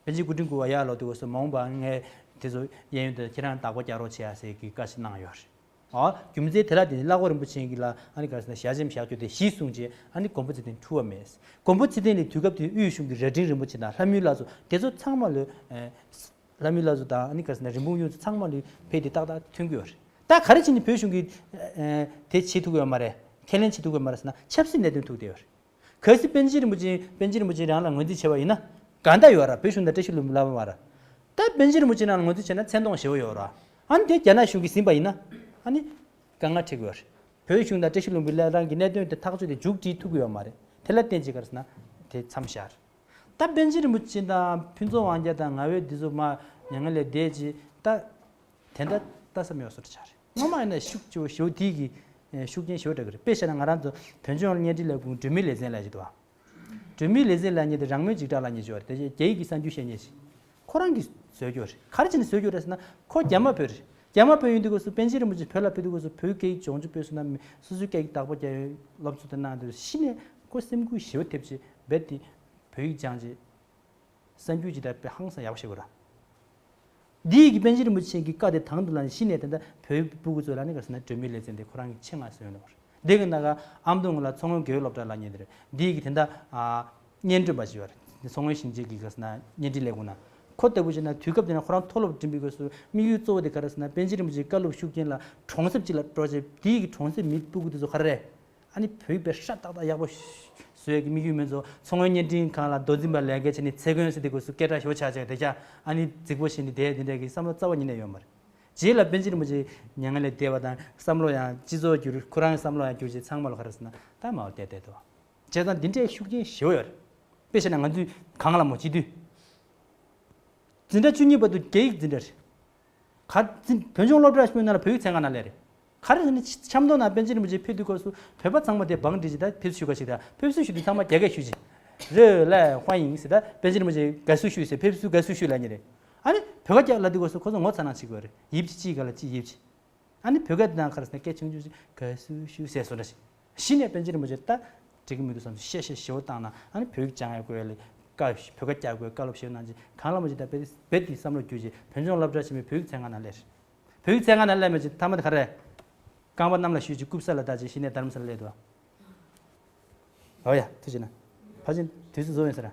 པཎ་ཆེན་སྐུ་ཕྲེང་དགུ་པ་ཡར་ལོག་དུས་སྐབས་སུ་མ་འོངས་པ་ངས་དེ་ཚོ་གཡས་གཡོན་དུ་ཁྱེད་རང་བདག་པོ་རྒྱག་རོགས་བྱེད་ཨ་ཟེར་གྱི་བཀའ་ཞིག་གནང་ཡོད་རེད། ཨོ། རྒྱུ་མཚན་དེ་ལ་བརྟེན་ནས་བླ་ཁོག་རིན་པོ་ཆེ་གིས་ལ་ཨ་ནི་ག་རེ་ཟེར་ན་ཞལ་ཆེམས་བཞག་རྒྱུ་དེ་གཞི་བཟུང་བྱས་ཨ་ནི་མགོན་པོ་ཚེ་བརྟན་འཁྲུལ་བ་མེད། མགོན་པོ་ཚེ་བརྟན་ལས་དུས་སྐབས་དེའི་དབུས་གཞུང་གི་རྭ་སྒྲེང་རིན་པོ་ཆེ་དང་ལྷ་མོའི་བླ་མཚོ་དེ་ཚོ་ཚང་མ་ལོས། ལྷ་མོའི་བླ་མཚོ་དང་ཨ་ནི་ག་རེ་ཟེར་ན་རིན་སྤུངས་གཡུ་མཚོ་ཚང་མ་ལོས་ཕེབས་ཏེ་ཏག་ཏག་ཐོན་གྱི་ཡོད་རེད། ད་ག་རེ་བྱས་ནས་བོད་གཞུང་གིས་དེ་བྱེད་ཐུབ་ཀྱི་ཡོད་མ་རེད། ཁས་ལེན་བྱེད་ཐུབ་ཀྱི་ཡོད་མ་རེད་ཟེར་ན་ཆབ་སྲིད་གནད་དོན་ཐུག་བསྡད་ཡོད་རེད། གལ་སྲིད་པཎ་ཆེན་རིན་པོ་ཆེ་པཎ་ཆེན་རིན་པོ་ཆེ་རང་ལ་ངོས་འཛིན་བྱས་པ་ཡིན་ན། གང་ལྟར་ཡོད་ར་བོད་གཞུང་དང་བཀྲ་ཤིས་ལྷུན་པོ་ལབ་པ་མ་ར། ད་པཎ་ཆེན་རིན་པོ་ཆེ་རང་ལ་ངོས་འཛིན་བྱས་ན་མཚན་མཐོང་ཞེ་པོ་ཡོད་ར། ཨ་ནི་དེ་རྒྱ་ནག་གཞུང་གིས་ཟིན་པ་ཡིན་ན། ཨ་ནི། དཀའ་ངལ་འཕྲད་ཀྱི་ཡོད་རེད། བོད་གཞུང་དང་བཀྲ་ཤིས་ལྷུན་པོའི་བླ་བྲང་གི་གནད་དོན་དེ་ཐག་གཅོད་དེ་མཇུག་སྒྲིལ་ཐུབ་ཀྱི་ཡོད་མ་རེད། དེ་ལ་བརྟེན་ཅིག་ག་རེ་ཟེར་ན། དེ་མཚམས་བཞག་རེད། ད་པཎ་ཆེན་རིན་པོ་ཆེ་དང་ཕུན་ཚོགས་དབང་རྒྱལ་དང་ངག་དབང་འདི་ཚོ་མར་མྱ་ངན་ལས་འདས་ཅིག་ད། དེ་འདྲ་ལྟ་ས་མེད་པ་བཟོ་འདྲ་ཆགས་རེད། སྔོན་མ་ཡིན་ན་ཤུགས་ཆེ་བོ་ཞེ་པོ་དེའི་གི་ཤུགས་རྐྱེན་ཞེ་པོ་འདྲ་གི་རེད། དཔེ་བཞག་ན་ང་རང་ཚོ་བོད་ལྗོངས་བརྙན་འཕྲིན་ལས་ཁུངས་སྒྲོན་མེའི་ལེ་ཚན་ལབ་ཀྱི་འདུག་བ། སྒྲོན་མེའི་ལེ་ཚན་ལབ་མཁན་དེ་རང་མོས་འཇིགས་སྐྲག་ལབ་མཁན་ཅིག་ཡོད་རེད། དེ་རྗེས་རྒྱ་ཡིག་གི་གསར་འགྱུར་བཤད་མཁན་ཞིག་ཁོ་རང་གིས་བཟོས་ཀྱི་ཡོད་རེད། ག་རེ་བྱས་ནས་བཟོས་ཀྱི་ཡོད་རེད་ཟེར་ན་ཁོ་རྒྱ་དམར་པོ་རེད། རྒྱ་དམར་པོ་ཡིན་དུས་སྐབས་སུ་པཎ་ཆེན་རིན་པོ་ཆེ་བོད་ལ་ཕེབས་དུས་སྐབས་སུ་བོད་སྐད་ཡིག་སྦྱོང་རྒྱུ་དཔེ་བཟོ་ན་མི་སོ་སོའི་སྐད་ཡིག་བདག་པོ་རྒྱག་ཡོད་སློབ་གཙོ་དེ་གནང་དུས་གཞི་ནས་ཁོ་སེམས་འགུལ་ཞེ་པོ་ཐེབས་བྱས་རྦད་དེ་བོད་ཡིག་སྦྱངས་བྱས། གསར་འགྱུར་ཇི་ལྟར་དཔེ་ཧང་སང་ཡག་པོ་བཤད་དགོས་ར། འདི་ཡི་གི་པཎ་ཆེན་རིན་པོ་ཆེ་གི་བཀའ་དེ་དང་དུ་བླངས་ནས་གཞི་ནས་དེ་འདྲ་བོད་ཡིག་སྤུ་གུ་ཚོ་ལ་ནི་ག་རེ་ཟེར་ན་སྒྲོན་མེའི་ལེ་ཚན་དེ་ཁོ་རང་གི་ཆེད་མངགས་སུ་ཡོང་ལ་བར། འདི་གི་ནང་ག་ཨ་མདོ་ངོས་ལ་མཚོ་སྔོན་དགེ་འོས་སློབ་གྲྭ་ལ་ཉེ་དེར་འདི་ཡི་གི་དེ་འདྲ་ཨ་སྙན་སྒྲོན་པ་ཞིག་ཡོད་རེད། མཚོ་སྔོན་ཞིང་ཆེན་གྱི་ག་རེ་ཟེར་ན་བརྙན་འཕྲིན་ལས་ཁུངས་ནང་ཁོ་ལྟ་བུ་བྱས་ན་དུས་སྐབས་དེ་ནས་ཁོ་རང་མཐོ་སློབ་འགྲིམ་པའི་སྐབས་སུ་དམིགས་ཡུལ་གཙོ་བོ་དེ་ག་རེ་ཟེར་ན་པཎ་ཆེན་རིན་པོ་ཆེའི་བཀའ་སློབ་ཤུགས་རྐྱེན་ལ་གྲོང་གསེབ་གཅིག་ལ་སྤྲོ་བྱེད་འདི་ཡི་གི་གྲོང་གསེབ་མི་སྤུ་གུ་དེ་ཚོ་ག་རེ་རེད། ཨ་ནི་བོད་ཡིག་དཔེ་སྲ་ཏག་ཏག་ཡག་པོ་བཟོ་ཡས་ཀྱི་དམིགས་ཡུལ་མེད་ཚོ་མཚོ་སྔོན་བརྙན་འཕྲིན་ཁང་ལ་མདོ་འཛིན་པ་ལས་ཀ་བྱས་ནས་ཚེ་མགོན་ཟེར་དེ་སྐོར་སུ་སྐད་གྲགས་ཞེ་པོ་ཆགས་བྱས་དེ་ཤ་ཨ་ནི་རྫིག་པོ་བྱས་ནས་དེ་དེ་འདྲ་གི་བསམ་བློ་རྩ་བ་ཉིད་ནས་ཡོད་མ་རེད། རྗེས་ལ་པཎ་ཆེན་རིན་པོ་ཆེ་མྱ་ངན་ལས་འདས་པ་དང་བསམ་བློ་ཡང་སྤྱི་ཚོགས་འགྱུར་ཁོ་རང་བསམ་བློ་ཡང་འགྱུར་བྱས་ཚང་མ་ལ་ག་རེ་ཟེར་ན་ད་མ་བ་བལྟས་བསྡད་འདུག་བྱས་ཙང་འདི་འདྲའི་ཤུགས་རྐྱེན་ཞེ་པོ་ཡོད་རེད། དཔེ་བྱས་ན་ང་ཚོས་གང་ལ་མོ་བྱེད་དུས། འཛིན་གྲྭ་བཅུ་གཉིས་བར་དུ་རྒྱ་ཡིག་འཛིན་གྲྭ་རེད། ག་འཛིན་བོད་ལྗོངས་སློབ་གྲྭ་ཞིག་ཡིན་ན་ལ་བོད་ཡིག་ཚན་ཁག་ནང་སླེབས་རེད། ག་རེ་ཟེར་ན་ཆབ་མདོ་ནང་པཎ་ཆེན་རིན་པོ་ཆེ་ཕེབས་དུས་སྐབས་སུ་བོད་པ་ཚང་མ་དེ་བང་སྒྲིག་ཅིག་དང་ཕེབས་བསུ་ཞུ་ག་ཞིག་དང་ཕེབས་བསུ་ཞུ་དུས་ཚང་མ་རྒྱ་སྐད་ཞུ་ཅིག་རེད་ལ་ཧོ་ཡིན་ཟེར་ད་པཎ་ཆེན་རིན་པོ་ཆེ་དགའ་བསུ་ཞུ་ཟེར་ཕེབས་བསུ་དགའ་བསུ་ཞུ་ལབ་ཉེ་རེད། ཨ་ནི་བོད་སྐད་རྒྱག་ལབ་དུས་སྐབས་སུ་ཁོ་ཚོ་ངོ་ཚ་ནང་ཅིག་དགོས་རེད། ཡིབ་ཅིག་ཅིག་ག་ལ་ཅིག་ཡིབ་ཅིག་ཨ་ནི་བོད་སྐད་དེ་དང་ག་རེ་ཟེར་ན་སྐད་ཆུང་ཆུང་ཞིག་དགའ་བསུ་ཞུ་ཟེར་བཟོ་འདྲ་ཞིག་གཞི་ནས་པཎ་ཆེན་རིན་པོ་ཆེ་ད་འགྲིག་གི་མི་འདུག་བསམ་ཚུལ་བཤད་བཤད་ཞེ་པོ་བཏང་ན་ཨ་ནི་བོད་ཡིག་སྦྱང་ཡ་དགོས་ལས་བཀའ་བོད་སྐད་རྒྱག་དགོས་བཀའ་སློབ་ཞུ་གནང་ཅིག་གང་ལ་མ་ཅིག་ད་བེད་བེད་དེ་བསམ་བློ་བསྒྱུར་ཅིག་བོད་ལྗོངས་སློབ་གྲྭ་ཆེན་མོའི་བོད་ཡིག་ཚན་ཁག་ནང་སླེབས་རེད། བོད་ཡིག་ཚན་ཁག་ནང་སླེབས་མ་ཅིག་མཐའ་མ་དེ་ག་རེ། རྐང་པ་གནམ་ལ་གཞུས་ཅིག་རྐུབ་ས་ལ་བདའ་ཅིག་གཞི་ནས་རྡ་རམ་ས་ལ་སླེབས་འདུག་ཨོ་ཡ་ཐུགས་རྗེ་གནང་། ཕ་ཆེན་དུས་ཚོད་རྫོགས་ཡིན་ཟེར།